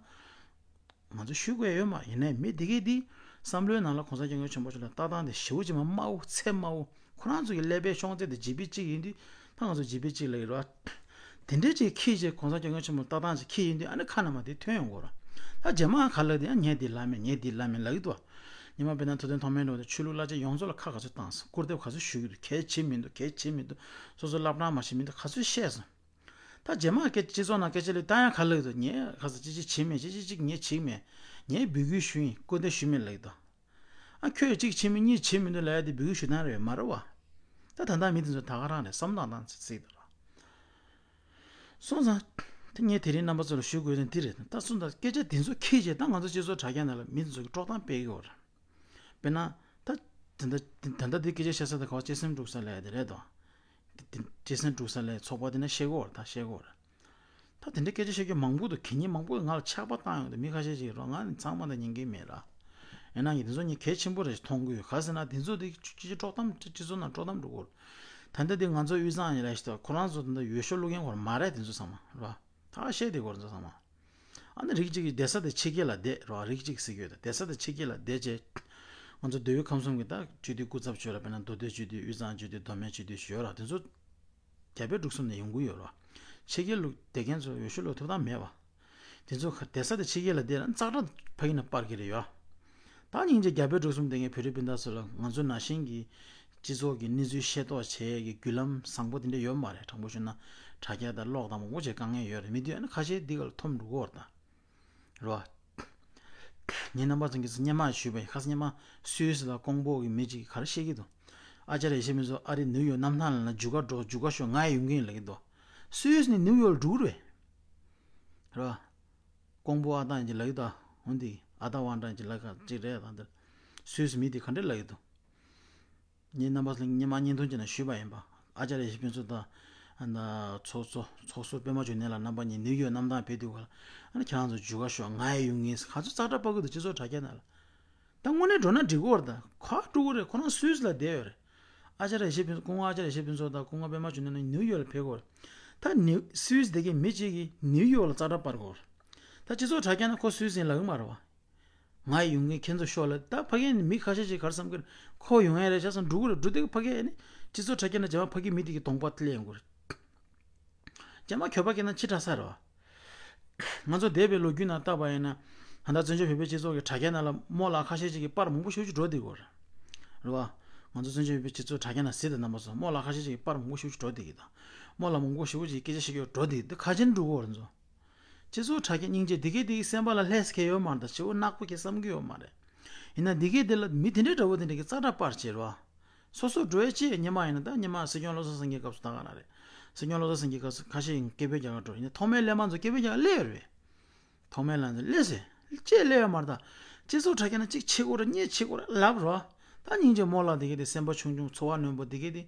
ང་ཚོ་ཞུ་དགོས་ཡོད་མ། ཡིན་ནའི་མི་དེ་གས་དེ་བསམ་བློའི་ནང་ལ་གོང་ས་སྐྱབས་མགོན་ཆེན་པོ་མཆོག་ལ་ལྟ་སྟངས་དེ་ཞེ་པོ་ཅིག་མ་དམའ་བོ། ཚད་དམའ་བོ། ཁོ་རང་ཚོ་གི་ཀླད་པའི་ཤོང་ཚད་དེ་ལྗིད་པོ་གཅིག་ཡིན་དུས། ད་ང་ཚོ་ལྗིད་པོ་གཅིག་ལབ་ཀྱི་རེད་བ། དེ་འདྲའི་ཅིག་ཁྱེད་ཀྱིས་གོང་ས་སྐྱབས་མགོན་ཆེན་པོ་ལ་ལྟ་སྟངས་ཅིག་ཁྱེད་ཡིན་དུས། ཨ་ནི་ཁ་ནས་མར་དེ་ཐོན་ཡོང་གི་རེད་བ། ད་རྗེས་མ་ག་ལབ་དེ་ཡང་ངས་འདི་ལབ་མེད། ངས་འདི་ལབ་མེད་ལབ་ཀྱི་འདུག་བ། ཉི་མ་དཔེར་ན་ཐུབ་བསྟན་ཐོགས་མེད་འདྲ་བོ་དང་ཆོས་ལུགས་བླ་ཆེན་ཡོངས་རྫོགས་ལ་ཁ་ག་ཚོད་བཏང་སོང་། སྐུར་འདེབས་ག་ཚོད་ཞུ་གི་འདུག་གལ་ཆེ་མི་འདུག་གལ་ཆེ་མི་འདུག་སོ་སོ་བླ་བྲང་མ་ཞིག་མི་འདུག་ག་ཚོད་བཤད་སོང་། ད་རྗེས་མ་སྐད་སྤྱི་ཚོགས་ནང་སྐད་ཆ་ལས་ད་ཡང་ག་ལབ་ཀྱི་འདུག་ངས་ག་ཚོད་ཅི་ཅི་བྱེད་མེད། ཅི་ཅི་ཅིག་ངས་བྱེད་མེད། ངས་འབོད་སྐུལ་ཞུས་ཡིན། སྐུར་འདེབས་ཞུས་མེད་ལབ་ཀྱི་འདུག་ཨ་ཁྱོད་གཅིག་བྱེད་མེད་གཉིས་བྱེད་མི་འདུག་ལབ་ཡ་དེ་འབོད་སྐུལ་ཞུ་སྟངས་རེད་མ་རེད་བ། ད་ད་ལྟ་མི་དེ་ཚོ་ད་ག་རང་རེད། བསམ་བློ་བཏང་སྟངས་ཅིག་གཟིགས་དང་། སོང་ཙང་། དེ་ངས་དེ་རིང་རྣམ་པ་ཚོ་ལ་ཞུ་དགོས་དོན་འདི་རེད། ད་སོང་ཙང་སྐད་ཆ་དེ་ཚོ་ཁྱེད་ཀྱིས་ད་ང་ཚོ་སྤྱི་ཚོགས་དྲ་རྒྱ་ནང་ལ་མི་དེ་ཚོ་གི་དཀྲོག་གཏམ་སྤེལ་གྱི་ཡོད་རེད། དཔེར་ན། ད། དེ་འདྲ་དེ་འདྲ་དེ་སྐད་ཆ་བཤད་ས་དེ་ག་བ་གཅེས་སེམས་སྒྲུབ་ས་ལ་ཡ་དེ་རེད་དོ། དེ་དེ་གཅེས་སེམས་སྒྲུབ་ས་ལ་ཚོགས་པ་དེ་ན་བཤད་གོ་ར། ད་བཤད་གོ་ར། ད་དེ་འདྲ་སྐད་ཆ་བཤད་རྒྱུ་མང་པོ་འདུག་གད་སྙིགས་མང་པོ་ང་ལ་ཆགས་པ་བཏང་ཡོང་འདུག་མི་ཁ་ཤས་ཤིག་རོ། ང་ནི་ཚང་མ་དང་ཉན་གི་མེད་ར། ཡིན་ན་ཡང་དེ་ཚོ་ངས་གལ་ཆེན་པོ་རེད་མཐོང་གི་ཡོད། ག་ཟེར་ན་དེ་ཚོ་དེ་སྤྱི་སྤྱི་དཀྲོག་གཏམ་སྤྱི་ཚོགས་ནང་དཀྲོག་གཏམ་འགྲོ་གོ་ར། ད་ལྟ་དེ་ང་ཚོ་དབུས་གཙང་ཡིན་ལ་ཞིག་ད་ཁོ་རང་ཚོ་ད་ལྟ་འོས་ཤོག་བླུག་མཁན་ཁོ་ར་མ་རེད། དེ་ཚོ་ཚང་མ་ར། ད་བཤད་དེ་གོ་ར་ཚོ་ཚང་མ། ཨ་ནི་རིགས་གཅིག་གིས་བསྡད་ས་དེ་ཕྱི་རྒྱལ་ལ་བསྡད་རོགས། རིགས་གཅིག་ཟེར་གྱི་ཡོད་ད། བསྡད་ས་དེ་ཕྱི་རྒྱལ་ལ་བསྡད་བྱས། ང་ཚོ་མདོ་དབུས་ཁམས་གསུམ་གྱི་ད་སྤྱི་འཐུས་སྐུ་ཚབ་ཆོས་ར། དཔེར་ན་མདོ་སྟོད་སྤྱི་འཐུས། དབུས་གཙང་སྤྱི་འཐུས། མདོ་སྨད་སྤྱི་འཐུས་ཞུ་ཡོད་ར། དེ་ཚོ་རྒྱ་བལ་འབྲུག་གསུམ་ནས་ཡོང་གི་ཡོད་ར། ཕྱི་རྒྱལ་ལ་བསྡད་མཁན་ཚོ་འོས་ཤོག་བླུག་ཐུབ་ཐང་མེད་པ། དེ་ཚོ་བསྡད་ས་དེ་ཕྱི་རྒྱལ་ལ་བསྡད་ན་ཙག་སྒྲ་ཕ་གི་ནས་སྤར་གྱི་རེད་ཡོད། ད་སྙིང་རྗེ་རྒྱ་བལ་འབྲུག་གསུམ་བསྡད་མཁན་བོད་རིགས་སྤུན་ཟླ་ཚོ་ལ་ང་ཚོ་ནང་བཞིན་གྱི་སྤྱི་ཚོགས་ཀྱི་གནས་ཚུལ་ཤེས་རྟོགས་བྱེད་ཡས་ཀྱི་བརྒྱུད་ལམ་བཟང་པོ་དེ་འདྲ་ཡོད་མ་རེད། དྲང་པོ་ཞུ་ན་དྲ་རྒྱ་དང་གློག་དང་མང་པོ་བྱས་དཀའ་ངལ་ཡོད་རེད། མི་དེ་ཨ་ནི་ཁ་ཤས་འདི་ག་ལ་འཐོམ་འགྲོ་གི་ཡོད་རེད་ད། རེད་བ། ངས་རྣམ་པ་ཚོ་གི་སྔོན་མ་ཞུས་པ་ཡིན། ཁ་སང་སྔོན་མ་སུད་སི་ལ་ཀོང་པོ་གི་མི་གཅིག་གིས་ག་རེ་བཤད་ཀྱི་འདུག་ཨ་ཅར་ཡེ་ཤེས་ཕུན་ཚོགས་ཨ་རིའི་ནིའུ་ཡོག་གནམ་ཐང་ལ་ན་བརྒྱུད་ག་འགྲོ། བརྒྱུད་ག་ཤོག་ང་ཡི་ཡོང་གི་ཡིན་ལབ་ཀྱི་འདུག་སུད་སི་ནས་ནིའུ་ཡོག་ལ་འགྲོ་གི་རེད། རེད་བ། ཀོང་པོ་ཨ་ཐང་ཡིན་གྱི་ལབ་ཀྱི་འདུག་འོན་ཏེ་ཨ་ཐང་ཝང་ཀྲང་གྱི་ལབ་ཀ་གཅིག་རེད་ད། འདིར་སུད་སི་མི་དེ་ག་འདྲ་ལབ་ཀྱི་འདུག་ངས་རྣམ་པ་ཚོ་ལ་སྔོན་མ་བརྙན་ཐུང་ཅིག་ནང་ཞུས་པ་ཡིན་པ། ཨ་ཅར་ཡེ་ཤེས་ཕུན་ཚོགས་དང་། ཨ་ན་ཚོགས་གཙོ་ཚོགས་ཟུར་པད་མ་འབྱུང་གནས་ལགས་རྣམ་པ་གཉིས་ནིའུ་ཡོག་གནམ་ཐང་ཕེབས་དུས་ག་ལ། ཨ་ནི་ཁྱེད་རང་ཚོ་བརྒྱུད་ག་ཤོག་ང་ཡི་ཡོང་གི་ཡིན་ཟེར་ག་ཚོད་ཙག་སྒྲ་སྤར་གི་འདུག་སྤྱི་ཚོགས་དྲ་རྒྱ་ནང་ལ། ད་དངོས་གནས་འགྲོ་ན་འགྲིག་གི་རེད་ད། ག་འགྲོ་གི་རེད། ཁོ་རང་སུད་སི་ལ་བསྡད་ཡོད་རེད། ཨ་ཅར་ཡེ་ཤེས་ཕུན། སྐུ་ངོ་ཨ་ཅར་ཡེ་ཤེས་ཕུན་ཚོགས་དང་སྐུ་ངོ་པད་མ་འབྱུང་གནས་རྣམ་གཉིས་ནིའུ་ཡོག་ལ་ཕེབས་ཀྱི་ཡོད་རེད། ད་ནིའུ་སུད་སི་བསྡད་མཁན་མི་གཅིག་གིས་ནིའུ་ཡོག་ལ་ཙག་སྒྲ་སྤར་གྱི་ཡོད་རེད། ད་སྤྱི་ཚོགས་དྲ་རྒྱ་ནང་ཁོ་སུད་སི་ཡིན་ལབ་ཀྱི་མ་རེད་བ། ང་ཡི་ཡོང་གི་ཡིན་ཁྱེད་ཚོ་ཤོག་ལབ། ད་ཕ་གིའི་མི་ཁ་ཤས་ཤིག་ག་རེ་བསམ་གྱི་རེད། ཁོ་ཡོང་ཡ་རེད་ཤག་བསམ། འགྲོ་གི་རེད། འགྲོ་དུས་ཕ་གི་ཨ་ནི་སྤྱི་ཚོགས་དྲ་རྒྱ་ནང་རྗེས་མ་ཕ་གི་མི་དེ་གི་གདོང་པ་དེ་ལ་ཡོང་གི་རེད། རྗེས་མ་གྱོད་པ་སྐྱེས་ན་ཕྱི་དྲགས་ས་རེད་བ། ང་ཚོ་འདས་པའི་ལོ་རྒྱུས་ནང་བལྟས་པ་ཡིན་ན། ད་ལྟ་བཙན་བྱོལ་བོད་པའི་སྤྱི་ཚོགས་ཀྱི་དྲ་རྒྱ་ནང་ལ་རྨོ་ལགས་ཁ་ཤས་ཅིག་གིས་པར་མང་པོ་ཞེ་པོ་ཅིག་འགྲོ་བསྡད་ཡོད་རེད། རེད་བ། ང་ཚོ་བཙན་བྱོལ་བོད་པའི་སྤྱི་ཚོགས་དྲ་རྒྱ་ནང་གཟིགས་དང་རྣམ་པ་ཚོ་རྨོ་ལགས་ཁ་ཤས་ཅིག་གིས་པར་མང་པོ་ཞེ་པོ་ཅིག་འགྲོ་བསྡད་ཀྱི་དང་། རྨོ་ལགས་མང་པོ་ཞེ་པོ་ཅིག་སྐད་ཆ་བཤད་ཀྱི་འགྲོ་བསྡད་ཀྱི་འདུག་ཁ་ཆེན་འགྲོ་གི་ཡོད་རེད་ཚོ། སྤྱི་ཚོགས་དྲ་རྒྱ་སྙིང་རྗེ་འདི་གས་འདི་གས་སེམས་པ་ལ་ལྷས་ཁེལ་ཡོད་མ་རེད། ད་ཞེ་པོ་ནག་པོ་ཁེལ་བསམ་གྱི་ཡོད་མ་རེད། ཡིན་ན་འདི་གས་འདི་ལ་མི་དེ་འདྲའི་འདྲ་བོ་དེ་འདྲ་གི་ཙག་སྒྲ་པར་བྱེད་རོགས། སོ་སོ་འགྲོ་ཡས་ཅི་ཉི་མ་ཡིན་ན། ད་ཉི་མ་སྲིད་སྐྱོང་བློ་བཟང་སེང་གེའི་སྐབས་སུ་ད་ག་ན་རེད། སྲིད་སྐྱོང་བློ་བཟང་སེང་གེའི་སྐབས་སུ་ཁ་ཤས་ཡིན་སྐད་འབོད་རྒྱག་ག་འགྲོ། ཡིན་ན་ཐོགས་མེད་གླས་དམག་ཚོ་སྐད་འབོད་རྒྱག་ག་སླེབས་ཡོད་རེད། ཐོགས་མེད་གླས་དམག་ཚོ་སླེབས་ཟེར། ཅི་སླེབས་ཡོད་མ་རེད་ད། སྤྱི་ཚོགས་དྲ་རྒྱ་ན་གཅིག་བྱེད་དགོས་རེད། གཉིས་བྱེད་དགོས་རེད་ལབ་རོགས། ད་སྙིང་རྗེ་རྨོ་ལགས་འདི་གས་དེ་སེམས་པ་ཆུང་ཆུང་ཚོར་བ་རྣོན་པོ་འདི་གས་དེ།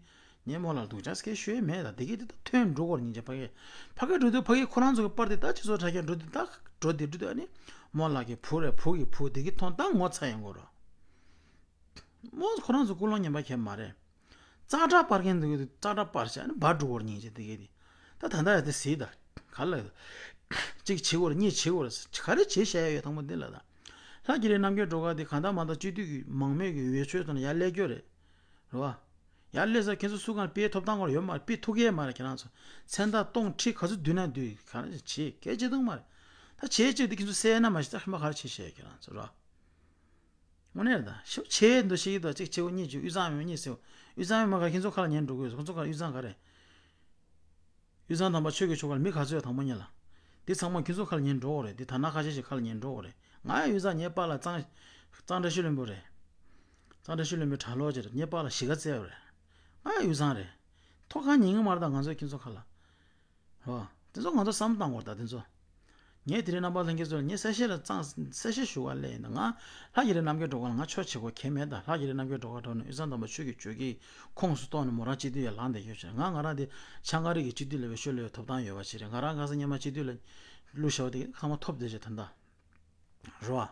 ངས་རྨོ་ལགས་སྡུག་ཅག་སྐད་ཞུ་ཡས་མེད། ད་འདི་གས་དེ་ད་ཐོན་འགྲོ་གི་རེད། སྙིང་རྗེ་ཕ་གི་ཕ་གི་འགྲོ་དུས་ཕ་གི་ཁོ་རང་ཚོ་གི་པར་དེ་ད་སྤྱི་ཚོགས་དྲ་རྒྱ་འགྲོ་དུས་ད་འགྲོ་དེ་འགྲོ་དུས་ཨ་ནི་རྨོ་ལགས་ཀྱི་བུ་རེད། བུ་གི་བུ་འདི་གས་མཐོང་ད་ངོ་ཚ་ཡོང་གི་རེད། རྨོ་ཁོ་རང་ཚོ་ཀུན་སློང་ངན་པ་མཁན་མ་རེད། ཙག་སྒྲ་པར་མཁན་འདུག་གི། ཙག་སྒྲ་པར་བྱས་ནས་འབར་འགྲོ་གི་རེད། སྙིང་རྗེ་འདི་གས་དེ། ད་ད་ལྟ་ཡང་དེ་གཟིགས་དང་། ག་ལ་གཅིག་བྱེད་དགོས་རེད། གཉིས་བྱེད་དགོས་རེད། ག་རེ་བྱེད་བཞག་ཡ་ཡོད། དང་པོ་འདི་ལ་ད། ལྷ་རྒྱ་རི་རྣམ་རྒྱལ་སྒྲོལ་དཀར་འདི་གང་ལྟར་མ་ལྟར་སྤྱི་འཐུས་ཀྱི་མང་མོས་ཀྱི་འོས་ཆོས་ཐོག་ནས་ཡར་སླེབས་རྒྱུ་རེད། རེད་བ། ཡར་སླེབས་ས་ཁྱེད་ཚོ་སུ་གང་དཔེ་ཐོབ་ཐང་སྐོར་ཡོད་མ་རེད། དཔེ་ཐུག་གི་མ་རེད། ཁྱེད་རང་ཚོ་མཚན་རྟགས་སྟོང་ཁྲི་ག་ཚོད་བསྡུས་ན་བསྡུས། ག་རེ་བྱེད་སྐད་ཆ་དང་མ་རེད། ད་བྱེད་ཅིག་འདི་ཁྱེད་ཚོ་གསལ་ན་མ་ཤེས། ད་ཧི་མ་ག་རེ་བྱེད་བཤད་ཁྱེད་རང་ཚོ་ར། དངོས་གནས་རེད་ད། ཤུགས་ཆེ་འདུ་ཤེས་ཀྱི་འདུག་གཅིག་བྱེད་དགོས། གཉིས་བྱེད། དབུས་གཙང་མི་གཉིས་ཟེར། དབུས་གཙང་མི་མ་ག་ཁྱེད་ཚོ་ཁ་ལ་ཉན་འགྲོ་དགོས། ཁོ་ཚོ་ཁ་ལ་དབུས་གཙང་ག་རེད། དབུས་གཙང་དམ་པ་ཆོས་ཀྱི་ཆོ་ག་ལ་མི་ག་ཚོད་ཡོད་དང་པོ་ཉན་ལ། འདི་ཚང་མ་ཁྱེད་ཚོ་ཁ་ལ་ཉན་འགྲོ་གི་རེད། འདི་ཐ་ན་ཁ་ཤས་ཤིག་ཁ་ལ་ཉན་འགྲོ་གི་རེད། ང་ཡང་དབུས་གཙང་། ངའི་པཱ་ལགས་གཙང་གཙང་བཀྲ་ཤིས་ལྷུན་པོ་རེད། གཙང་བཀྲ་ཤིས་ལྷུན་པོའི་གྲྭ་ལོག་ཅིག་རེད། ངའི་པཱ་ལགས་གཞིས་ཀ་རྩེ་བ་རེད། ང་ཡང་དབུས་གཙང་རེད། ཐོག་ཁ་ཉན་གི་མ་རེད་ད། ང་ཚོ་ཁྱེད་ཚོ་ཁ་ལ། ཧོ། དེ་ཚོ་ང་ཚོ་བསམ་བློ་བཏང་དགོས་རེད་ད་དེ་ཚོ། ངས་དེ་རིང་རྣམ་པ་ལྷན་རྒྱས་ཚོ་ལ་ངས་གསལ་བཤད་ལ་གཙང་གསལ་བཤད་ཞུ་བ་ལས་ཡིན་ན། ང་ལྷ་རྒྱ་རི་རྣམ་རྒྱལ་སྒྲོལ་དཀར་ལ་ང་ཕྱོགས་བྱེད་དགོས་གལ་མེད་ད། ལྷ་རྒྱ་རི་རྣམ་རྒྱལ་སྒྲོལ་དཀར་འགྲོ་ནས་དབུས་གཙང་དམ་པ་ཆོས་ཀྱི་ཆོ་གའི་ཁོངས་སུ་གཏོགས་ནས་མོ་རང་སྤྱི་འཐུས་ཡར་ལངས་བསྡད་ཡོད་ཅེ། ང་ང་རང་དེ་ཆང་ཁ་རིགས་ཀྱི་སྤྱི་འཐུས་ལ་བའི་ཤོད་ལ་ཡོད་ཐོབ་ཐང་ཡོད་པ་ཞིག་རེད། ང་རང་ཁ་སང་སྔོན་མ་སྤྱི་འཐུས་ལ་བླུགས་བཞག་པ་དེ་ཚང་མ་ཐོབ་བསྡད་ཅེ་ད་ལྟ། རེད་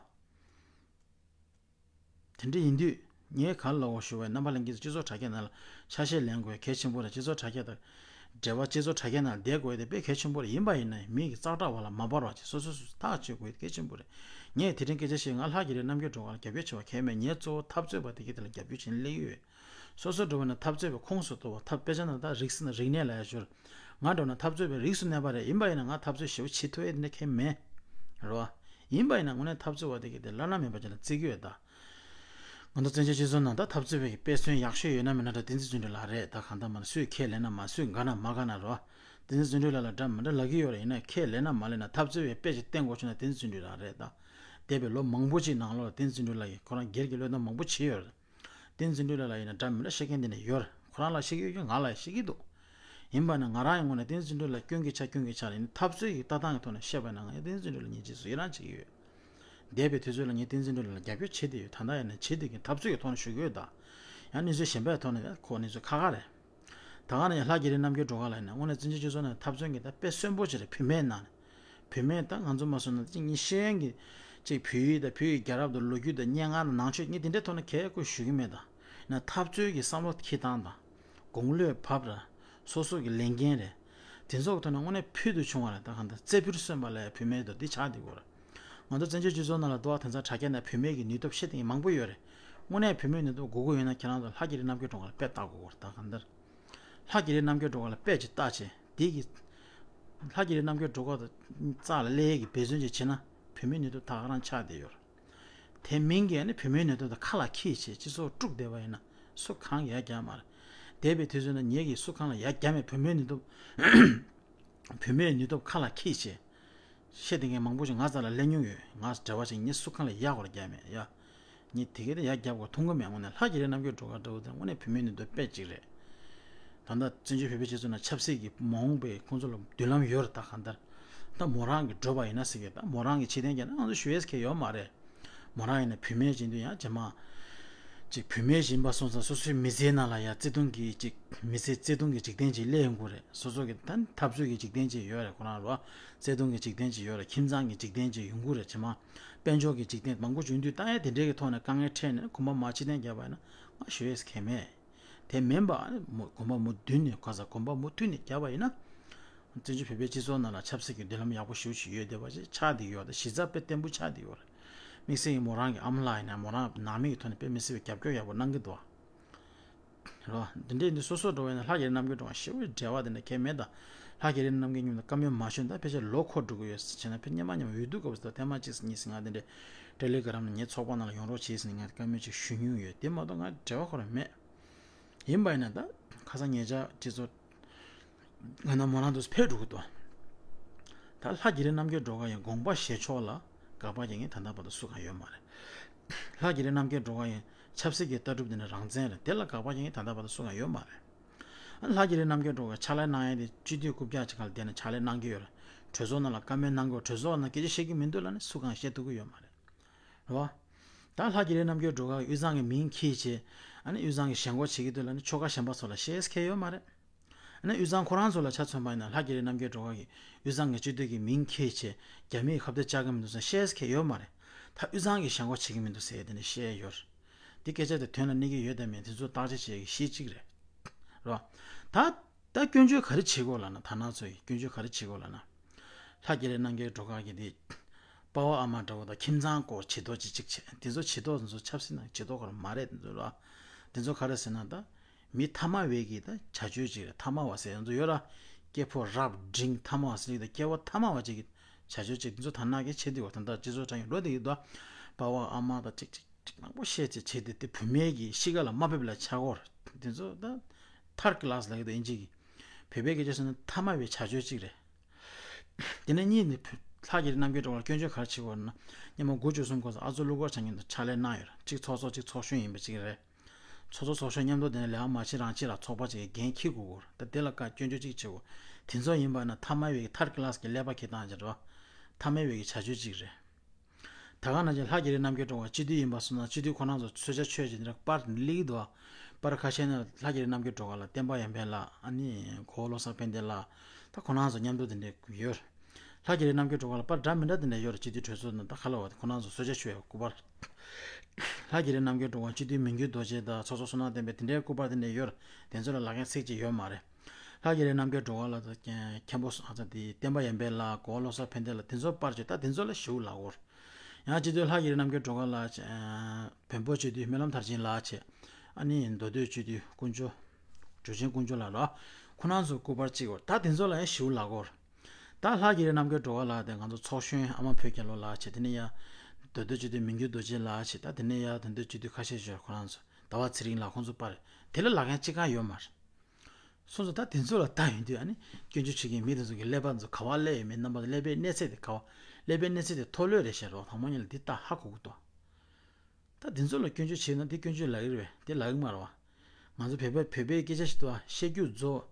བ། དེ་འདྲ་ཡིན་དུས་ངས་ག་རེ་ལབ་དགོས་ཞུ་བ་ཡིན། རྣམ་པ་ལྷན་རྒྱས་ཚོ་སྤྱི་ཚོགས་དྲ་རྒྱ་ནང་ལ་ཆ་ཤས་ལེན་དགོས་གལ་ཆེན་པོ་རེད། སྤྱི་ཚོགས་དྲ་རྒྱ་དང་འབྲེལ་བ། སྤྱི་ཚོགས་དྲ་རྒྱ་ནང་བསྡད་དགོས་དེ་དཔེ་གལ་ཆེན་པོ་རེད། ཡིན་པ་ཡིན་ན་མི་གི་ཙག་སྒྲ་བ་ལ་མ་འབར་བ་བྱེད། སོ་སོ་སོ་ཐག་གཅོད་དགོས་དེ་གལ་ཆེན་པོ་རེད། ངས་དེ་རིང་སྐད་ཆ་བཤད། ང་ལྷ་རྒྱ་རི་རྣམ་རྒྱལ་སྒྲོལ་དཀར་ལ་རྒྱབ་སྐྱོར་བྱེད་པ་གལ་མེད། ངས་གཙོ་བོ་འཐབ་རྩོད་པ་དེ་གི་དེ་ལ་རྒྱབ་སྐྱོར་བྱེད་ནས་སླེབས་ཀྱི་ཡོད། སོ་སོ་འགྲོ་བ་ན་འཐབ་རྩོད་པའི་ཁོངས་སུ་གཏོགས་པ། འཐབ་དཔེ་ཆ་ནང་ད་རིགས་སུ་ན་རིག་གནས་ལ་ཡ་ཞོར། ང་འགྲོ་ན་འཐབ་རྩོད་པའི་རིགས་སུ་གནས་པ་རེད། ཡིན་པ་ཡིན་ན་ང་འཐབ་རྩོད་ཞེ་པོ་བྱེད་ཐུབ་ཡས་དེ་འདྲ་གང་ཡང་མེད། རེད་བ། ཡིན་པ་ཡིན་ན་དངོས་གནས་འཐབ་རྩོད་པ་དེ་གི་དེ་བླ་ན་མེད་པ་ཅིག་ལ་བརྩི་གི་ཡོད་ད། ང་ཚོ་བཙན་བྱོལ་སྤྱི་ཚོགས་ནང་ད་འཐབ་རྩོད་པའི་དཔེ་མཚོན་ཡག་ཤོས་ཡོད་ན་མེད་ན་ད་བསྟན་འཛིན་བརྩོན་འགྲུས་ལགས་རེད། ད་གང་ལྟར་མ་ན་སུས་ཁས་ལེན་ན་མ། སུས་དགའ་ན་མ་དགའ་ན་རོ། བསྟན་འཛིན་བརྩོན་འགྲུས་ལགས་ལ་འདྲ་མི་འདྲ་ལབ་ཀྱི་ཡོད་རེད། ཡིན་ན་ཁས་ལེན་ན་མ་ལེན་ན་འཐབ་རྩོད་པའི་དཔེ་ཅིག་བསྟན་དགོས་བྱུང་ན་བསྟན་འཛིན་བརྩོན་འགྲུས་ལགས་རེད་ད། འདས་པའི་ལོ་མང་པོ་ཅིག་ནང་ལོགས་ལ་བསྟན་འཛིན་བརྩོན་འགྲུས་ལགས་ཀྱིས་ཁོ་རང་སྒེར་གྱི་བློས་གཏོང་མང་པོ་བྱས་ཡོད་རེད། བསྟན་འཛིན་བརྩོན་འགྲུས་ལགས་ལ་ཡིན་ན་འདྲ་མི་འདྲ་བཤད་མཁན་དེ་འདྲ་ཡོད་རེད། ཁོ་རང་ལ་བཤད་ཀྱི་ཡོད་ཀྱི། ང་ལ་བཤད་ཀྱི་འདུག་ཡིན་པ་ན་ང་རང་ཡི་ངོས་ནས་བསྟན་འཛིན་བརྩོན་འགྲུས་ལགས་སྐྱོན་གྱི་ཆ་སྐྱོན་གྱི་ཆ་རེད། ཡིན་ན་འཐབ་རྩོད་ཀྱི་ལྟ་སྟངས་ཀྱི་ཐོག་ནས་བཤད་པ་ན་ང་ཡང་བསྟན་འཛིན་བརྩོན་འགྲུས་ལ་ཉེས་ཆད་བཟོ་ཡི་རང་བྱེད་ཀྱི་ཡོད། འདས་པའི་དུས་ཚོད་ལ་ངས་བསྟན་འཛིན་བརྩོན་འགྲུས་ལགས་ལ་རྒྱབ་སྐྱོར་བྱེད་བསྡད་ཡོད། ད་ལྟ་ཡང་ནས་བྱེད་བསྡད་ཀྱི། འཐབ་རྩོད་ཀྱི་ཐོག་ནས་ཞུ་གི་ཡོད་ད། ཡང་གནས་ཚུལ་གཞན་པའི་ཐོག་ནས་ཁོ་གནས་ཚུལ་ཁག་ཁག་རེད། ད་ག་ནས་ཡང་ལྷ་རྒྱ་རི་རྣམ་རྒྱལ་སྒྲོལ་དཀར་ལགས་ཡིན་ན་དངོས་གནས་བཙན་བྱོལ་སྤྱི་ཚོགས་ནང་འཐབ་རྩོད་ཀྱི་ད་དཔེ་གསོན་པོ་ཅིག་རེད། བུད་མེད་ནང་ནས། བུད་མེད་ད་ང་ཚོ་མ་སོང་ན་ཅིག་ངས་ཤེས་ཡོན་གྱི་ཅིག་བོད་ཡིག་དང་བོད་ཀྱི་རྒྱལ་རབས་དང་ལོ་རྒྱུས་དང་སྙན་ངག་དང་ནང་ཆོས་ངས་དེ་འདྲའི་ཐོག་ནས་གལ་ཁོ་ཞུ་གི་མེད་ད། ཡིན་ན་འཐབ་རྩོད་ཀྱི་བསམ་བློ་འཁྱེར་སྟངས་དང་། དགུང་ལོས་བབས་ར། སོ་སོ་གི་ལས་འགན་རེད། དེ་ཚོ་གི་ཐོག་ནས་དངོས་གནས་ཕུལ་དུ་བྱུང་བ་རེད། ད་གང་ལྟར་རྩེ་ཕུད་སོན་པ་ལ་ཡང་བུད་མེད་དང་འདི་ཆགས་བསྡད་ཡོད་རེད། ང་ཚོ་བཙན་བྱོལ་སྤྱི་ཚོགས་ནང་ལ་འདུག་བ། དེང་སང་དྲ་རྒྱ་ནང་བུད་མེད་ཀྱི་ནུས་སྟོབས་བཤད་དེ་མང་པོ་ཡོད་རེད། དངོས་གནས་བུད་མེད་ནུས་སྟོབས་དགོས་ཀྱི་ཡོད་ན་ཁྱེད་རང་ཚོ་ལྷ་རྒྱ་རི་རྣམ་རྒྱལ་སྒྲོལ་དཀར་ལ་དཔེ་བལྟ་དགོས་ཀྱི་རེད། ད་གང་ལྟར། ལྷ་རྒྱ་རི་རྣམ་རྒྱལ་སྒྲོལ་དཀར་ལ་དཔེ་ཅིག་བལྟ་བྱས། དེ་གི། ལྷ་རྒྱ་རི་རྣམ་རྒྱལ་སྒྲོལ་དཀར་དང་རྩ་ལ་སླེབས་ཀྱི་འབད་བརྩོན་ཅིག་བྱས་ན་བུད་མེད་ནུས་སྟོབས་ད་ག་རང་ཆགས་བསྡད་ཡོད་རེད། དེ་མིན་གྱི་ཨ་ནི་བུད་མེད་ནུས་སྟོབས་དང་ཁ་ལ་འཁྱེར་བྱས་སྤྱི་ཚོགས་དཀྲུགས་བསྡད་པ་ཡིན་ན་སུ་གང་གིས་ཡར་རྒྱག་མ་རེད། འདས་པའི་དུས་ཚོད་ནང་ངེད་ཀྱིས་སུ་གང་ལ་ཡར་རྒྱག་མེད། བུད་མེད་ནུས་སྟོབས། བུད་མེད་ནུས་སྟོབས་ཁ་ལ་འཁྱེར་བྱས། བཤད་དེ་ངས་མང་པོ་ཞིག་ང་རྩ་ལ་སླེབས་མྱོང་ཡོད། ང་འབྲེལ་བ་ཞིག་ངས་སུ་གང་ལ་ཡར་སྐོར་རྒྱག་མེད་ཡ། ངས་དེ་གས་དེ་ཡར་རྒྱབ་དགོས་མཐོང་གི་མེད། དངོས་གནས་ལྷ་རྒྱ་རི་རྣམ་རྒྱལ་སྒྲོལ་དཀར་འདྲ་བོ་དེ་དངོས་གནས་བུད་མེད་ནུས་སྟོབས་དཔེ་གཅིག་རེད། ད་ལྟ་བཙན་བྱོལ་བོད་པའི་སྤྱི་ཚོགས་ནང་ཆབ་སྲིད་ཀྱི་མ་འོངས་པའི་ཁོང་ཚོ་ལ་མདུན་ལམ་ཡོད་རེད། ད་གང་ལྟར་ད་མོ་རང་གི་འགྲོ་བ་ཡིན་ན་ཟེར་གི། ད་མོ་རང་གི་ཕྱི་རྟེན་རྒྱག་ན་ང་ཚོ་ཞུ་ཡས་ཁེ་ཡོད་མ་རེད། མོ་རང་ཡིན་ན་བུད་མེད་ཡིན་དུས་ཡང་རྗེས་མ་ཅིག་བུད་མེད་ཡིན་པ་སོང་ཙང་སོ་སོའི་མི་ཚེའི་ནང་ལ་ཡང་བརྩེ་དུང་གི་ཅིག་མི་ཚེ་བརྩེ་དུང་གི་འཇིག་རྟེན་ཅིག་སླེབས་ཡོང་གི་རེད། སོ་སོ་གི་ད་འཐབ་རྩོད་ཀྱི་འཇིག་རྟེན་ཅིག་ཡོད་རེད། ཁོ་རང་རོ་བརྩེ་དུང་གི་འཇིག་རྟེན་ཅིག་ཡོད་རེད། ཁྱིམ་ཚང་གི་འཇིག་རྟེན་ཅིག་ཡོང་གི་རེད། རྗེས་མ་དཔལ་འབྱོར་གྱི་འཇིག་རྟེན་མང་པོ་བྱུང་དུས་ད་ཡང་དེ་འདྲའི་གི་ཐོག་ནས་དཀའ་ངལ་འཕྲད་ནས་གོམ་པ་མར་ཕྱི་ཐེངས་བརྒྱབ་པ་ཡིན་ན་ང་ཞུ་ཡས་ཁེ་མེད། དེ་མིན་པ་ཨ་ནི་མུ་གོམ་པ་མུ་མཐུད་ནས་ག་ས་གོམ་པ་མུ་མཐུད་ནས་བརྒྱབ་པ་ཡིན་ན། བཙན་བྱོལ་བོད་པའི་སྤྱི་ཚོགས་ནང་ལ་ཆབ་སྲིད་ཀྱི་མདུན་ལམ་ཡག་པོ་ཞེ་པོ་ཅིག་ཡོད་བསྡད་པ་ཅིག་ཆགས་བསྡད་ཡོད་རེད། གཞི་རྩ་དཔེ་བརྟན་པོ་ཆགས་བསྡད་ཡོད་རེད། དམིགས་བསལ་གྱི་མོ་རང་གི་ཨ་མ་ལགས་ཡིན་ན་མོ་རང་ནང་མི་གི་ཐོག་ནས་དཔེ་མི་སྲིད་པའི་རྒྱབ་སྐྱོར་ཡག་པོ་གནང་གི་འདུག་ཨ། རོ། འདི་འདྲའི་འདི་སོ་སོ་འགྲོ་བས་ན་ལྷ་རྒྱ་རི་རྣམ་རྒྱལ་སྒྲོལ་དཀར་ཞེ་པོ་འབྲེལ་བ་དེ་འདྲ་གལ་མེད་ད། ལྷ་རྒྱལ་རིགས་རྣམ་རྒྱལ་མཉམ་དུ་བཀའ་མོལ་མ་ཞུས་ན་ད་ཕལ་ཆེར་ལོ་འཁོར་འགྲོ་གི་ཡོད་ཟེར་བྱས་ན། ཕལ་སྔོན་མ་སྔོན་མ་འོས་བསྡུ་སྐབས་སུ་ད་ཐེངས་མ་གཅིག་གཉིས་ང་དེ་འདྲའི་ཊེ་ལི་གྷི་རམ་ནང་ངའི་ཚོགས་པ་ནང་ལ་ཡོང་རོགས་བྱེད་ཟེར་ནས་ང་བཀའ་མོལ་ཅིག་ཞུ་མྱོང་ཡོད། དེ་མ་གཏོགས་ང་འབྲེལ་བ་ཁོ་རང་མེད། ཡིན་པ་ཡིན་ན་ད་ཁ་སང་ཉེ་ཆར་སྤྱི་ཚོགས་ང་ན་མོ་རང་དུ་ཕེབས་འགྲོ་གི་འདུག་ད་ལྷ་རྒྱལ་རིགས་རྣམ་རྒྱལ་སྒྲོལ་དཀར་ཡི་དགོངས་པ་བཞེས་ཕྱོགས་ལ་དགག་པ་རྒྱག་མཁན་ད་ལྟ་བར་དུ་སུ་གང་ཡོད་མ་རེད། ལྷ་རྒྱལ་རིགས་རྣམ་རྒྱལ་སྒྲོལ་དཀར་ཡི་ཆབ་སྲིད་ཀྱི་ལྟ་གྲུབ་དེ་ནི་རང་བཙན་རེད། དེ་ལ་དགག་པ་རྒྱག་མཁན་ད་ལྟ་བར་དུ་སུ་གང་ཡོད་མ་རེད། ལྷ་རྒྱལ་རིགས་རྣམ་རྒྱལ་སྒྲོལ་དཀར་ཕྱག་ལས་གནང་ཡས་དེ་སྤྱི་འཐུས་རྐུབ་བཀྱག་ཅིག་སྒང་ལ་བསྡད་ནས་ཕྱག་ལས་གནང་གི་ཡོད་རེད། གྲོས་ཚོགས་ནང་ལ་བཀའ་མོལ་གནང་གི་ཡོད། གྲོས་ཚོགས་ནང་སྐད་ཆ་བཤད་ཀྱི་མི་འདུག་ལབ་ནས་སུ་གང་བཤད་ཐུབ་ཀྱི་ཡོད་མ་རེད། རེད་བ། ད་ལྷ་རྒྱལ་རིགས་རྣམ་རྒྱལ་སྒྲོལ་དཀར་དབུས་གཙང་གི་མིང་འཁྱེར་བྱས། ཨ་ནི་དབུས་གཙང་གི་ཞེན་ཁོག་བྱེད་ཀྱི་འདུག་ལབ་ནས་ཆོལ་ཁ་གཞན་པ་ཚོ་ལ་བཤད་ས་གང་ཡང་ཡོད་མ་རེད། ཨ་ནི་དབུས་གཙང་ཁོ་རང་ཚོ་ལ་ཆ་མཚོན་པ་ཡིན་ན་ལྷ་རྒྱལ་རིགས་རྣམ་རྒྱལ་སྒྲོལ་དཀར་གྱིས་དབུས་གཙང་གི་སྤྱི་འཐུས་ཀྱི་མིང་འཁྱེར་བྱས་རྒྱ་མིས་ཁ་གཏད་བཅག་གི་མི་འདུག་ཟེར་བཤད་ས་གང་ཡང་ཡོད་མ་རེད། ད་དབུས་གཙང་གི་ཞེན་ཁོག་བྱེད་ཀྱི་མི་འདུག་ཟེར་དེ་འདྲ་བཤད་ཡོད་རེད། འདི་སྐད་ཆ་དེ་དོན་ལ་གནས་ཀྱི་ཡོད་དམ་མེད་དེ་ཚོ་བརྟག་དཔྱད་བྱེད་ཡག་གི་གཞི་གཅིག་རེད། རེད་བ། ད་ད་སྐྱོན་བརྗོད་ག་རེ་བྱེད་དགོས་ལབ་ན། ད་ནང་ཚོ་ཡིས་སྐྱོན་བརྗོད་ག་རེ་བྱེད་དགོས་ལབ་ན། ལྷ་རྒྱལ་རིགས་རྣམ་རྒྱལ་སྒྲོལ་དཀར་གྱིས་དེ་དཔའ་བོ་ཨ་མ་འདྲ་བོ་དང་ཁྱིམ་ཚང་སྐོར་བྱེད་དོ་ཅི་གཅིག་བྱས། དེ་ཚོ་བྱེད་དོ་དེ་ཚོ་ཆབ་སྲིད་ནང་བྱེད་དོ་ཁོ་རང་མ་རེད། དེ་ཚོ་ར་དེ་ཚོ་ག་རེ་ཟེར་ན་ད་མི་ཐ་མལ་པའི་གི་ད་བྱ་སྤྱོད་ཅིག་རེད། ཐ་མལ་པ་ཟེར་ཡང་ཚོ་ཡོད་ར། སྐྱེ་ཕོ་རབ་འབྲིང་ཐ་མལ་པ་ཟེར་གི་ད་སྐྱེ་བོ་ཐ་མལ་པ་ཅིག་གི་བྱ་སྤྱོད་ཅིག་དེ་ཚོ་ད་ནག་གི་བྱེད་དུས་བ་ད་ད་སྤྱི་ཚོགས་དྲ་ཡོང་འགྲོ་དེ་གི་ད་དཔའ་བོ་ཨ་མ་ད་ཅིག་ཅིག་ཅིག་མང་པོ་བཤད་ཅིག་བྱས་ཏེ་དེ་བུད་མེད་ཀྱི་གཤིས་ཀ་ལ་མ་ཕེབས་ལ་ཆགས་སྐོར་དེ་ཚོ་ད་ཐར་ཀི་ལ་སི་ལབ་ཀྱི་འདུག་ཨིན་ཇི་གི། བོད་པའི་སྐད་ཆ་ཟེར་ན་ཐ་མལ་པའི་བྱ་སྤྱོད་ཅིག་རེད། དེ་ནས་གཉིས་ནི་ལྷ་རྒྱལ་རིགས་རྣམ་རྒྱལ་སྒྲོལ་དཀར་ལ་སྐྱོན་བརྗོད་ག་རེ་བྱེད་དགོས་ན། སྔོན་མ་དགུ་བཅུ་གསུམ་སྐོར་སོགས་ཨ་ཚོ་ཀླུ་འཁོར་བྱ་ངན་དང་ཕྱག་ལས་གནང་ཡོད་རེད། གཅིག་ཚོགས་གཙོ་གཅིག་ཚོགས་གཞོན་ཡིན་པ་གཅིག་རེད། ཚོགས་གཙོ་ཚོགས་གཞོན་མཉམ་དུ་དེ་ནས་ལས་ཀ་མ་བྱེད་རང་བྱེད་ལ་ཚོགས་པ་ཅིག་གི་འགན་འཁྱེར་དགོས་སྐོར་ད་དེ་ལ་བཀའ་སྐྱོན་བརྗོད་གཅིག་བྱེད་དགོས། དེ་ཚོ་ཡིན་པ་ན་ཐ་མལ་པའི་ཐར་ཀི་ལ་སི་གི་ཀླད་པ་འཁྱེར་སྟངས་ཅིག་རེད་བ། ཐ་མལ་པའི་བྱ་སྤྱོད་ཅིག་རེད། ད་ག་ནང་བཞིན་ལྷ་རྒྱལ་རིགས་རྣམ་རྒྱལ་སྒྲོལ་དཀར་སྤྱི་འཐུས་ཡིན་པ་སོང་ན་སྤྱི་འཐུས་ཁོ་རང་ཚོ་གསོལ་ཇ་མཆོད་བྱས་འདི་འདྲ་པར་སླེབས་ཀྱི་འདུག་བ། པར་ཁ་ཤས་ནས་ལྷ་རྒྱལ་རིགས་རྣམ་རྒྱལ་སྒྲོལ་དཀར་ལ་བསྟན་པ་ཡར་འཕེལ་ལགས། ཨ་ནི་གོ་བོ་བློ་བཟང་ཕན་བདེ་ལགས། ད་ཁོ་རང་ཚོ་མཉམ་དུ་དེ་འདྲ་ཡོད། ལྷ་རྒྱལ་རིགས་རྣམ་རྒྱལ་སྒྲོལ་དཀར་ལ་པར་འདྲ་མི་འདྲ་དེ་འདྲ་ཡོད་རེད། སྤྱི་འཐུས་གྲོས་ཚོགས་ནང་ད་ག་ལ་བ་དེ་ཁོ་རང་ཚོ་གསོལ་ཇ་མཆོད་ཡག་སྐུ་པར། ལྷ་རྒྱལ་རིགས་རྣམ་རྒྱལ་སྒྲོལ་དཀར་སྤྱི་འཐུས་མི་འགྱུར་རྡོ་རྗེ་དང་ཚོགས་གཙོ་བསོད་ནམས་བསྟན་འཕེལ་དེ་འདྲའི་སྐུ་པར་དེ་འདྲ་ཡོད་རེད། དེ་ཚོ་ལ་ལག་ཁྱེར་ཚིག་གཅིག་ཡོད་མ་རེད། ལྷ་རྒྱལ་རིགས་རྣམ་རྒྱལ་སྒྲོལ་དཀར་ལགས་དང་མཁན་པོ་ཨ་ཙི་དེ་བསྟན་པ་ཡར་འཕེལ་ལགས། གོ་བོ་བློ་བཟང་ཕན་བདེ་ལགས། དེ་ཚོ་པར་བཅོས་ད་དེ་ཚོ་ལ་ཞེ་པོ་ལབ་ཀྱི་ཡོད་རེད། ཡང་སྤྱི་འཐུས་ལྷ་རྒྱལ་རིགས་རྣམ་རྒྱལ་སྒྲོལ་དཀར་ལགས་བྱས། བོན་པོ་སྤྱི་འཐུས་སྨོན་ལམ་མཐར་ཕྱིན་ལགས་བྱས། ཨ་ནི་མདོ་སྟོད་སྤྱི་འཐུས་དཀོན་མཆོག་གྲུབ་ཆེན་དཀོན་མཆོག་ལགས་རེད། ཁོ་རང་ཚོ་སྐུ་པར་གཅིག་ཡོད་རེད། ད་དེ་ཚོ་ལ་ཡང་ཞེ་པོ་ལབ་ཀྱི་ཡོད་རེད། ད་ལྷ་རྒྱལ་རིགས་རྣམ་རྒྱལ་སྒྲོལ་དཀར་ལགས་དེ་ང་ཚོ་ཚོགས་གཞོན་ཨ་མ་བོད་རྒྱལ་ལོ་ལགས་བྱས། དེ་ནས་ཡང་མདོ་སྟོད་སྤྱི་འཐུས་མི་འགྱུར་རྡོ་རྗེ་ལགས་བྱས། ད་དེ་ནས་ཡང་དེ་འདྲ་སྤྱི་འཐུས་ཁ་ཤས་ཡོད་རེད། ཁོ་རང་ཚོ་ཟླ་བ་ཚེ་རིང་ལགས། ཁོང་ཚོ་པར་དེ་ལ་ལག་ཁྱེར་གཅིག་ཀྱང་ཡོད་མ་རེད། སོང་ཙང་ད་དེ་ཚོ་ལ་ལྟ་ཡོང་དུས་ཨ་ནི་སྐྱོན་བརྗོད་བྱེད་མཁན་མི་དེ་ཚོ་གི་ཀླད་པ་དེ་ཚོ་ག་པར་སླེབས་ཡོད་མེད། རྣམ་པ་ཚོ་ཀླད་པའི་གནས་ཚད་དེ་ག་པར། ཀླད་པའི་གནས་ཚད་དེ་མཐོ་ལོས་རེད་ཤག་རོགས། དང་པོ་ཉིད་ལ་འདི་ལྟ་ཧ་གོ་གི་འདུག་ད་དེ་ཚོ་ལ་སྐྱོན་བརྗོད་བྱས་ན་འདི་སྐྱོན་བརྗོད་ལབ་ཀྱི་རེད་པས། དེ་ལབ་ཀྱི་མ་རེད་བ། ང་ཚོ་བོད་པ་བོད་པའི་སྐད་ཆ་ཞིག་འདུག་བ། བཤད་རྒྱུ་རྫོགས།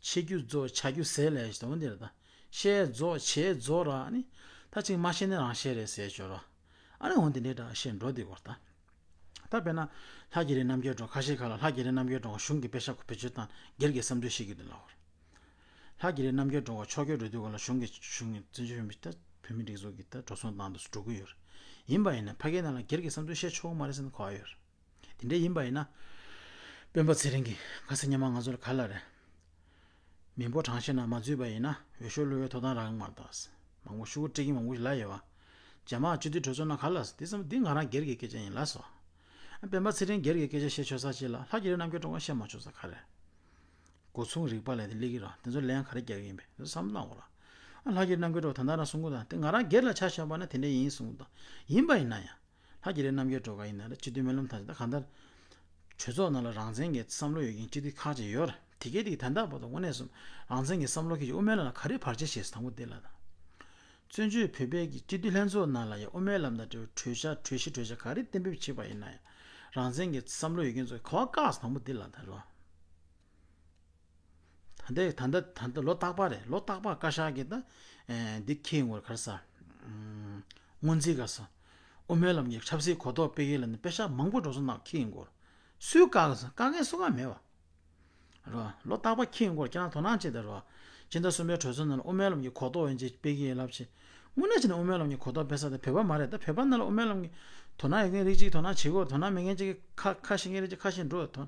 བཤད་རྒྱུ་རྫོགས་བྱ་རྒྱུ་ཟད་ལབ་ཡག་ཞིག་འདུག་འོ་འདི་རེད་ད། བཤད་རྫོགས་བྱས་རྫོགས་ར་ཨ་ནི། ད་ཅིག་མ་བཤད་ན་རང་བཤད་རེད་ཟེར་ཞོར་ར། ཨ་ནི་འོ་འདི་འདྲའི་འདྲ་བཤད་འགྲོ་འདི་སྐོར་ད། ད་དཔེར་ན་ལྷ་རྒྱལ་རིགས་རྣམ་རྒྱལ་སྒྲོལ་དཀར་ཁ་ཤས་ཁ་ལ་ལྷ་རྒྱལ་རིགས་རྣམ་རྒྱལ་སྒྲོལ་དཀར་གཞུང་གི་པེ་ཤག་བེད་སྤྱོད་བཏང་སྒེར་གྱི་བསམ་ཚུལ་བཤད་ཀྱི་འདུག་ལབ་ཀྱི་ཡོད་རེད། ལྷ་རྒྱལ་རིགས་རྣམ་རྒྱལ་སྒྲོལ་དཀར་ཕྱོགས་བསྐྱོད་འགྲོ་དུས་སྐབས་ལ་གཞུང་གི་གཞུང་གི་བཙན་བྱོལ་བོད་མི་ད་བོད་མིའི་སྒྲིག་འཛུགས་ཀྱི་ད་འགྲོ་སོང་བཏང་འདུག་འགྲོ་གི་ཡོད་རེད། ཡིན་པ་ཡིན་ན་ཕ་གིའི་ནང་ལ་སྒེར་གྱི་བསམ་ཚུལ་བཤད་ཆོག་གི་མ་རེད་ཟེར་ནས་གོ་བ་ཡོད་རེད། དེ་འདྲ་ཡིན་པ་ཡིན་ན། སྤེན་པ་ཚེ་རིང་གིས་ཁ་སང་ཉི་མ་ང་ཚོ་ལ་ག་ལབ་རེད། མི་འབོར་གྲངས་བཤེར་ནང་མ་ཚུད་པ་ཡིན་ན་འོས་ཤོག་བླུ་བའི་ཐོབ་ཐང་རག་གི་མ་རེད་ད། མང་པོ་ཤོག་གུ་སྤྲད་མཁན་མང་པོ་ཞིག་ལབ་ཡོད་པ། རྗེས་མ་སྤྱི་འཐུས་གྲོས་ཚོགས་ནང་ག་ལབ་སོང་། དེ་ཙམ་འདི་ང་རང་སྒེར་གྱི་སྐད་ཆ་ཡིན་ལབ་སོང་། ཨ་སྤེན་པ་ཚེ་རིང་སྒེར་གྱི་སྐད་ཆ་བཤད་ཆོག་ས་ཅིག་ལ་ལྷ་རྒྱལ་རིགས་རྣམ་རྒྱལ་སྒྲོལ་དཀར་བཤད་མ་ཆོག་ས་ག་རེ། སྒོ་མཚུངས་རིག་པ་ལབ་དེ་སླེབས་ཀྱི་རེད། དེ་ཚོ་ལན་ག་རེ་རྒྱག་གི་ཡིན་པས། དེ་ཚོ་བསམ་བློ་གཏོང་དགོས་ར། ཨ་ལྷ་རྒྱལ་རྣམ་རྒྱལ་སྒྲོལ་དཀར་ད་ལྟ་རང་གསུང་གི་འདུག་དེ་ང་རང་སྒེར་ལ་ཆ་བཞག་པ་ན་དེ་འདྲ་ཡིན་གསུང་གི་འདུག་ཡིན་པ་ཡིན་ན་ཡང་། ལྷ་རྒྱལ་རིགས་རྣམ་རྒྱལ་སྒྲོལ་དཀར་ཡིན་ན་རེད། སྤྱི་འཐུས་སྨོན་ལམ་ཐར་ད་གང་ལྟར། གྲོས་ཚོགས་ནང་ལ་རང་བཙན་གྱི་བསམ་བློ་ཡོད་མཁན་སྤྱི་འཐུས་ཁག་ཅིག་ཡོད་རེད། དེ་གས་དེ་གས་ད་ལྟ་བར་དུ་དངོས་གནས་སུ་རང་བཙན་གྱི་བསམ་བློ་སྐྱེ་རྒྱུ་དབུ་མའི་ལམ་ལ་ག་རེ་བར་ཆད་བྱས་སོང་དང་པོ་དེ་ལ་དང་། བཙན་བྱོལ་བོད་པའི་གི་སྤྱི་འཐུས་ལྷན་ཚོགས་ནང་ལ་ཡང་དབུ་མའི་ལམ་དང་འབྲེལ་བའི་གྲོས་འཆར་གྲོས་གཞི་གྲོས་འཆར་ག་རེ་གཏན་འབེབས་བྱས་པ་ཡིན་ན་ཡང་། རང་བཙན་གྱི་བསམ་བློ་ཡོད་མཁན་ཚོས་ག་པར་བཀག་སོང་དང་པོ་དེ་ལ་དང་རེད་བ། ད་ལྟ་ད་ལྟ་ད་ལྟ་ལོ་རྟག་པར་རེད། ལོ་རྟག་པར་བཀའ་ཤག་གིས་ད་ཨེ་འདི་འཁྱེར་ཡོང་གི་ཡོད་རེད། ག་རེ་ཟེར། སྔོན་རྩིས་ག་རེ་ཟེར། དབུ་མའི་ལམ་གྱི་ཆབ་སྲིད་གོ་རྟོགས་སྤེལ་གྱི་ལ་ནི་པེ་ཤག་མང་པོ་འགྲོ་སོང་ནང་འཁྱེར་ཡོང་གི་ཡོད་རེད། སུས་བཀག་གི་ཟེར། བཀག་མཁན་སུ་གང་མེད་པ། རེད་བ། ལོ་རྟག་པར་འཁྱེར་ཡོང་གི་ཡོད་རེད། ཁྱེད་རང་དོ་སྣང་བྱེད་དང་རེད་བ། སྤྱི་ཟླ་གསུམ་པའི་གྲོས་ཚོགས་ནང་ལ་དབུ་མའི་ལམ་གྱི་གོ་རྟོགས་ཡོད་མཁན་ཅིག་སྤེལ་གྱི་ཡིན་ལབ་བྱས། དངོས་གནས་བྱས་ན་དབུ་མའི་ལམ་གྱི་གོ་རྟོགས་སྤེལ་ས་དེ་བོད་པ་མ་རེད། ད་བོད་པ་ནང་ལ་དབུ་མའི་ལམ་གྱི་དོ་སྣང་ཡོད་མཁན་རིགས་གཅིག་དོ་སྣང་བྱེད་ཀྱི་ཡོད་རེད། དོ་སྣང་མེད་མཁན་གཅིག་གིས་ཁ་ཁ་ཤས་མཁན་རིགས་གཅིག་ཁ་ཤས་འགྲོ་ཡོད་དོ།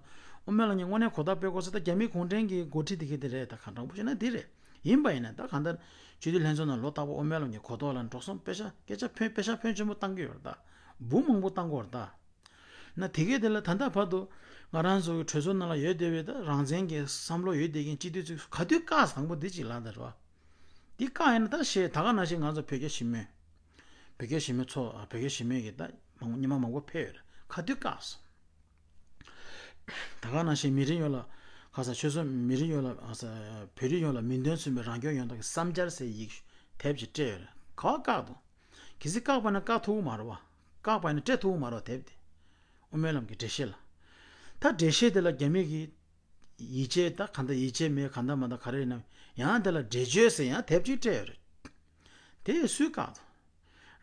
དབུ་མའི་ལམ་གྱི་དངོས་གནས་གོ་རྟོགས་སྤེལ་དགོས་ས་ད་རྒྱ་མི་གུང་ཁྲན་གྱི་འགོ་ཁྲིད་དེ་ག་དེ་རེད། ད་གང་དྲང་པོ་བཤད་ན་དེ་རེད། ཡིན་པ་ཡིན་ན་ད་གང་ལྟར་སྤྱི་འཐུས་ལྷན་ཚོགས་ནང་ལོ་རྟག་པར་དབུ་མའི་ལམ་གྱི་གོ་རྟོགས་ལ་འགྲོ་སོང་པེ་ཤག་སྐད་ཆ་ཕོན་པེ་ཤག་ཕོན་ཆེན་པོ་བཏང་གི་ཡོད་རེད་ད། འབུམ་མང་པོ་བཏང་གི་ཡོད་རེད་ད། ན་དེ་གས་དེ་ལ་ད་ལྟ་བར་དུ་ ང་རང་ཚོ་གི་གྲོས་ཚོགས་ནང་ལ་ཡོད་བསྡད་པའི་ད་རང་བཙན་གྱི་བསམ་བློ་ཡོད་བསྡད་མཁན་སྤྱི་འཐུས་ཚོས་ག་དུས་བཀག་དང་པོ་འདི་གཅིག་ལབ་ད་རེད་བ། འདི་བཀག་ཡིན་ན་ད་ཤེས་ད་ག་ནང་བཞིན་ང་ཚོ་བོད་རྒྱ་ཞི་མོལ། བོད་རྒྱ་ཞི་མོལ་ཚོགས་བོད་རྒྱ་ཞི་མོལ་གྱི་ད་མང་ཉི་མ་མང་པོ་ཕེབས་ཡོད་རེད། ག་དུས་བཀག་སོང་། ད་ག་ནང་བཞིན་མི་རིགས་ཡོངས་ལ་ཁ་ས་ཆོལ་གསུམ་མི་རིགས་ཡོངས་ལ་ཁ་ས་བོད་རིགས་ཡོངས་ལ་མིང་དོན་མཚུངས་པའི་རང་སྐྱོང་ཡོང་ཐབས་ཀྱི་བསམ་འཆར་ཟེར་ཡིག་དེབ་ཅིག་སྤྲད་ཡོད་རེད། ག་བ་བཀག་འདུག་གལ་སྲིད་བཀག་པ་ན་བཀག་ཐུབ་ཀྱི་མ་རེད་བ། བཀག་པ་ཡིན་ན་སྤྲད་ཐུབ་ཀྱི་མ་རེད་བ་དེབ་དེ། དབུ་མའི་ལམ་གྱི་འགྲེལ་བཤད་ལ། ད་འགྲེལ་བཤད་དེ་ལ་རྒྱ་མི་གིས་ཡིད་ཆེས་ད་ག་འདྲ་ཡིད་ཆེས་མེད་ག་འདྲ་མ་འདྲ་ག་རེ་ཡིན་ན་ཡང་དེ་ལ་འགྲེལ་བརྗོད་ཟེར་ཡང་དེབ་ཅིག་སྤྲད་ཡོད་རེད། དེ་སུས་བཀག་འདུག་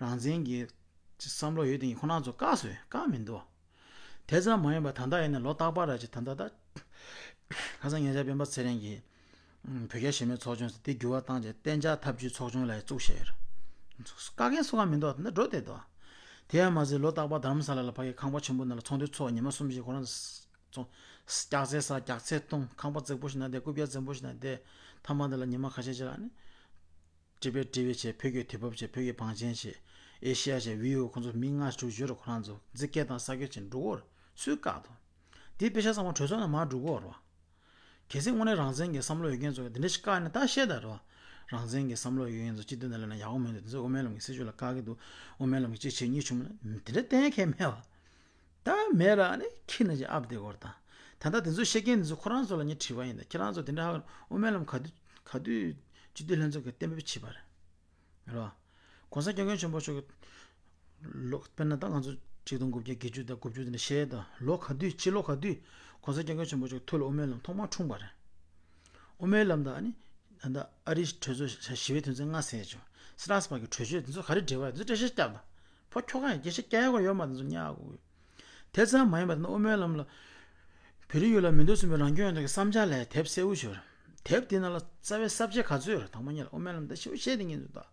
རང་བཙན་གྱི་བསམ་བློ་ཡོད་དེ་ཁོ་རང་ཚོ་བཀག་སོང་བཀག་མི་འདུག་དེ་ཙམ་མ་ཡིན་པར་ད་ལྟ་ཡིན་ན་ལོ་རྟག་པར་ར་ཅིག་ད་ལྟ་ད་ཁ་སང་ཉེ་ཆར་སྤེན་པ་ཚེ་རིང་གིས་བོད་རྒྱ་ཞི་མོལ་ཚོགས་ཆུང་ཟེར་དེ་འགྱུར་བ་བཏང་རྗེས་གཏན་འཇགས་ཐབས་བྱུས་ཚོགས་ཆུང་ལ་བཙུགས་བཞག་ཡོད་རེད། བཀག་མཁན་སུ་གང་མི་འདུག་དེ་འདྲ་འགྲོ་བསྡད་འདུག་དེ་ཡང་མ་ཟད་ལོ་རྟག་པར་རྡ་རམ་ས་ལ་ལ་ཕ་གི་ཁང་པ་ཆེན་པོ་ནང་ལ་ཚོགས་འདུ་ཚོགས་ཉི་མ་གསུམ་བཞི་ཁོ་རང་ཚོ་སྐྱག་རྫས་ཟ་རྒྱག་རྫས་བཏུང་ཁང་པ་རྫིག་པོ་ཞིག་ནང་བསྡད་རྐུབ་བཀྱག་རྫིག་པོ་ཞིག་ནང་བསྡད་མཐའ་མ་དེ་ལ་ཉི་མ་ཁ་ཤས་ཅིག་ལ་ནི། ཊི་བེཊ་ཊི་ཝི་བྱས་བོད་ཀྱི་དུས་བབ་བྱས་བོད་ཀྱི་བང་ཆེན་བྱས་ཨེ་ཤི་ཡ་བྱས་བི་ཡོ་ཁོང་ཚོ་མི་ལྔ་དྲུག་ཡོད་རེད། ཁོ་རང་ཚོ་འཛི་སྐད་བཏང་ས་སྐད་བྱས་འགྲོ་གི་ཡོད་རེད། སུས་བཀག་འདུག་དེའི་དཔེ་ཆ་ཚང་མ་གྲོས་ཚོགས་ནང་མར་འགྲོ་གི་ཡོད་རེད་བ། གལ་སྲིད་དངོས་གནས་རང་བཙན་གྱི་བསམ་བློ་ཡོད་མཁན་ཚོ་གིས་འདི་འདྲ་ཞིག་བཀག་ཡིན་ན་ད་བཤད་ད་རེད་བ། རང་བཙན་གྱི་བསམ་བློ་ཡོད་མཁན་ཚོ་སྤྱི་འཐུས་ནང་ལ་ན་ཡག་པོ་མི་འདུག་དེ་ཚོ་དབུ་མའི་ལམ་གྱི་སྲིད་བྱུས་ལ་བཀག་གི་འདུག་དབུ་མའི་ལམ་གྱི་གཅིག་བྱས་གཉིས་བྱུང་མིན་ན་དེ་འདྲ་གཏན་འཁེལ་མེད་བ། ད་མེད་ར་ནི་ཁྱི་ན་ཅིག་ཨབ་བསྡད་ཀྱི་ཡོད་རེད་ད། ད་ལྟ་དེ་ཚོ་བཤད་མཁན་དེ་ཚོ་ཁོ་རང་ཚོ་ལ་ངས་དྲི་བ་ཡིན་ད། ཁྱེད་རང་ཚོ་དེ་འདྲ་ཧ་གོ། དབུ་མའི་ལམ་ག་དུས་ག་དུས་སྤྱི་འཐུས་ལྷན་ཚོགས་ཀྱིས་གཏན་འབེབས་བྱས་པ་རེད། རེད་བ། ༸གོང་ས་༸སྐྱབས་མགོན་ཆེན་པོ་མཆོག་གི་ལོ་དཔེར་ན་ད་ང་ཚོ་ཆིག་སྟོང་དགུ་བརྒྱ་བརྒྱད་ཅུ་དང་དགུ་བཅུ་དེ་འདྲ་བཤད་ད་ལོ་ག་དུས་ཕྱི་ལོ་ག་དུས་༸གོང་ས་༸སྐྱབས་མགོན་ཆེན་པོ་མཆོག་ཐུགས་ལ་དབུ་མའི་ལམ་ཐོག་མར་འཁྲུངས་པ་རེད། དབུ་མའི་ལམ་དང་ཨ་ནི་ད་ལྟ་ཨ་རིའི་གྲོས་ཚོགས་ཞི་བའི་དོན་ཚན་ལྔ་ཟེར་ཅིག་སི་ཊར་སི་བར་གྱི་གྲོས་ཆོད་དེ་ཚོ་ག་རེ་འབྲེལ་བ་ཡོད་དེ་ཚོ་འགྲེལ་བཤད་བརྒྱབ་དང་། ཕོ་ཁྱོ་ག་ཡང་འགྲེལ་བཤད་རྒྱག་ཡག་ཡོད་མ་རེད། དེ་ཚོ་བརྙ་ཡག་ཡོད། དེ་ཙམ་མ་ཡིན་པར་ད་དབུ་མའི་ལམ་ལ་བོད་རིགས་ཡོངས་ལ་མིང་དོན་མཚུངས་པའི་རང་སྐྱོང་ཡོང་ཐབས་ཀྱི་བསམ་འཆར་ལབ་དེབ་གསལ་པོ་ཞིག་ཡོད་རེད། དེབ་དེ་ནང་ལ་རྩ་བའི་ས་བཅད་ག་ཚོད་ཡོད་རེད། དང་པོ་ཉིད་ལ་དབུ་མའི་ལམ་ད་ཞིབ་པོ་བཤད་དེ་ཉན་ཚོད་ད།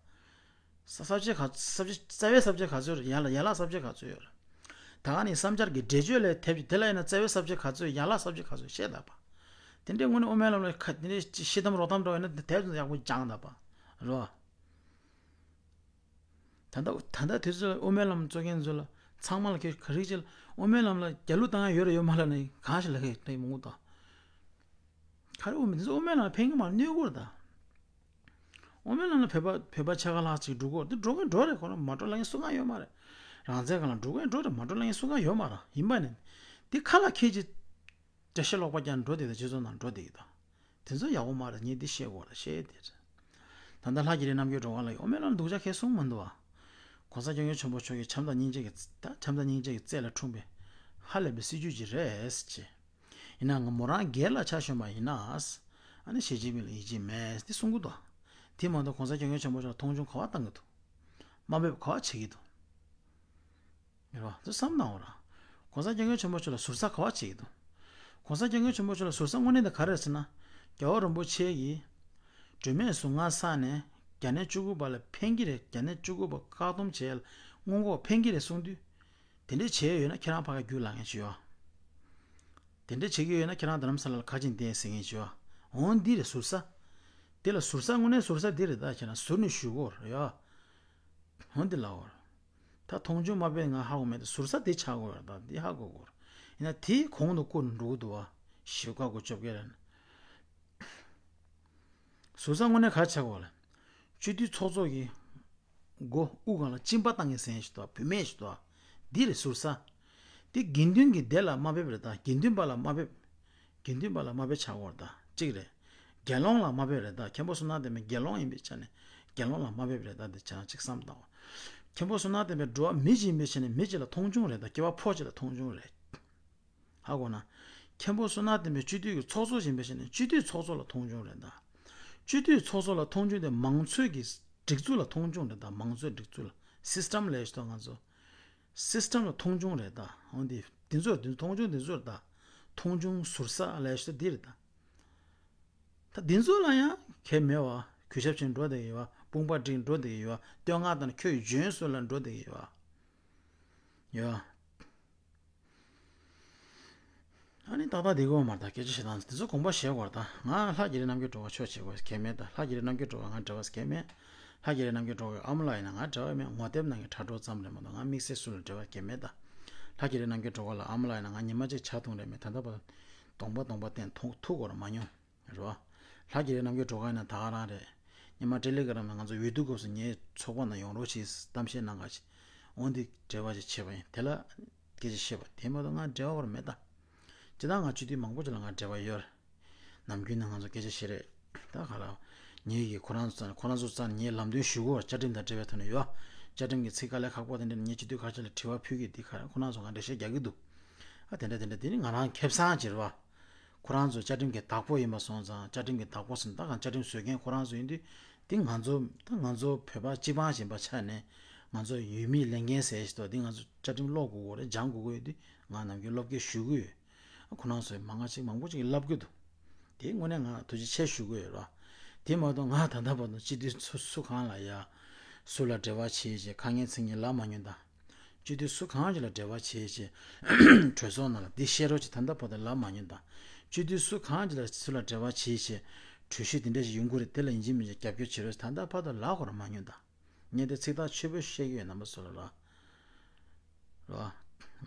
ས་ས་བཅད་ག་ས་བཅད་རྩ་བའི་ས་བཅད་ག་ཚོད་ཡོད་རེད། ཡན་ལག་ཡན་ལག་ས་བཅད་ག་ཚོད་ཡོད་རེད། ད་ག་ནས་བསམ་འཆར་གྱི་འགྲེལ་བརྗོད་ལས་དེབ་ཀྱི་དེ་ལ་ཡིན་ན་རྩ་བའི་ས་བཅད་ག་ཚོད་ཡན་ལག་ས་བཅད་ག་ཚོད་བཤད་ད་པ། དེ་འདྲའི་དངོས་གནས་དབུ་མའི་ལམ་ལ་ཁ་དེ་འདྲའི་ཤི་གཏམ་རོ་གཏམ་འདྲ་བ་ཡིན་ན་དེབ་ཚོ་ཡག་པོ་སྦྱངས་ད་པ། རོ། ད་ལྟ་ད་ལྟ་དུས་ཚོད་ལ་དབུ་མའི་ལམ་རྩོད་མཁན་ཚོ་ལ་ཚང་མ་ལ་ག་རེ་ཅིག་ལ་དབུ་མའི་ལམ་ལ་རྒྱ་ལུགས་བཏང་ཡ་ཡོད་རེད་ཡོད་མ་རེད་ལབ་ནས་གང་ཞིག་ལབ་ཀྱི་ཡོད་མང་པོ་དང་། ག་རེ་དབུ་མའི་དེ་ཚོ་དབུ་མའི་ལམ་ལ་ཕན་གྱི་མ་རེད། གནོད་ཀྱི་རེད་ད། དབུ་མའི་ལམ་ལ་བོད་པ་བོད་པ་ཕྱེད་ཀ་ལྷག་ཅིག་འགྲོ་གི་ཡོད་རེད། འགྲོ་མཁན་འགྲོ་རེད། ཁོ་རང་མ་འགྲོ་ལབ་མཁན་སུ་གང་ཡོད་མ་རེད། རང་བཙན་སྒང་ལ་འགྲོ་མཁན་འགྲོ་རེད། མ་འགྲོ་ལབ་མཁན་སུ་གང་ཡོད་མ་རེད། ཡིན་པ་ནི་འདི་ཁ་ལ་འཁྱེར་ཅིག་འགྲེལ་བཤད་ཀློག་པ་རྒྱག་འགྲོ་བསྡད་དང་སྤྱི་ཚོགས་ནང་འགྲོ་བསྡད་ཀྱི་དང་། དེ་ཚོ་ཡག་པོ་མ་རེད། ངས་འདི་བཤད་དགོས་རེད། བཤད་དེ་རེད། ད་ལྟ་ལྷ་རྒྱ་རི་རྣམ་རྒྱལ་སྒྲོལ་དཀར་ལགས་ཀྱིས་དབུ་མའི་ལམ་སྡུག་ཅག་གང་ཡང་གསུངས་མི་འདུག་བ། ༸གོང་ས་༸སྐྱབས་མགོན་ཆེན་པོ་མཆོག་གིས་བྱམས་དང་སྙིང་རྗེ་གི་ད་བྱམས་དང་སྙིང་རྗེ་གི་རྩལ་ལ་འཁྲུངས་པའི་ཧ་ལས་པའི་སྲིད་བྱུས་ཅིག་རེད་ཅེས། ཡིན་ནའང་མོ་རང་སྒེར་ལ་ཆ་བཞག་པ་ཡིན་ན། ཨ་ནི་ཞི་ཅིན་ཕིང་ལ་ཡིད་ཆེས་མེད་དེ་གསུང་གི་འདུག་དེ་མ་གཏོགས་༸གོང་ས་༸སྐྱབས་མགོན་ཆེན་པོ་མཆོག་ལ་མཐོང་ཆུང་ག་བ་བཏང་གི་འདུག་དམའ་འབེབས་ག་བ་བྱེད་ཀྱི་འདུག་རེད་བ། དེ་བསམ་བློ་བཏང་བ་ར། ༸གོང་ས་༸སྐྱབས་མགོན་ཆེན་པོ་མཆོག་ལ་ཟུར་ཟ་ག་བ་བྱེད་ཀྱི་འདུག ༸གོང་ས་༸སྐྱབས་མགོན་ཆེན་པོ་མཆོག་ལ་ཟུར་ཟ་དངོས་གནས་དེ་ག་རེ་རེད་ཟེར་ན། རྒྱལ་བ་རིན་པོ་ཆེ་གིས་སྒྲོལ་མའི་གཟུངས་སྔགས་བསགས་ནས་རྒྱ་ནག་བཅུ་དགུ་པ་ལ་ཕན་གྱི་རེད། རྒྱ་ནག་བཅུ་དགུ་པ་བཀག་སྡོམ་བྱས་ལ་སྔོན་འགོག་ཕན་གྱི་རེད་གསུངས་དུས། དེ་འདྲས་བྱས་ཡོད་ན་ཁྱེད་རང་ཕ་ག་རྒྱུགས་ལངས་མཁན་ཅིག་ཡོད། དེ་འདྲས་བྱེད་ཀྱི་ཡོད་ན་ཁྱེད་རང་རྡ་རམ་ས་ལ་ལ་ག་ཅིག་བསྡད་ཟེར་མཁན་ཅིག་ཡོད། འོང་འདི་རེད་ཟུར་ཟ། དེ་ལ་ཟུར་ཟ་དངོས་གནས་ཟུར་ཟ་འདི་རེད། ད་ཁྱེད་རང་ཟུར་ནས་ཞུ་གོ་རེད་ཡ། འོང་འདི་ལ་འོར། ད་མཐོང་ཆུང་མ་དཔེ་ང་ཧ་གོ་མེད། ད་ཟུར་ས་དེ་ཆགས་དགོས་རེད། ད་འདི་ཧ་གོ་དགོས་རེད། ཡིན་ན་དེའི་གོང་དུ་བཀུར་འགྲོ་གི་འདུག་བ། ཞིབ་ཁ་གོ་བཅོ་བརྒྱད་རེད། ཟུར་ས་དངོས་གནས་ག་ཆགས་དགོས་ལ། སྤྱི་འཐུས་ཚོགས་གཙོ་གི་སྒོ་དབུ་སྒང་ལ་གཅིན་པ་བཏང་མཁན་ཟེར་མཁན་ཞིག་འདུག་བ། བུད་མེད་ཞིག་འདུག་བ། འདི་རེད་ཟུར་ས། དེ་དགེ་འདུན་གྱི་སྡེ་ལ་དམའ་འབེབས་རེད་ད། དགེ་འདུན་པ་ལ་དམའ་འབེབས། དགེ་འདུན་པ་ལ་དམའ་འབེབས་ཆགས་དགོས་རེད་ད། གཅིག་རེད། དགེ་སློང་ལ་དམའ་འབེབས་རེད་ད། མཁན་པོ་བསོད་ནམས་བསྟན་པའི་དགེ་སློང་ཡིན་པའི་ཆ་ནས་དགེ་སློང་ལ་དམའ་འབེབས་རེད་ད། འདི་ཆ་གཅིག་བསམ་བཏང་བ། མཁན་པོ་བསོད་ནམས་བསྟན་པའི་འགྲོ་བ་མི་གཅིག་ཡིན་པའི་ཆ་ནས་མི་གཅིག་ལ་མཐོང་ཆུང་རེད་ད། སྐྱེ་བ་ཕོ་གཅིག་ལ་མཐོང་ཆུང་རེད། ཧ་གོ་ན། མཁན་པོ་བསོད་ནམས་བསྟན་པའི་སྤྱི་འཐུས་ཀྱི་ཚོགས་གཙོ་ཡིན་པའི་ཆ་ནས་སྤྱི་འཐུས་ཚོགས་གཙོ་ལ་མཐོང་ཆུང་རེད་ད། སྤྱི་འཐུས་ཚོགས་གཙོ་ལ་མཐོང་ཆུང་དེ་མང་གཙོའི་གི་སྒྲིག་འཛུགས་ལ་མཐོང་ཆུང་རེད་ད། མང་གཙོའི་སྒྲིག་འཛུགས་ལ། སིས་ཊམ་ལབ་ཞིག་ད་ང་ཚོ། སིས་ཊམ་ལ་མཐོང་ཆུང་རེད་ད། འོན་ཏེ་འདི་ཚོར་འདི་མཐོང་ཆུང་འདི་ཚོར་ད། མཐོང་ཆུང་ཟུར་ཟ་ལབ་ཞིག་ད་འདི་རེད་ད། ད་འདི་ཚོ་ལ་ཡང་གལ་མེད་བ། གུས་ཞབས་བྱེད་འགྲོ་བསྡད་ཡོད་བ། དཔུང་པ་སྒྲིག་འགྲོ་བསྡད་ཡོད་བ། བསྟོད་བསྔགས་དང་ཁྱོད་འཇོན་སོང་ལ་འགྲོ་བསྡད་ཡོད་བ། ཡོད། ཨ་ནི་ཏག་ཏག་བསྡད་དགོས་མ་རེད་ད། སྐད་ཆ་བཤད་སྟངས་དེ་ཚོ་དགོངས་པ་བཞེས་དགོས་རེད་ད། ང་ལྷ་རྒྱ་རི་རྣམ་རྒྱལ་སྒྲོལ་དཀར་ཕྱོགས་བྱེད་དགོས་གལ་མེད་ད། ལྷ་རྒྱ་རི་རྣམ་རྒྱལ་སྒྲོལ་དཀར་ང་འབྲེལ་བ་གལ་མེད། ལྷ་རྒྱ་རི་རྣམ་རྒྱལ་སྒྲོལ་དཀར་ཨ་མ་ལགས་ཡིན་ན་ང་འབྲེལ་བ་མེད། ངོ་དེབ་ནང་གི་དྲ་གྲོགས་ཙམ་རེད་མ་གཏོགས་ང་དམིགས་བསལ་སུ་ལ་འབྲེལ་བ་གལ་མེད་ད། ལྷ་ ལྷ་རྒྱལ་རི་རྣམ་རྒྱལ་སྒྲོལ་དཀར་ལགས་ཨ་མ་ལགས་ཡིན་ན་ང་ཉི་མ་གཅིག་ཇ་འཐུང་རེད་མེད། ད་ལྟ་བར་གདོང་པ་གདོང་པ་བསྟན་ཐུག་ཐུག་གོ་ར་མ་མྱོང་རེད་བ། ལྷ་རྒྱལ་རི་རྣམ་རྒྱལ་སྒྲོལ་དཀར་ཡིན་ན་ད་ག་རང་རེད། ཉི་མ་སྤྲེལ་ལེ་ག་ར་མེད། ང་ཚོ་འོས་བསྡུ་སྐབས་སུ་ངའི་ཚོགས་པ་ནང་ཡོང་རོགས་ཞེས་གཏམ་བཤད་གནང་ག་ཞིག་འོ་འདི་འབྲེལ་བ་ཞིག་བྱས་པ་ཡིན། དེ་ལ་སྐད་ཆ་བཤད་པ་དེ་མ་གཏོགས་ང་འབྲེལ་བ་བར་མེད་ད། ཇི་ལྟར་ང་སྤྱི་འཐུས་མང་པོ་ཅིག་ལ་ང་འབྲེལ་བ་ཡོད་རེད། ནམ་རྒྱུན་ནས་ང་ཚོ་སྐད་ཆ་བཤད་རེད། ད་ག་ལ། ངེད་ཀྱིས་ཁོ་རང་ཚོ་རྩ་ནས་ཁོ་རང་ཚོ་རྩ་ནས་ངས་ལམ་སྟོན་ཞུ་དགོས་བཅའ་ཁྲིམས་དང་འབྲེལ་བའི་ཐོག་ནས་ཡོད། བཅའ་ཁྲིམས་ཀྱི་ཚིག་དཀའ་ལས་ཁག་པོ་དེ་འདྲ་ནས་ངས་སྤྱི་འཐུས་ཁ་ཤས་ལ་དྲི་བ་ཕུལ་གྱི་འདི་ག་རེ་ཁོ་རང་ཚོ་ང་འགྲེལ་བཤད་རྒྱག་གི་འདུག་ཨ་དེ་འདྲ་དེ་འདྲ་དེ་ནི་ང་རང་ཁེ་བཟང་བྱེད་རེད་བ། ཁོ་རང་ཚོ་བཅའ་ཁྲིམས་ཀྱི་བདག་པོ་ཡིན་པ་སོང་ཙང་བཅའ་ཁྲིམས་ཀྱི་བདག་པོ་ཟེར་ན་ད་གང་བཅའ་ཁྲིམས་བཟོ་མཁན་ཁོ་རང་ཚོ་ཡིན་དུས་དེ་ང་ཚོ་ད་ང་ཚོ་བོད་པ་སྤྱི་འབངས་ཡིན་པ་ཆ་ནས་ང་ཚོ་ཡུལ་མིའི་ལས་འགན་ཟེར་ཞིག་ཏོ་དེ་ང་ཚོ་བཅའ་ཁྲིམས་ཀློག་དགོས་ཀྱི་རེད། སྦྱང་དགོས་ཀྱི་ཡོད་དུས་ང་ནམ་རྒྱུན་སློབ་སྐྱོར་ཞུ་གི་ཡོད། ཁོ་རང་ཚོས་མང་ང་ཅིག་མང་པོ་ཅིག་ལབ་གི་འདུག་དེ་དངོས་གནས་ང་ཐུགས་རྗེ་ཆེ་ཞུ་གི་ཡོད་ར། དེ་མ་གཏོགས་ང་ད་ལྟ་བར་དུ་སྤྱི་འཐུས་སུ་སུ་གང་ལ་ཡ། སུ་ལ་འབྲེལ་བ་བྱེད་ཅེས་ཁ་ངན་ཚིག་ངན་ལབ་མ་མྱོང་ད། སྤྱི་འཐུས་སུ་གང་ཅིག་ལ་འབྲེལ་བ་བྱེད་ཅེས། གྲོས་ཚོགས་ནང་ལ་འདི་བཤད་རོགས་ཅེས་ད་ལྟ་བར་དུ་ལབ་མ་མྱོང་ད། སྤྱི་འཐུས་སུ་གང་ཅིག་ལ་སུ་ལ་འབྲེལ་བ་བྱེད་ཅེས། གྲོས་གཞི་འདི་འདྲ་ཞིག་ཡོང་གི་རེད། དེ་ལ་ཡིན་གཅིག་མིན་གཅིག་རྒྱབ་སྐྱོར་བྱེད་རོགས་ད་ལྟ་བར་དུ་ལབ་དགོས་ར་མ་མྱོང་ད། ངས་དེ་ཚིག་ཐག་ཆོད་པོ་བཤད་ཀྱི་ཡོད་རྣམ་པ་ཚོ་ལ་ར། ར།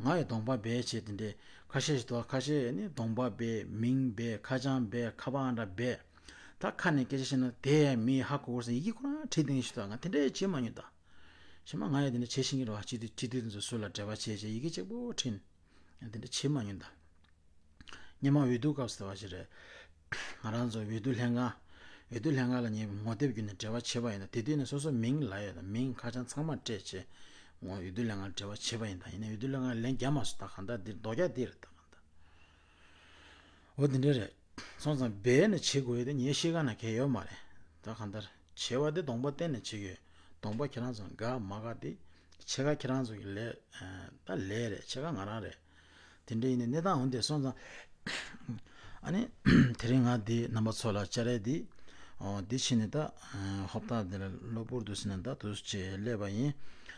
ང་ཡི་གདོང་པ་སྦས་བྱས་དེ་འདྲས་ཁ་ཤས་ཤིག་འདུག་ཁ་ཤས་ནི་གདོང་པ་སྦས་མིང་སྦས་ཁ་བྱང་སྦས་ཁ་པར་འདྲ་སྦས། ད་ཁ་ནས་སྐད་ཆ་བཤད་ན་དེ་མི་ཧ་གོ་གོ་ཟེར་ཡི་གེ་ཁོ་རང་བྲིས་དེ་ངས་ཤི་ཐོག་ང་དེ་འདྲས་བྱེད་མ་མྱོང་ད། ཞེ་མ་ང་ཡི་དེ་འདྲས་བྱེད་ཤེས་ཀྱི་རེད་བ། སྤྱི་འཐུས་སྤྱི་འཐུས་དེ་ཚོ་སུ་ལ་འབྲེལ་བ་བྱས་བྱས་ཡི་གེ་གཅིག་པོ་བྲིས་ནས་དེ་འདྲས་བྱེད་མ་མྱོང་ད། སྔོན་མ་འོས་བསྡུ་སྐབས་སུ་བ་ཞིག་རེད། ང་རང་ཚོ་འོས་བསྡུ་ལྷན་ཁང་། འོས་བསྡུ་ལྷན་ཁང་ལ་ངས་ངོ་དེབ་བརྒྱུད་ནས་འབྲེལ་བ་བྱས་པ་ཡིན་ན་དེ་དུས་ནས་སོ་སོ་མིང་ལབ་ཡོད་ད། མིང་ཁ་བྱང་ཚང་མ་སྤྲད་བྱས་ངོ་འོས་བསྡུ་ལྷན་ཁང་འབྲེལ་བ་བྱས་པ་ཡིན་ད། ཡིན་ན་འོས་བསྡུ་ལྷན་ཁང་ལན་རྒྱག་མ་སོང་ད། གང་ལྟར་འདིར་རྡོ་རྒྱག་འདི་རེད་ད་གང་ལྟར། འོ་འདི་འདྲ་རེད། སོང་ཙང་སྦས་ནས་བྱེད་དགོས་ཡོད་དེ་ངའི་ཤེས་ཀ་ན་གལ་ཡོད་མ་རེད། ད་གང་ལྟར་བྱེད་པ་དེ་གདོང་པ་བསྟན་ནས་བྱེད་ཀྱི་ཡོད། གདོང་པ་ཁྱེད་རང་ཚོ་དགའ་མ་དགའ་དེ་ཕྱེད་ཀ་ཁྱེད་རང་ཚོ་གི་ལས་ད་ལས་རེད། ཕྱེད་ཀ་ང་རང་རེད། དེ་འདྲ་ཡིན་ནའི་གནས་སྟངས་འོ་འདི་སོང་ཙང་། ཨ་ནི། དེ་རིང་ང་འདི་རྣམ་པ་ཚོ་ལ་སྐྱ་རེངས་འདི། འོ་འདི་ཕྱིན་ནས་ད། ཧོབ་ཐག་འདི་ལ་གློ་བུར་དུ་ཟིན་ནས་ད་འདུག་སེ་བྱས་སླེབས་པ་ཡིན།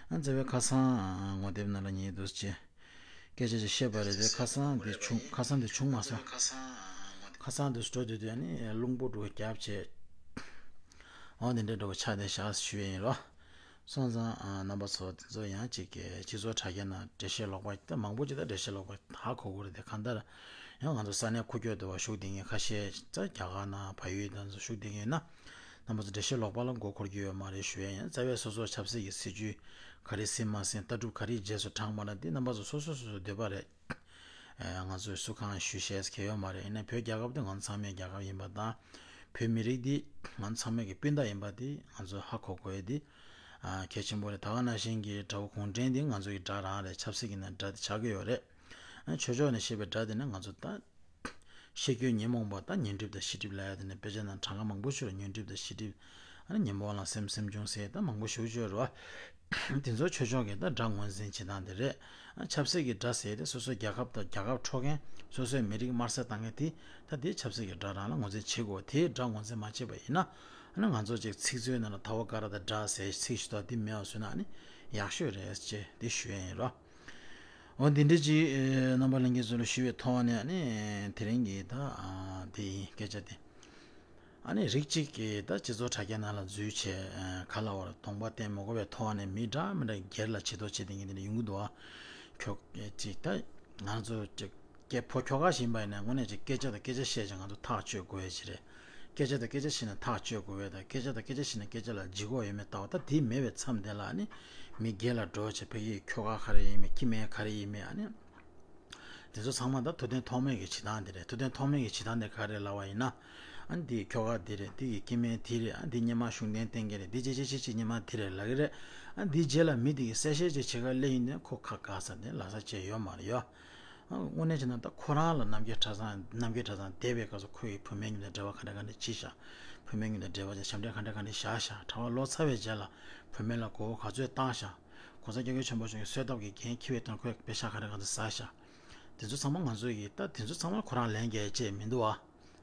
ཨ་མཛའ་བོའི་ཁ་སང་ངོ་དེབ་ནང་ལ་ངས་འདུག་སེ་བྱས། སྐད་ཆ་ཅིག་བཤད་པ་རེད་དེ་ཁ་སང་འདི་བྱུང་ཁ་སང་འདི་བྱུང་མ་སོང་། ཁ་སང་འདི་སྤྲོ་དུས་དུས་ཨ་ནི་རླུང་བུ་འགྲོ་རྒྱབ་བྱས། འོ་འདི་འདྲ་འགྲོ་ཆགས་ནས་བཞག་ཞུ་ཡས་ཡིན་རོ། སོང་ཙང་། རྣམ་པ་ཚོ་དེ་ཚོ་ཡང་གཅིག་གི་སྤྱི་ཚོགས་དྲ་རྒྱ་ནང་འགྲེལ་བཤད་ལོག་པ་ད་མང་པོ་ཅིག་ད་འགྲེལ་བཤད་ལོག་པ་ཧ་གོ་གི་རེད་དེ་གང་ལྟར། ཡང་ང་ཚོ་ས་གནས་ཁུག་ཀྱོག་དུ་བ་བཞུགས་བསྡད་མཁན་ཁ་ཤས་ད་རྒྱ་གར་ནང་བལ་ཡུལ་དང་ཚོ་བཞུགས་བསྡད་མཁན་ཡིན་ན། རྣམ་པ་ཚོ་འགྲེལ་བཤད་ལོག་པ་ལ་མགོ་འཁོར་གྱི་ཡོད་མ་རེད་ཞུ་ཡས་ཡིན། རྩ་བའི་སོ་སོ་ཆབ་སྲིད་ཀྱི་སྲིད་ཇུས་ག་རེ་ཟིན་མ་ཟིན་ལྟ་གྲུབ་ག་རེ་རྗེས་སུ་འབྲངས་མ་འབྲངས་འདི་རྣམ་པ་ཚོ་སོ་སོ་སོ་སོའི་འདོད་པ་རེད། ང་ཚོས་སུ་གང་ཞུ་ཤེས་གལ་ཡོད་མ་རེད། ཡིན་ན་བོད་རྒྱལ་ཁབ་དེ་ང་ཚོ་ཚང་མའི་རྒྱལ་ཁབ་ཡིན་པ་དང་། བོད་མི་རིགས་འདི་ང་ཚོ་ཚང་མའི་གི་སྤུན་ཟླ་ཡིན་པ་དེ་ང་ཚོ་ཧ་གོ་དགོས་ཡས་དེ་གལ་ཆེན་པོ་རེད། ད་ག་ནང་བཞིན་གྱི་དགྲ་བོ་གུང་ཁྲན་འདི་ང་ཚོ་གི་དགྲ་རང་རེད། ཆབ་སྲིད་ཀྱི་ནང་དགྲ་དེ་ཆགས་ཀྱི་ཡོད་རེད། ཆོས་ཕྱོགས་ནས་བཤད་པའི་དགྲ་དེ་ནི་ང་ཚོ་ད། ཤེས་རྒྱུད་ཉོན་མོངས་པ་དང་ཉོན་སྒྲིབ་དང་ཤེས་སྒྲིབ་ལབ་ཡ་དེ་ནི་དཔེ་ཆ་ནང་གྲངས་ཀ་མང་པོ་ཞིག་ལ་ཉོན་སྒྲིབ་དང་ཤེས་སྒྲིབ། ཨ་ནི་ཉོན་མོངས་ལ་སེམས་སེམས་བྱུང་ཟེར་ད་མང་པོ་ཞིག་ཡོད་རེད་བ། དེ་ཚོ་ཆོས་ཕྱོགས་ཀྱི་ད་དགྲ་ངོས་འཛིན་བྱེད་སྟངས་དེ་རེད། ཨ་ཆབ་སྲིད་ཀྱི་དགྲ་ཟེར་ཏེ་སོ་སོའི་རྒྱལ་ཁབ་དང་རྒྱལ་ཁབ་འཕྲོག་མཁན་སོ་སོའི་མི་རིགས་དམར་གསོད་བཏང་མཁན་དེ་ད་དེ་ཆབ་སྲིད་ཀྱི་དགྲ་རང་ལ་ངོས་འཛིན་བྱེད་དགོས། དེའི་དགྲ་ངོས་འཛིན་མ་བྱེད་པ་ཡིན་ན། ཨ་ནི་ང་ཚོ་ཅིག་ཚིག་མཛོད་ནང་ལ་དར་བ་ཀ་ར་དང་དགྲ་ཟེར་ཚིག་ཞུ་དག་འདི་མེད་པ་བཟོས་ན་ཨ་ནི་ཡག་ཤོས་རེད་ཅེས་འདི་ཞུ་ཡ་ཡིན་རོ། འོ་འདི་འདྲ་ཅིག་རྣམ་པ་ལྷན་རྒྱས་ཚོ་ལ་ཞུ་བའི་ཐོག་ནས་ཨ་ནི་དེ་རིང་གི་ད་དེ་ཡིན་སྐད་ཆ་དེ། ཨ་ནི་རིགས་གཅིག་གིས་ད་སྤྱི་ཚོགས་དྲ་རྒྱ་ནང་ལ་འཛུལ་བྱས་ག་ལ་བར་གདོང་པ་བསྟན་མ་དགོས་པའི་ཐོག་ནས་མི་འདྲ་མི་འདྲ་སྒེར་ལ་བྱེད་དོ་བྱེད་དེ་ངེས་དེ་འདྲ་ཡོང་གི་འདུག་ཨ། ཁྱོད་ཅིག་ད་ང་ཚོ་ཅིག་སྐད་ཕོ་ཁྱོ་ག་ཞིག་ཡིན་པ་ཡིན་ན་དངོས་གནས་ཅིག་སྐད་ཆ་དང་སྐད་ཆ་བཤད་ཅིག་ང་ཚོ་ཐག་གཅོད་དགོས་ཡ་ཅིག་རེད། སྐད་ཆ་དང་སྐད་ཆ་བཤད་ན་ཐག་གཅོད་དགོས་པས་དང་སྐད་ཆ་དང་སྐད་ཆ་བཤད་ན་སྐད་ཆ་ལ་ལྗིད་ཁོག་ཡོད་མེད་ལྟ་བ་ད་དེ་མེད་པའི་མཚམས་དེ་ལ་ནི་མི་སྒེར་ལ་འགྲོ་བྱས་ཕ་གི་ཁྱོ་ག་ག་རེ་ཡིན་མིན་ཁྱི་སྨན་ག་རེ་ཡིན་མིན་ཨ་ནི། དེ་ཚོ་ཚང་མ་ད་ཐུབ་བསྟན་ཐོགས་མེད་ཀྱི་བྱེད་སྟངས་དེ་རེད། ཐུབ་བསྟན་ཐོགས་མེད་ཀྱི་བྱེད་སྟངས་དེ་ག་རེ་ལབ་པ་ཡིན་ན། ཨ་ནི་འདི་ཁྱོ་ག་འདི་རེད། འདི་ཡི་སྐྱེ་དམན་འདི་རེད། ཨ་འདི་སྔོན་མ་ཤུགས་ལྡན་བསྟེན་མཁན་རེད། འདི་ཅི་ཅི་ཅི་ཅི་སྔོན་མ་འདི་རེད་ལབ་ཀྱི་རེད། ཨ་འདིའི་རྗེས་ལ་མི་འདི་གི་གསལ་བཤད་ཅིག་བྱེད་ག་སླེབས་ཡིན་ནའི་ཁོ་ཁ་དགའ་ས་དེ་ལབ་ས་བྱས་ཡོད་མ་རེད་ཡོ། ཨ་དངོས་གནས་བྱས་ན་ད་ཁོ་རང་ལ་རྣམ་རྒྱལ་གྲྭ་ཚང་རྣམ་རྒྱལ་གྲྭ་ཚང་བསྡད་པའི་སྐབས་སུ་ཁོ་ཡི་བུད་མེད་མཉམ་དུ་འབྲེལ་བ་ག་འདྲ་ག་འདྲ་བྱས་ཤག་བུད་མེད་མཉམ་དུ་འབྲེལ་བ་བྱས་ཞབས་འདྲེན་ག་འདྲ་ག་འདྲ་བཞག་ཤག་གྲྭ་པ་ལོག་ཚར་བའི་རྗེས་ལ་བུད་མེད་ལ་མགོ་བོ་ག་ཚོད་བཏང་ཤག་གོང་ས་སྐྱབས་མགོན་ཆེན་པོ་མཆོག་གིས་གསོལ་ཐབ་ཀྱི་འགན་འཁྱེར་བའི་དོན་ཁོས་པེ་ཤག་ག་རེ་ག་ཚོད་ཟ་ཤག་དེ་ཚོ་ཚང་མ་ང་ཚོ་གིས་ད་དེ་ཚོ་ཚང་མ་ཁོ་རང་ལན་རྒྱག་ཡ་བྱས་མི་འདུག་ཨ།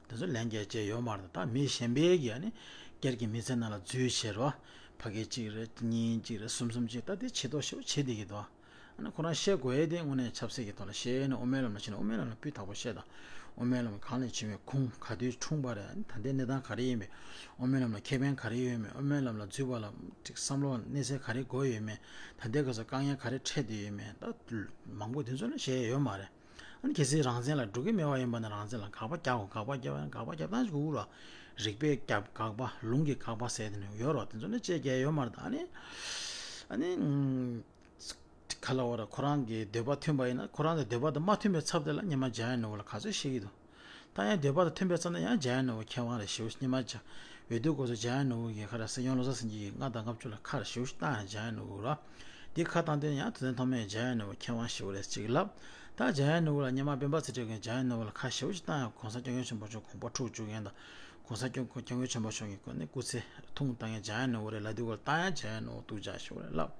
དེ་ཚོ་ལན་རྒྱག་ཡ་བྱས་ཡོད་མ་རེད། ད་མི་གཞན་པའི་གིས་ཨ་ནི་སྒེར་གྱི་མི་ཚེ་ནང་ལ་འཛུལ་བྱས་རོ། ཕ་གི་གཅིག་རེད་གཉིས་གཅིག་རེད་གསུམ་གསུམ་གཅིག་ད་དེ་བྱེད་མདོག་ཞེ་པོ་བྱེད་བསྡད་ཀྱི་འདུག་ཨ། ཨ་ནི་ཁོ་རང་བཤད་དགོས་ཡ་དེ་དངོས་གནས་ཆབ་སྲིད་ཀྱི་ཐོག་ལ་བཤད་ནས་དབུ་མའི་ལམ་ལ་ཕྱིན་ནས་དབུ་མའི་ལམ་ལ་སྤུས་དག་པོ་བཤད་དང་། དབུ་མའི་ལམ་གང་ལ་ཕྱིན་པའི་ཁུངས་ག་དུས་འཁྲུངས་པ་རེད། ད་ལྟའི་གནས་སྟངས་ག་རེ་ཡིན་པས། དབུ་མའི་ལམ་ལ་ཁེ་ཕན་ག་རེ་ཡོད་མེད། དབུ་མའི་ལམ་ལ་འཛུལ་བ་ལ་ཅིག་བསམ་བློ་གནས་ཚད་ག་རེ་དགོས་ཡོད་མེད། ད་ལྟའི་སྐབས་སུ་དཀའ་ངལ་ག་རེ་འཕྲད་བསྡད་ཡོད་མེད། ད་མང་པོ་དེ་ཚོ་ལ་བཤད་ཡ་ཡོད་མ་རེད། ཨ་ནི་གལ་སྲིད་རང་བཙན་ལ་འགྲོ་གི་མེད་པ་ཡིན་པ་ན། རང་བཙན་ལ་དགག་པ་རྒྱག་དགོས། དགག་པ་རྒྱག་པ་ཡིན་ན་དགག་པ་རྒྱག་སྟངས་ཤིག་དགོས་ར། རིགས་པས་རྒྱབ་དགག་པ། ལུང་གིས་དགག་པ་ཟེར་དེ་ནི་ཡོད་ར། དེ་ཚོ་ནི་བཅད་རྒྱག་ཡ་ཡོད་མ་རེད། ད་ཨ་ནི་ཨ་ནི་ཨུམ། ག་ལ་བ་ར། ཁོ་རང་གི་འདོད་པ་མཐུན་པ་ཡིན་ན། ཁོ་རང་གི་འདོད་པ་དང་མ་མཐུན་པའི་ཚབ་དེ་ལ་སྔོན་མ་འཇམ་དབྱངས་ནོར་བུ་ལ་ག་ཚོད་བཤད་ཀྱི་འདུག་ད་ཡང་འདོད་པ་དང་མཐུན་པའི་ཚབ་ན་ཡང་འཇམ་དབྱངས་ནོར་བུ་མཁས་དབང་རེད་ཞེ་པོ་སྔོན་མ་འཇམ། འོས་བསྡུ་སྐབས་སུ་འཇམ་དབྱངས་ནོར་བུ་གིས་ག་རེ། སྲིད་སྐྱོང་བློ་བཟང་སེང་གེ་གིས་ལྔ་དང་ལྔ་བཅུ་ལ་ཁ་ར་ཞེ་པོ་ཞིག་བཏང་ཡང་འཇམ་དབྱངས་ནོར་བུ་ར། འདི་ཁ་བཏང་དུས་ཡང་དེ་ཚོ་མཐོང་མེད། འཇམ་དབྱངས་ནོར་བུ་མཁས་དབང་ཞེ་པོ་རེད་ཅིག་ལབ། ད་འཇམ་དབྱངས་ནོར་བུ་ལ་སྔོན་མ་སྤེན་པ་ཚེ་རིང་གིས་འཇམ་དབྱངས་ནོར་བུ་ལ་ཁ་ཞེ་པོ་ཞིག་བཏང་ཡང་གོང་ས་སྐྱབས་མགོན་ཆེན་པོ་མཆོག་དགོངས་པ་འཁྲུག་བཅུག་མཁན་དང་། གོང་ས་སྐྱབས་མགོན་ཆེན་པོ་མཆོག་གི་སྐུ་ཚེ་ཐུང་བཏང་མཁན་འཇམ་དབྱངས་ནོར་བུ་རེད་ལབ་དུས་སྐབས་ལ། ད་ཡང་འཇམ་དབྱངས་ནོར་བུ་སྡུག་ཅག་ཞིག་རེད་ལབ།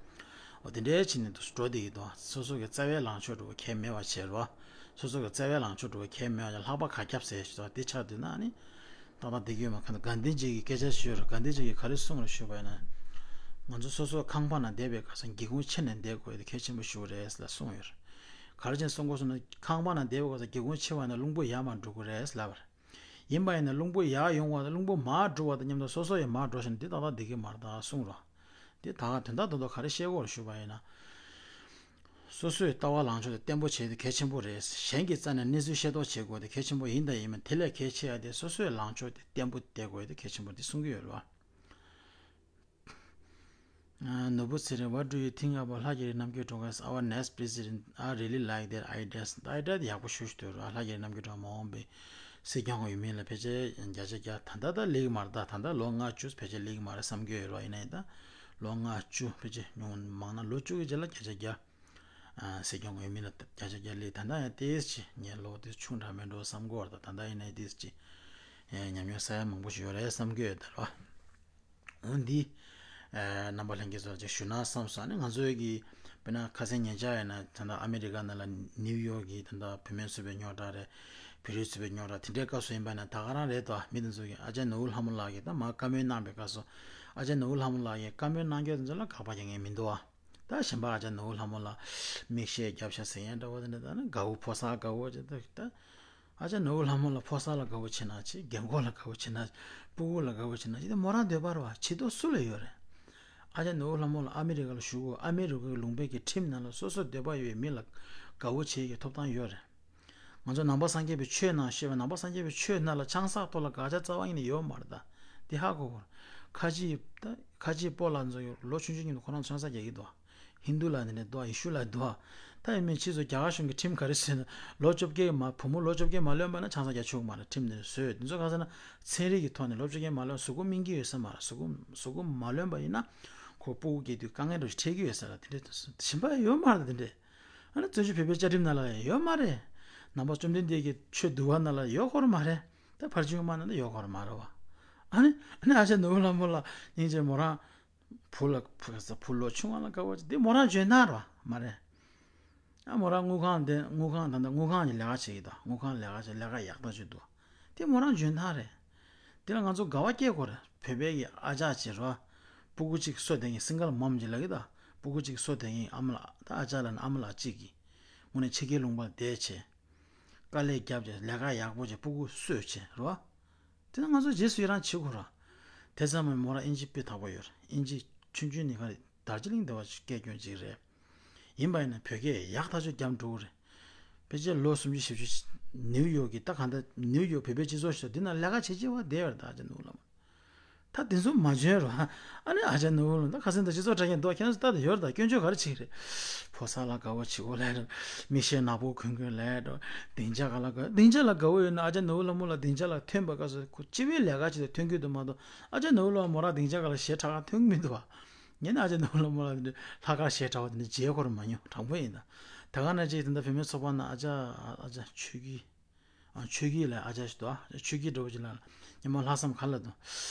འོ་དེ་འདྲའི་ཕྱིན་ནས་འགྲོ་བསྡད་ཀྱི་འདུག་སོ་སོ་གི་རྩ་བའི་ལངས་ཕྱོགས་འདྲ་བོ་གལ་མེད་པ་བྱས་རོ། སོ་སོ་གི་རྩ་བའི་ལངས་ཕྱོགས་འདྲ་བོ་གལ་མེད་པ་བྱས། ལྷག་པ་ག་རྒྱབ་ཟེར་ཞིག་འདུག་དེ་ཆགས་དུས་ན་ཨ་ནི་ཏག་ཏག་བསྡད་ཀྱི་ཡོད་མ། ག་འདི་གྷན་དྷི་ཇི་གི་སྐད་ཆ་ཞིག་ཡོད་རེད། གྷན་དྷི་ཇི་གིས་ག་རེ་གསུངས་རེད་ཞུས་པ་ཡིན་ན། ང་ཚོ་སོ་སོ་ཁང་པ་ནང་བསྡད་པའི་སྐབས་སུ་སྒེའུ་ཁུང་ཕྱེ་ནས་བསྡད་དགོས་དེ་གལ་ཆེན་པོ་ཞིག་རེད་ལབ་གསུངས་ཡོད་རེད། ག་རེ་བྱས་གསུང་དགོས་གསུངས་ན། ཁང་པ་ནང་བསྡད་པའི་སྐབས་སུ་སྒེའུ་ཁུང་ཕྱེ་བ་ཡིན་ན་རླུང་བུ་ཡར་མར་འགྲོ་གི་རེད་ལབ་པ་རེད། ཡིན་པ་ཡིན་ན་རླུང་བུ་ཡར་ཡོང་བ་དང་རླུང་བུ་མར་འགྲོ་བ་དང་མཉམ་དུ་སོ་སོ་ཡང་མར་འགྲོ་བཞིན་འདི་ཏག་ཏག་བསྡད་ཀྱི་མ་རེད་ད་གསུངས་རོགས། འདི་ད་ག་དོན་དག་རྡོག་རྡོག་ག་རེ་བཤད་དགོས་རེད་ཞུས་པ་ཡིན་ན། སོ་སོའི་ལྟ་བ་ལངས་ཕྱོགས་དེ་བརྟན་པོ་བྱེད་དེ་གལ་ཆེན་པོ་རེད། གཞན་གྱི་རྩ་ནས་གནས་ཚུལ་ཤེས་རྟོགས་བྱེད་དགོས་དེ་གལ་ཆེན་པོ་ཡིན་དང་ཡིན་མིན། དེ་ལས་གལ་ཆེ་ཡ་དེ་སོ་སོའི་ལངས་ཕྱོགས་དེ་བརྟན་པོ་བསྡད་དགོས་དེ་གལ་ཆེན་པོ་འདི་གསུང་གི་ཡོད་རེད་བ། ནོར་བུ་ཚེ་རིང་། What do you think about ལྷ་རྒྱ་རི་རྣམ་རྒྱལ་སྒྲོལ་དཀར། Our next president, I really like their ideas. ད་ཨའི་ཌི་ཡ་དེ་ཡག་པོ་ཞེ་པོ་ཞིག་འདུག་ར། ལྷ་རྒྱ་རི་རྣམ་རྒྱལ་སྒྲོལ་དཀར་མ་འོངས་པའི་སྲིད་སྐྱོང་འོས་མི་ལ་ཕལ་ཆེར་བརྒྱ་ཆ་བརྒྱ། ད་ལྟ་ད་སླེབས་ཀྱི་མ་རེད་ད། ད་ལྟ་ལོ་ལྔ་བཅུ་ཕལ་ཆེར་སླེབས་ཀྱི་མ་རེད་བསམ་གྱི་ཡོད་ར། ཡིན་ན་ཡང་ད་ལོ་ལྔ་བཅུ་ཕལ་ཆེར་ཉུང་མང་ན་ལོ་བཅུ་གི་རྗེས་ལ་བརྒྱ་ཆ་བརྒྱ། ཨ། སྲིད་སྐྱོང་འོས་མི་ལ་བརྒྱ་ཆ་བརྒྱ་སླེབས། ད་ལྟ་ཡང་ཏོག་ཙམ་ངས་ལོ་དེ་ཆུང་དྲགས་མེད་འགྲོ་བསམ་གྱི་ཡོད་རེད་ད། ད་ལྟ་ཡིན་ན་ཡང་ཏོག་ཙམ་ཅིག་ཨེ། ཉམས་མྱོང་བསགས་ཡ་མང་པོ་ཞིག་ཡོད་རེད་བསམ་གྱི་ཡོད་ད་ར། འོ་འདི། ཨ། རྣམ་པ་ལྷན་རྒྱས་ཚོར་ཅིག་ཞུ་ན་བསམ་སོང་། ཨ་ནི་ང་ཚོའི་གི་དཔེར་ན་ཁ་སང་ཉེ་ཆར་ཡིན་ན་ད་ལྟ་ཨ་མི་རི་ཀ་ནང་ལ་ནིའུ་ཡོག་གི་ད་ལྟ་བུད་མེད་ཚོགས་པའི་རྙོག་དྲ་རེད། བོད་རིགས་ཚོགས་པའི་རྙོག་དྲ་དེ་འདྲའི་སྐབས་སུ་ཡིན་པ་ན་ད་ག་རང་རེད་དོ། མི་དེ་ཚོ་གིས་ཨ་ཅག་ནོར་བུ་ལྷ་མོ་ལགས་ཀྱིས་ད་མར་བཀའ་མོལ་གནང་བའི་སྐབས་སུ། ཨ་ཅག་ནོར་བུ་ལྷ་མོ་ལགས་ཀྱིས་བཀའ་མོལ་གནང་རྒྱུ་དེ་ཚོ་ལ་དགག་པ་རྒྱག་མཁན་མི་འདུག་ཨ། ད་གཞན་པ་ཨ་ཅག་ནོར་བུ་ལྷ་མོ་ལ་མིག་ཤེལ་རྒྱབ་ཤག་ཟེར་ཡ་འདྲ་བོ་དེ་འདྲ། ད་ནི་དགའ་བོ་ཕོ་གསར་དགའ་བོ་ཅིག་ད་ད། ཨ་ཅག་ནོར་བུ་ལྷ་མོ་ལ་ཕོ་གསར་ལ་དགའ་བོ་བྱེད་ན་ཅི། རྒན་གོག་ལ་དགའ་བོ་བྱེད་ན་ཅི། སྤུ་གུ་ལ་དགའ་བོ་བྱེད་ན་ཅི། དེ་མོ་རང་འདོད་པ་རེད་བ། བྱེད་དོ་སུ་ལ་ཡོད་རེད། ཨ་ཅག་ནོར་བུ་ལྷ་མོ་ལ་ཨ་མི་རི་ཀ་ལ་བཞུགས་དགོས། ཨ་མི་རི་ཀའི་ལུང་པའི་གི་ཁྲིམས་ནང་ལ་སོ་སོ་འདོད་པ་ཡོད་པའི་མི་ལ་དགའ་བོ་བྱེད་ཀྱི་ཐོབ་ཐང་ཡོད་རེད། ང་ཚོ་ནང་པ་སངས་རྒྱས་པའི་ཆོས་ནང་བཤད་པའི་ནང་པ་སངས་རྒྱས་པའི་ཆོས་ནང་ལ་ཆང་ས་ཐོག་ལ་དགག་བྱ་རྩ་བ་ཉིད་ནས་ཡོད་མ་རེད་ད། འདི་ཧ་གོ་དགོས། ཁ་ཆེ་ད་ཁ་ཆེ་སྤོ་ལགས་ཚོ་ལོ་ཆུང་ཆུང་ཉིད་དུ་ཁོ་རང་ཚོ་ཆང་ས་རྒྱག་གི་འདུག་ཧིན་རྡུ་ལ་འདི་འདྲ་འདུག་ཡེ་ཤུ་ལ་འདུག་ད་ཡིན་མིན་ཕྱིས་སུ་རྒྱ་གར་གཞུང་གིས་ཁྲིམས་ག་རེ་བཟོས་ན། ལོ་བཅོ་བརྒྱད་མ་བུ་མོ་ལོ་བཅོ་བརྒྱད་མ་ལོན་པ་ན་ཆང་ས་རྒྱག་ཆོག་གི་མ་རེད། ཁྲིམས་འདི་འདྲ་བཟོས། འདི་ཚོ་ག་ཟེར་ན་ཚན་རིག་གི་ཐོག་ནས་ལོ་བཅོ་བརྒྱད་མ་ལོན། གཟུགས་པོ་སྨིན་གྱི་ཡོད་ས་མ་རེད། གཟུགས་པོ་གཟུགས་པོ་མ་ལོན་པ་ཡིན་ན་ཁོ་སྤུ་གུ་སྐྱེ་དུས་དཀའ་ངལ་འདྲ་ཞིག་འཕྲད་ཀྱི་ཡོད་ས་རེད། དེ་འདྲ་ཞིམ་པ་ཡོད་མ་རེད་དེ་འདྲ། ཨ་ནི་བཙན་བྱོལ་བོད་པའི་བཅའ་ཁྲིམས་ནང་ལ་ཡང་ཡོད་མ་རེད། ནང་པ་བཅོམ་ལྡན་འདས་ཀྱི་ཆོས་འདུལ་བ་ནང་ལ་ཡོད་ཁོ་ར་མ་རེད། ད་ཕར་ཕྱིན་དབུ་མ་ནང་ལ་ཡོད་ཁོ་ར་མ་རེད་བ། ཨ་ནི་ཨ་ནི་ཨ་ཅག་ནོར་བུ་ལྷ་མོ་ལ་སྙིང་རྗེ། མོ་རང་བུ་ལ་བུ་བུ་ལོ་ཆུང་བ་ལ་དགའ་བོ་ཅིག་འདི་མོ་རང་འཇོན་ཐང་རེད་བ་མ་རེད། ཨ་མོ་རང་དངུལ་ཁང་དེ་དངུལ་ཁང་ད་ལྟ་དངུལ་ཁང་གི་ལས་ཀ་བྱེད་ཀྱི་འདུག་དངུལ་ཁང་ལས་ཀ་བྱེད། ལས་ཀ་ཡག་ཐག་ཆོད་འདུག་དེ་མོ་རང་འཇོན་ཐང་རེད། དེ་ལ་ང་ཚོ་དགའ་བ་སྐྱེ་དགོས་རེད། བོད་པའི་གི་ཨ་ཅག་ཅིག་རོ། སྤུ་གུ་གཅིག་གསོ་བསྡད་མཁན་སིང་གལ་མོམ་ཅིག་ལབ་ཀྱི་འདུག་སྤུ་གུ་གཅིག་གསོ་བསྡད་མཁན་ཨ་མ་ལགས། ད་ཨ་ཅག་ལབ་ན་ཨ་མ་ལགས་གཅིག་གིས་དངོས་གནས་ཕྱི་རྒྱལ་ལུང་པར་བསྡད་བྱས། དཀའ་ལས་བརྒྱབ་བྱས་ལས་ཀ་ཡག་པོ་བྱས་སྤུ་གུ་གསོས་བྱས་རོ། དེ་ན་ང་ཚོ་རྗེས་སུ་ཡི་རང་བྱེད་དགོས་ར། དེ་ཙམ་མོ་རང་ཨིན་ཇི་དཔེ་ཐག་པ་ཡོད་རེད། ཨིན་ཇི་ཆུང་ཆུང་ནས་ག་རེ་དར་ཇི་ལིང་སྡེ་བ་སྐད་སྐྱོན་ཅིག་རེད། ཡིན་པ་ཡིན་ན་བོད་སྐད་ཡག་ཐག་ཆོད་རྒྱབ་འགྲོ་གི་རེད། ཕལ་ཆེར་ལོ་སུམ་ཅུ་བཞི་བཅུ་ནིའུ་ཡོག་གི་ད་ག་འདྲ་ནིའུ་ཡོག་བོད་པའི་སྤྱི་ཚོགས་ཤིག་འདི་ན་ལས་ཀ་བྱེད་བྱེད་བ་བསྡད་ཡོད་རེད། ད་ཨ་ཅག་ནོར་བུ་ལྷ་མོ། ད་དེ་ཚོ་མ་འཇོན་རོ། ཨ་ནི་ཨ་ཅག་ནོར་བུ་ལྷ་མོ་ད་ཁ་སང་ད་སྤྱི་ཚོགས་དྲ་རྒྱ་འདུག་ཁྱེད་ཚོ་ལྟ་དུ་ཡོད་རེད། ད་སྐྱོན་བརྗོད་ག་རེ་བྱེད་ཀྱི་རེད། ཕོ་གསར་ལ་དགའ་བོ་བྱེད་དགོས་ལབ་རེད། མིག་ཤེལ་ནག་པོ་གོན་དགོས་ལབ་རེད། སྡིངས་ཆ་ག་ལ་དགའ། སྡིངས་ཆ་ལ་དགའ་བོ་ཡོད་ན་ཨ་ཅག་ནོར་བུ་ལྷ་མོ་ལ་སྡིངས་ཆ་ལ་ཐོན་པ་སྐབས་སུ་ཁོ་སྤྱི་པའི་ལས་ཀ་བྱེད་དུ་ཐོན་གྱི་འདུག་མ་གཏོགས། ཨ་ཅག་ནོར་བུ་ལྷ་མོ་རང་སྡིངས་ཆ་ག་ལ་ཞེ་དྲག་ཐོན་གྱི་མི་འདུག་བ། ངས་ནི་ཨ་ཅག་ནོར་བུ་ལྷ་མོ་ལ་འདི་འདྲ་ལྷག་དཀར་ཞེ་དྲག་བ་དེ་འདྲ་མཇལ་ཁོ་རང་མ་མྱོང་། དྲང་པོ་ཡིན་ད། ད་ག་ན་ཅིག་དེ་འདྲ་བུད་མེད་ཚོགས་པ་ནང་ཨ་ཅག་ཨ་ཅག་ཆོས་སྐྱིད། ཨ་ཆོས་སྐྱིད་ལ་ཨ་ཅག་ཞིག་འདུག་ཨ་ཆོས་སྐྱིད་འདྲ་བོ་ཅིག་ལ་ཉི་མ་ལྷག་བསམ་ག་ལ་འདུག་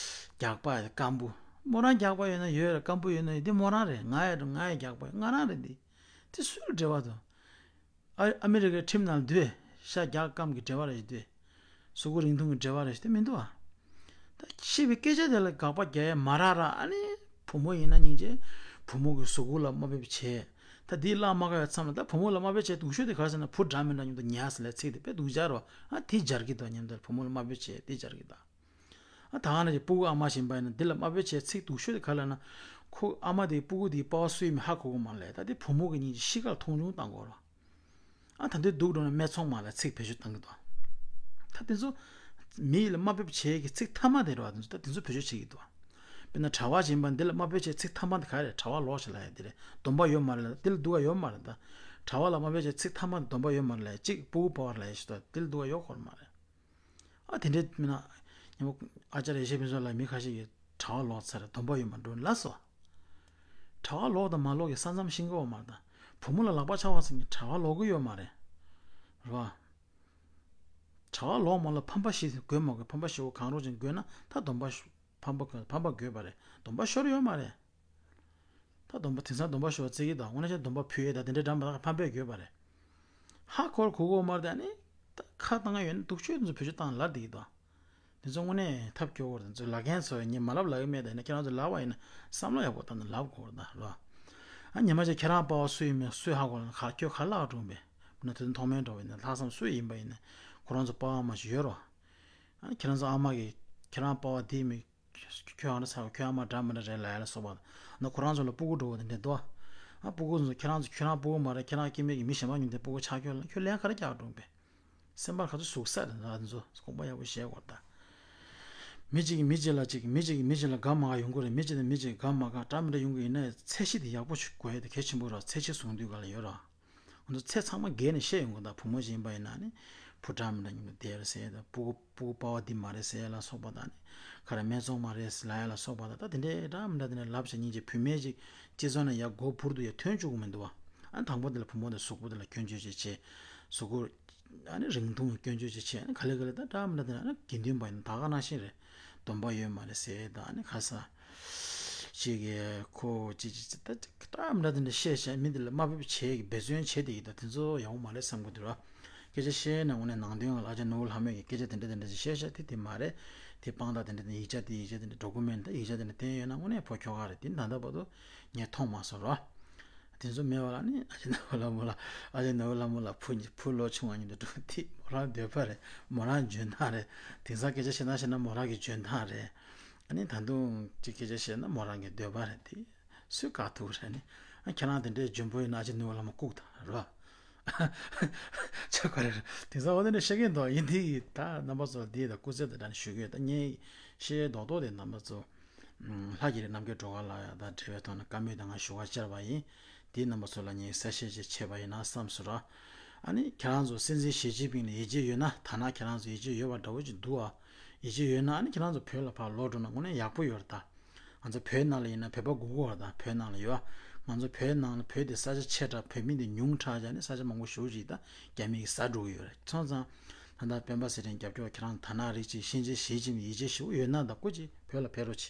རྒྱགས་པ་སྐམ་པོ། མོ་རང་རྒྱགས་པ་ཡོད་ན་ཡོད་རེད། སྐམ་པོ་ཡོད་ན་ཡོད། འདི་མོ་རང་རེད། ང་ཡི་ང་ཡི་རྒྱགས་པ་ཡོད། ང་རང་རེད་འདི། དེ་སུ་ལ་འབྲེལ་བ་འདུག་ཨ་ཨ་མི་རི་ཀའི་ཁྲིམས་ནང་འདུས། ཤ་རྒྱགས་སྐམ་གྱི་འབྲེལ་བ་རེད་འདུས། གཟུགས་པོ་རིང་ཐུང་གི་འབྲེལ་བ་རེད་ཞེས་དེ་མི་འདུག་ཨ། ད་བཤད་པའི་སྐད་ཆ་དེ་ལ་དགག་པ་རྒྱག་ཡ་མ་རག་ར། ཨ་ནི་བུ་མོ་ཡིན་ན་སྙིང་རྗེ། བུ་མོ་གི་གཟུགས་པོ་ལ་དམའ་འབེབས་བྱས། ད་དེའི་བརླག་མ་དཀའ་བའི་མཚམས་ལ། ད་བུ་མོ་ལ་དམའ་འབེབས་བྱེད་སྡུག་ཤོས་དེ་ག་རེ་ཟེར་ན། བུ་འདྲ་མི་འདྲ་མཉམ་དུ་ཉལ་ཟེར་ལབ་ཚིག་དེ་དཔེ་སྡུག་ཅག་རེད་བ། ཨ་དེ་སྦྱར་གི་འདུག་སྙམ་དུ། བུ་མོ་ལ་དམའ་འབེབས་བྱེད་དེ་སྦྱར་གི་འདུག་ཨ་ད་ག་ནང་བཞིན་སྤུ་གུ་ཨ་མ་བཞིན་པ་ཡིན་ན། འདི་ལ་དམའ་འབེབས་བྱེད་ཚིག་སྡུག་ཤོས་དེ་ག་རེ་ལབ་ན། ཁོ་ཨ་མ་དེས་སྤུ་གུ་དེའི་པ་ཕ་སུ་ཡིན་མིན་ཧ་གོ་གི་མ་རེད། ད་དེ་བུ་མོ་གི་སྙིང་རྗེ་ཤི་ཁར་མཐོང་ཆུང་བཏང་གི་ཡོད་རེད་བ། ཨ་ད་འདི་སྡུག་འགྲོ་ན་སྨད་འཚོང་མ་ལ་ཚིག་བེད་སྤྱོད་གཏང་གི་འདུག་ད་དེ་ཚོ་མི་ཡིས་ལ་དམའ་འབེབས་བྱེད་ཀྱི་ཚིག་མཐའ་མ་དེ་རེད་བ། དེ་ཚོ་ད་དེ་ཚོ་བེད་སྤྱོད་བྱེད་ཀྱི་འདུག་དཔེར་ན་གྲྭ་པ་ཡིན་པ་འདི་ལ་དམའ་འབེབས་བྱེད་ཚིག་མཐའ་མ་དེ་ག་རེ་རེད། གྲྭ་པ་ལོག་ཅིག་ལབ་ཡ་དེ་རེད། སྡོམ་པ་ཡོད་མ་རེད་ལབ། འདི་ལ་སྡུག་ག་ཡོད་མ་རེད། ད་གྲྭ་པ་ལ་དམའ་འབེབས་བྱེད་ཚིག་མཐའ་མ་དེ་སྡོམ་པ་ཡོད་མ་རེད་ལབ་ཡ་གཅིག་སྤུ་གུ་པ་ཕ་ལབ་ཡ་ཞིག་འདུག་འདི་ལ་སྡུག་ག་ཡོད་ཁོ་ར་མ་རེད། ཨ་དེ་འདྲའི་མི་ན་ཉིན་མོ་ཨ་ཅར་ཡེ་ཤེས་ཕུན་ཚོགས་ལ་མི་ཁ་ཤས་ཀྱིས་གྲྭ་པ་ལོག་ཚར་རེད། སྡོམ་པ་ཡོད་མ་འགྲོ་ལབ་སོང་། གྲྭ་པ་ལོག་དང་མ་ལོག་གི་ས་མཚམས་ཤེས་ཀྱི་ཡོད་མ་རེད། ད་བུ་མོ་ལ་ལག་པ་འཆང་བ་ཚང་གིས་གྲྭ་པ་ལོག་གི་ཡོད་མ་རེད། རེད་བ། གྲྭ་པ་ལོག་མ་ལོག་ཕམ་པ་བཞི་དགོས་མ་དགོས། ཕམ་པ་བཞི་པོ་གང་རུང་ཅིག་དགོས་ན་ད་སྡོམ་པ་ཕམ་པ་དགོས། ཕམ་པ་དགོས་པ་རེད། སྡོམ་པ་ཤོར་ཡོད་མ་རེད། ད་སྡོམ་པ་དེང་སང་སྡོམ་པ་ཤོར་བ་བརྩི་གི་དང་། དངོས་གནས་བྱས་ན་སྡོམ་པ་ཕུལ་ཡས་དང་དེ་འདྲའི་འདྲ་མ་འདྲ་ཕམ་པས་དགོས་པ་རེད། ཧ་གོ་ར་གོ་གི་ཡོད་མ་རེད། ད་ནི་ད་ཁ་བཏང་ཡ་ཡོད་ན་སྡུག་ཤོས་དེ་ཚོ་བེད་སྤྱོད་བཏང་ལབ་བསྡད་ཀྱི་འདུག་དེ་ཚོ་དངོས་གནས་ཐབས་སྐྱོ་བོ་རེད། དེ་ཚོ་ལབ་མཁན་ཚོ་ངས་མ་ལབ་ལབ་ཀྱི་མེད། ད་ཡིན་ན་ཁྱེད་རང་ཚོ་ལབ་པ་ཡིན་ན་བསམ་བློ་ཡག་པོ་བཏང་ནས་ལབ་དགོས་རེད་ད་ར། ཨ་ཉི་མ་ཅིག་ཁྱེད་རང་པ་ཕ་སུ་ཡིན་མིན་སུས་ཧ་གོ་ལ་ན། ག་ཁྱོད་ག་ལ་ཨ་དྲུང་པས་ན། དེ་ཚོ་མཐོང་མེད་འགྲོ་བས་ན། ལྷག་བསམ་སུ་ཡིན་པ་ཡིན་ན་ཁོ་རང་ཚོ་པ་ཕ་མ་ཞིག་ཡོད་རོ། ཨ་ཁྱེད་རང་ཚོ་ཨ་མ་གིས་ཁྱེད་རང་པ་ཕ་དེ་མི་ཁྱོད་ཨ་འདྲ་ཚ་བ། ཁྱོད་ཨ་མ་འདྲ་མི་འདྲ་རེད་ལབ་ཡ་ལ་སོགས་པ། ན་ཁོ་རང་ཚོ་ལ་སྤུ་གུ་འགྲོ་བ་དེ་འདྲ་འདུག་ཨ་སྤུ་གུ་ཚོ་ཁྱེད་རང་ཚོ་ཁྱོད་རང་སྤུ་གུ་མ་རེད། ཁྱེད་རང་སྐྱེ་དམན་གྱི་མི་གཞན་པ་ཉིད་དེ་སྤུ་གུ་ཆགས། ཁྱོད་ལ་ཁྱོད་ལན་ག་རེ་རྒྱག་འགྲོ་པས། སེམས་པར་ག་ཚོད་ཟུག་ས་རེད་ན། ང་ཚོ་དགོངས་པ་ཡག་པོ་བཞེས་དགོས་ད། མི་གཅིག་གིས་མི་གཅིག་ལ་གཅིག་མི་གཅིག་གིས་མི་གཅིག་ལ་དགའ་མ་དགའ་ཡོང་གི་རེད། མི་གཅིག་དང་མི་གཅིག་དགའ་མ་དགའ་འདྲ་མི་འདྲ་ཡོང་གི་ཡིན་ན། ཚད་གཞི་དེ་ཡག་པོ་ཞིག་དགོས་ཡ་དེ་གལ་ཆེན་པོ་རེད། ཚད་གཞི་བཟུང་དུས་ག་ལ་ཡོད་ར། ང་ཚོ་ཚད་ཚང་མ་བརྒལ་ནས་བཤད་ཡོང་གི་ད། བུ་མོ་ཞིག་ཡིན་པ་ཡིན་ན་ནི་བུ་འདྲ་མི་འདྲ་མཉམ་དུ་བསྡད་རེད་ཟེར་ཡ་ད། སྤུ་གུ་སྤུ་གུ་པ་ཕ་འདི་མ་རེད་ཟེར་ཡ་ལ་སོགས་པ་དང་ནི། ག་རེ་སྨད་འཚོང་མ་རེད་ལབ་ཡ་ལ་སོགས་པ་དང་། ད་དེ་འདྲའི་འདྲ་མི་འདྲ་དེ་འདྲ་ལབ་བྱས་ཉིན་གཅིག་བུད་མེད་ཅིག་སྤྱི་ཚོགས་ནང་ཡར་མགོ་འབུར་དུ་ཡར་ཐོན་བཅུག་གི་མི་འདུག་བ། ཨ་དང་པོ་དེ་ལ་བུ་མོ་དེ་གཟུགས་པོ་དེ་ལ་སྐྱོན་བརྗོད་ཅིག་བྱས། གཟུགས་པོ་ཨ་ནི་རིང་ཐུང་སྐྱོན་བརྗོད་ཅིག་བྱས། ཨ་ནི་ག་ལེ་ག་ལེ་ད་འདྲ་མི་འདྲ་དེ་འདྲ། ཨ་ནི་དགེ་འདུན་པ་ཡིན་ན་ད་ག་ནང་བཞིན་རེད། སྡོམ་པ་ཡོད་མ་རེད་ཟེར་ད། ཨ་ནི་ཁ་ས་ཅིག་གིས་ཁོ་ཅི་ཅི་ཅི་ད་ཅི་འདྲ་མི་འདྲ་དེ་འདྲ་བཤད་བཤད། མི་དེ་ལ་དམའ་འབེབས་བྱེད་ཀྱི་འབད་བརྩོན་བྱེད་བསྡད་ཀྱི་ད། དེ་ཚོ་ཡག་པོ་མ་རེད་བསམ་གི་འདུག་ར། སྐད་ཆ་བཤད་ན་དངོས་གནས་ནང་དོན་ལ་ཨ་ཅག་ནོར་བུ་ལྷ་མོས་ཀྱི་སྐད་ཆ་དེ་འདྲ་དེ་འདྲ་ཅིག་བཤད་བཤད་དེ་དེ་མ་རེད། དེ་དཔང་རྟགས་དེ་འདྲ་དེ་ཡིག་ཆ་དེ་ཡིག་ཆ་དེ་འདྲ་ཌོ་ཀུ་མེན་ཊི་ད་ཡིག་ཆ་དེ་འདྲ་བསྟན་ཡོད་ན་དངོས་གནས་ཕོ་ཁྱོ་ག་རེད། དེ་ད་ལྟ་བར་དུ་ངས་མཐོང་མ་སོང་ར། དེ་ཚོ་མེད་པ་ལ་ནི་ཨ་ཅག་ནོར་བུ་ལྷ་མོ་ལ། ཨ་ཅག་ནོར་བུ་ལྷ་མོ་ལ་བུ་བུ་ལོ་ཆུང་བ་ཉིད་དུ་འགྲོ་དེ་མོ་རང་འདོད་པ་རེད། མོ་རང་འཇོན་ཐང་རེད། དེང་སང་སྐད་ཆ་བཤད་ན་བཤད་ན་མོ་རང་གི་འཇོན་ཐང་རེད། ཨ་ནི་ད་དུང་ཅིག་སྐད་ཆ་བཤད་ན་མོ་རང་གི་འདོད་པ་རེད་དེ། སུས་བཀག་ཐུབ་རེད་ནི། ཨ་ཁྱེད་རང་དེ་འདྲའི་འཇོན་པོ་ཡིན་ན་ཨ་ཅག་ནོར་བུ་ལྷ་མོ་བཀུག་དང་རོ། ཆ་ག་རེ་རེད། དེང་སང་འོ་དེ་འདྲ་བཤད་མཁན་འདུག་ཡིན་དེ་ད་རྣམ་པ་ཚོ་ལ་དེ་ད་སྐུ་ཚེ་དེ་འདྲ་ནི་ཞུ་གི་ཡོད། ད་ངས་བཤད་རྡོག་རྡོག་དེ་རྣམ་པ་ཚོ་ལྷ་རྒྱལ་རི་རྣམ་རྒྱལ་སྒྲོལ་དཀར་ལགས་ཡ་ད་འབྲེལ་བའི་ཐོག་ནས་བཀའ་མོལ་དེ་ང་ཞུ་བ་བཅར་བ་ཡིན། དེ་རྣམ་པ་ཚོ་ལ་ངས་གསལ་བཤད་ཅིག་བྱས་པ་ཡིན་ན་བསམ་སོང་ར། ཨ་ནི་ཁྱེད་རང་ཚོ་སྲིད་འཛིན་ཞི་ཅིན་ཕིང་ལ་ཡིད་ཆེས་ཡོད་ན། ཐ་ན་ཁྱེད་རང་ཚོ་ཡིད་ཆེས་ཡོད་པ་འདྲ་བོ་ཅིག་འདུག་ཨ། ཡིད་ཆེས་ཡོད་ན་ཨ་ནི་ཁྱེད་རང་ཚོ་བོད་ལ་ཕར་ལོག་འགྲོ་ན་དངོས་གནས་ཡག་པོ་ཡོད་རེད་ད། ང་ཚོ་བོད་ནང་ལ་ཡིན་ན་བོད་པ་དགོས་ཀྱི་ཡོད་རེད་ད། བོད་ནང་ལ་ཡོད་ཨ། ང་ཚོ་བོད་ནང་ལ་བོད་དེ་ས་ཆ་ཆེ་དྲགས། བོད་མི་དེ་ཉུང་དྲགས་བྱས་ནས་ས་ཆ་མང་པོ་ཞེ་པོ་ཅིག་ད་རྒྱ་མི་གིས་ཟ་འགྲོ་གི་ཡོད་རེད། སོང་ཙང་ད་ལྟ་སྤེན་པ་ཚེ་རིང་རྒྱབ་སྐྱོར་ཁྱེད་རང་དར་ནག་རིགས་ཅིག་སྲིད་འཛིན་ཞི་ཅིན་ཕིང་ཡིད་ཆེས་ཞེ་པོ་ཡོད་ན་ད་སྐུ་མཁྱེན་བོད་ལ་ཕེབས་རོགས་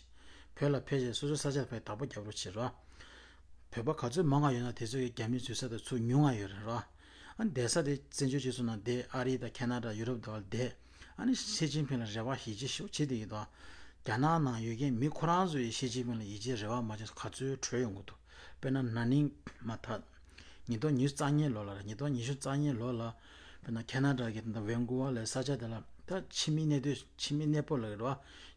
བྱེད། བོད་ལ་ཕེབས་བྱས་སོ་སོའི་ས་ཆ་ཕར་བདག་པོ་རྒྱབ་རོགས་བྱེད་རོགས། བོད་པ་ག་ཚོད་མང་ང་ཡོད་ན་དེ་ཚོ་གི་རྒྱ་མི་འཛུལ་ས་དེ་ཚུར་ཉོ་ང་ཡོད་རེད་རོགས། ཨ་ནི་བསྡད་ས་དེ་བཙན་བྱོལ་སྤྱི་ཚོགས་ནང་བསྡད། ཨ་རི་དང་ཁེ་ན་ཌ་ཡུ་རོབ་དེ་བ་ལ་བསྡད། ཨ་ནི་ཞི་ཅིན་ཕིང་ལ་རེ་བ་ཡིད་ཆེས་ཞེ་པོ་བྱེད་བསྡད་ཀྱི་འདུག་རྒྱ་ནག་ནང་ཡོད་མཁན་མི་ཁོ་རང་ཚོ་ཡིས་ཞི་ཅིན་ཕིང་ལ་ཡིད་ཆེས་རེ་བ་མ་བྱས་ག་ཚོད་བྲོས་ཡོང་གི་འདུག་དཔེར་ན་ན་ནིང་མ་ད་ཉིས་སྟོང་ཉི་ཤུ་རྩ་གཉིས་ལོ་ལ་རེད། ཉིས་སྟོང་ཉི་ཤུ་རྩ་གཉིས་ལོ་ལ་དཔེར་ན་ཁེ་ན་ཌ་གི་ད་ལྟ་ཝན་ཀུ་ཝར་ལ་ས་ཆ་དེ་ལ་ད་ཕྱི་མི་གནས་སྡོད། ཕྱི་མི་གནས་སྤོ་ལབ་ཀྱི་རེད་བ།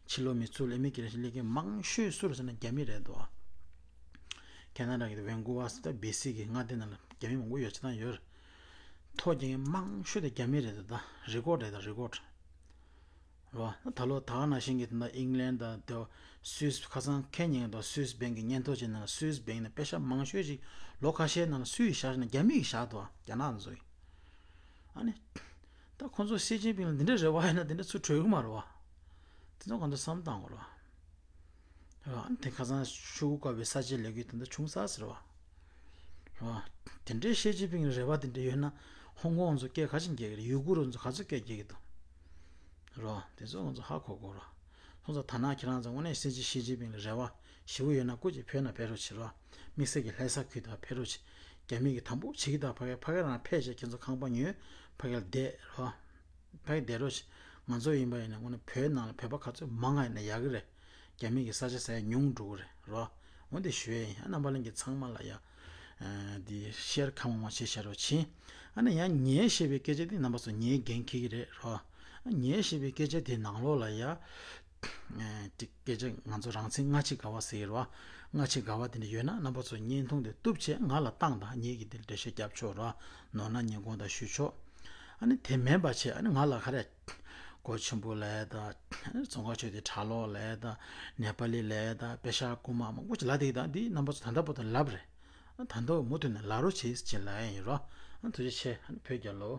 ཕྱི་ལོགས་མི་ཚུར་ལ་ཨི་མི་གི་རེ་ཤན་སླེབས་མཁན་མང་ཤོས་སུ་རེད་ཟེར་ན་རྒྱ་མི་རེད་འདུག་ཁེ་ན་ཌ་གི་ཝན་ཀུ་ཝར་ཟེར་ད་བྷི་སི་གི་མངའ་སྡེ་ནང་ལ་རྒྱ་མི་མང་པོ་ཡོད་ཅེས་དང་ཡོད་རེད། ཐོ་རྒྱག་མཁན་མང་ཤོས་དེ་རྒྱ་མི་རེད་འདུག་ད་རི་ཀོཌ་རེད། ད་རི་ཀོཌ་རེད་བ། ད་ལོ་ད་ག་ནང་བཞིན་གྱི་ད་ལྟ་ཨིང་ལན་དང་དེ་སུད་སི་ཁ་སང་ཁེ་ཉིན་དང་སུད་སི་བྷེང་གི་སྙན་ཐོ་བྱས་ན་སུད་སི་བྷེང་ནས་པེ་ཤ་མང་ཤོས་ཅིག་ལོ་ཁ་ཤས་ནང་ལ་སུ་ཡིས་བཞག་ཟེར་ན་རྒྱ་མི་ཡིས་བཞག་འདུག་རྒྱ་ནག་ཚོ་ཡིས། ཨ་ནི་ད་ཁོང་ཚོ་ཞི་ཅིན་ཕིང་ལ་འདི་འདྲ་རེ་བ་ཡོད་ན་འདི་འདྲ་ཚུར་བྲོས་ཀྱི་མ་རེད་བ། དེ་ཚོ་གང་འདྲ་བསམ་བཏང་དགོས་རེད་བ། རེད་བ། དེ་ཁ་སང་ཤོག་གུ་བཀབ་པའི་ས་ཆའི་ལས་འགུལ་དེ་འདྲ་བྱུང་ས་ཟེར་བ། རེད་བ། དེ་འདྲའི་ཞི་ཅིན་ཕིང་ལ་རེ་བ་དེ་འདྲ་ཡོད་ན་ཧོང་ཀོང་ཚོ་སྐད་ག་ཅིག་རྒྱག་གི་རེད། ཡུ་གུར་ཚོ་ག་ཚོད་སྐད་རྒྱག་གི་འདུག་རེད་བ། དེ་ཚོ་ང་ཚོ་ཧ་གོ་དགོས་རེད་བ། སོང་ཙང་ད་ནང་ཁྱེད་རང་ཚོ་དངོས་གནས་སྲིད་འཛིན་ཞི་ཅིན་ཕིང་ལ་རེ་བ་ཞེ་པོ་ཡོད་ན་སྐུ་མཁྱེན་བོད་ནང་ཕེབས་རོགས་བྱེད་རོགས། དམིགས་བསལ་གྱི་ལྷ་ས་ཁུལ་དུ་ཕེབས་རོགས་བྱེད། རྒྱ་མི་གིས་དམ་པོ་བྱེད་ཀྱི་འདུག་ཕ་གི་ཕ་གི་རང་ཕེབས་བྱས་ཁྱེད་ཚོ་ཁང་པ་ཉོས་ཕ་གི་ལ་བསྡད་རོགས། ཕ་གི་བསྡད་རོགས་བྱེད། ང་ཚོ་ཡིན་པ་ཡིན་ན་དངོས་གནས་བོད་ནང་ལ་བོད་པ་ག་ཚོད་མང་ང་ཡིན་ན་ཡག་གི་རེད། རྒྱ་མི་གི་ས་ཆ་ཟ་ཡ་ཉུང་འགྲོ་གི་རེད་རོགས། འོ་འདི་ཞུ་ཡ་ཡིན། ཨ་རྣམ་པ་ལྷན་རྒྱས་ཚང་མ་ལ་ཡ། འདི་ཤེར་ཁ་མང་མང་བྱེད་ཤར་རོགས་བྱིན། ཨ་ནི་ཡང་ངས་བཤད་པའི་སྐད་ཆ་འདི་རྣམ་པ་ཚོ་ངས་འགན་འཁྱེར་གྱི་རེད་རོ། ངས་བཤད་པའི་སྐད་ཆ་དེ་ནང་ལོགས་ལ་ཡ། ཅིག་སྐད་ཆ་ང་ཚོ་རང་མཚན་སྔ་ཕྱི་དགའ་བ་ཟེར་རོ། སྔ་ཕྱི་དགའ་བ་དེ་འདྲ་ཡོད་ན་རྣམ་པ་ཚོ་བརྙན་ཐུང་དེ་གཏུབ་བྱས་ང་ལ་བཏང་དང་ངས་ཀྱི་དེ་འགྲེལ་བཤད་རྒྱབ་ཆོག་རོ། ནོར་ན་ཉིན་གུང་དང་ཞུ་ཆོག་ཨ་ནི་དེ་མིན་པ་བྱས་ཨ་ནི་ང་ལ་ག་རེ། གོ་ཆེན་པོ་ལབ་ཡ་དང་། ཙོང་ཁ་ཆོས་དེ་གྲྭ་ལོག་ལབ་ཡ་དང་། ནེ་པ་ལི་ལབ་ཡ་དང་། པེ་ཤ་རྐུན་མ་མང་པོ་ཅིག་ལབ་བསྡད་ཀྱི་དང་འདི་རྣམ་པ་ཚོ་ད་ལྟ་བར་དུ་ལབ་རེད། ད་ལྟ་བར་མུ་མཐུད་ནས་ལབ་རོགས་བྱེད་ཅེས་ལབ་ཡ་ཡིན་རོ། ཐུགས་རྗེ་ཆེ། བོད་རྒྱལ་ལོ།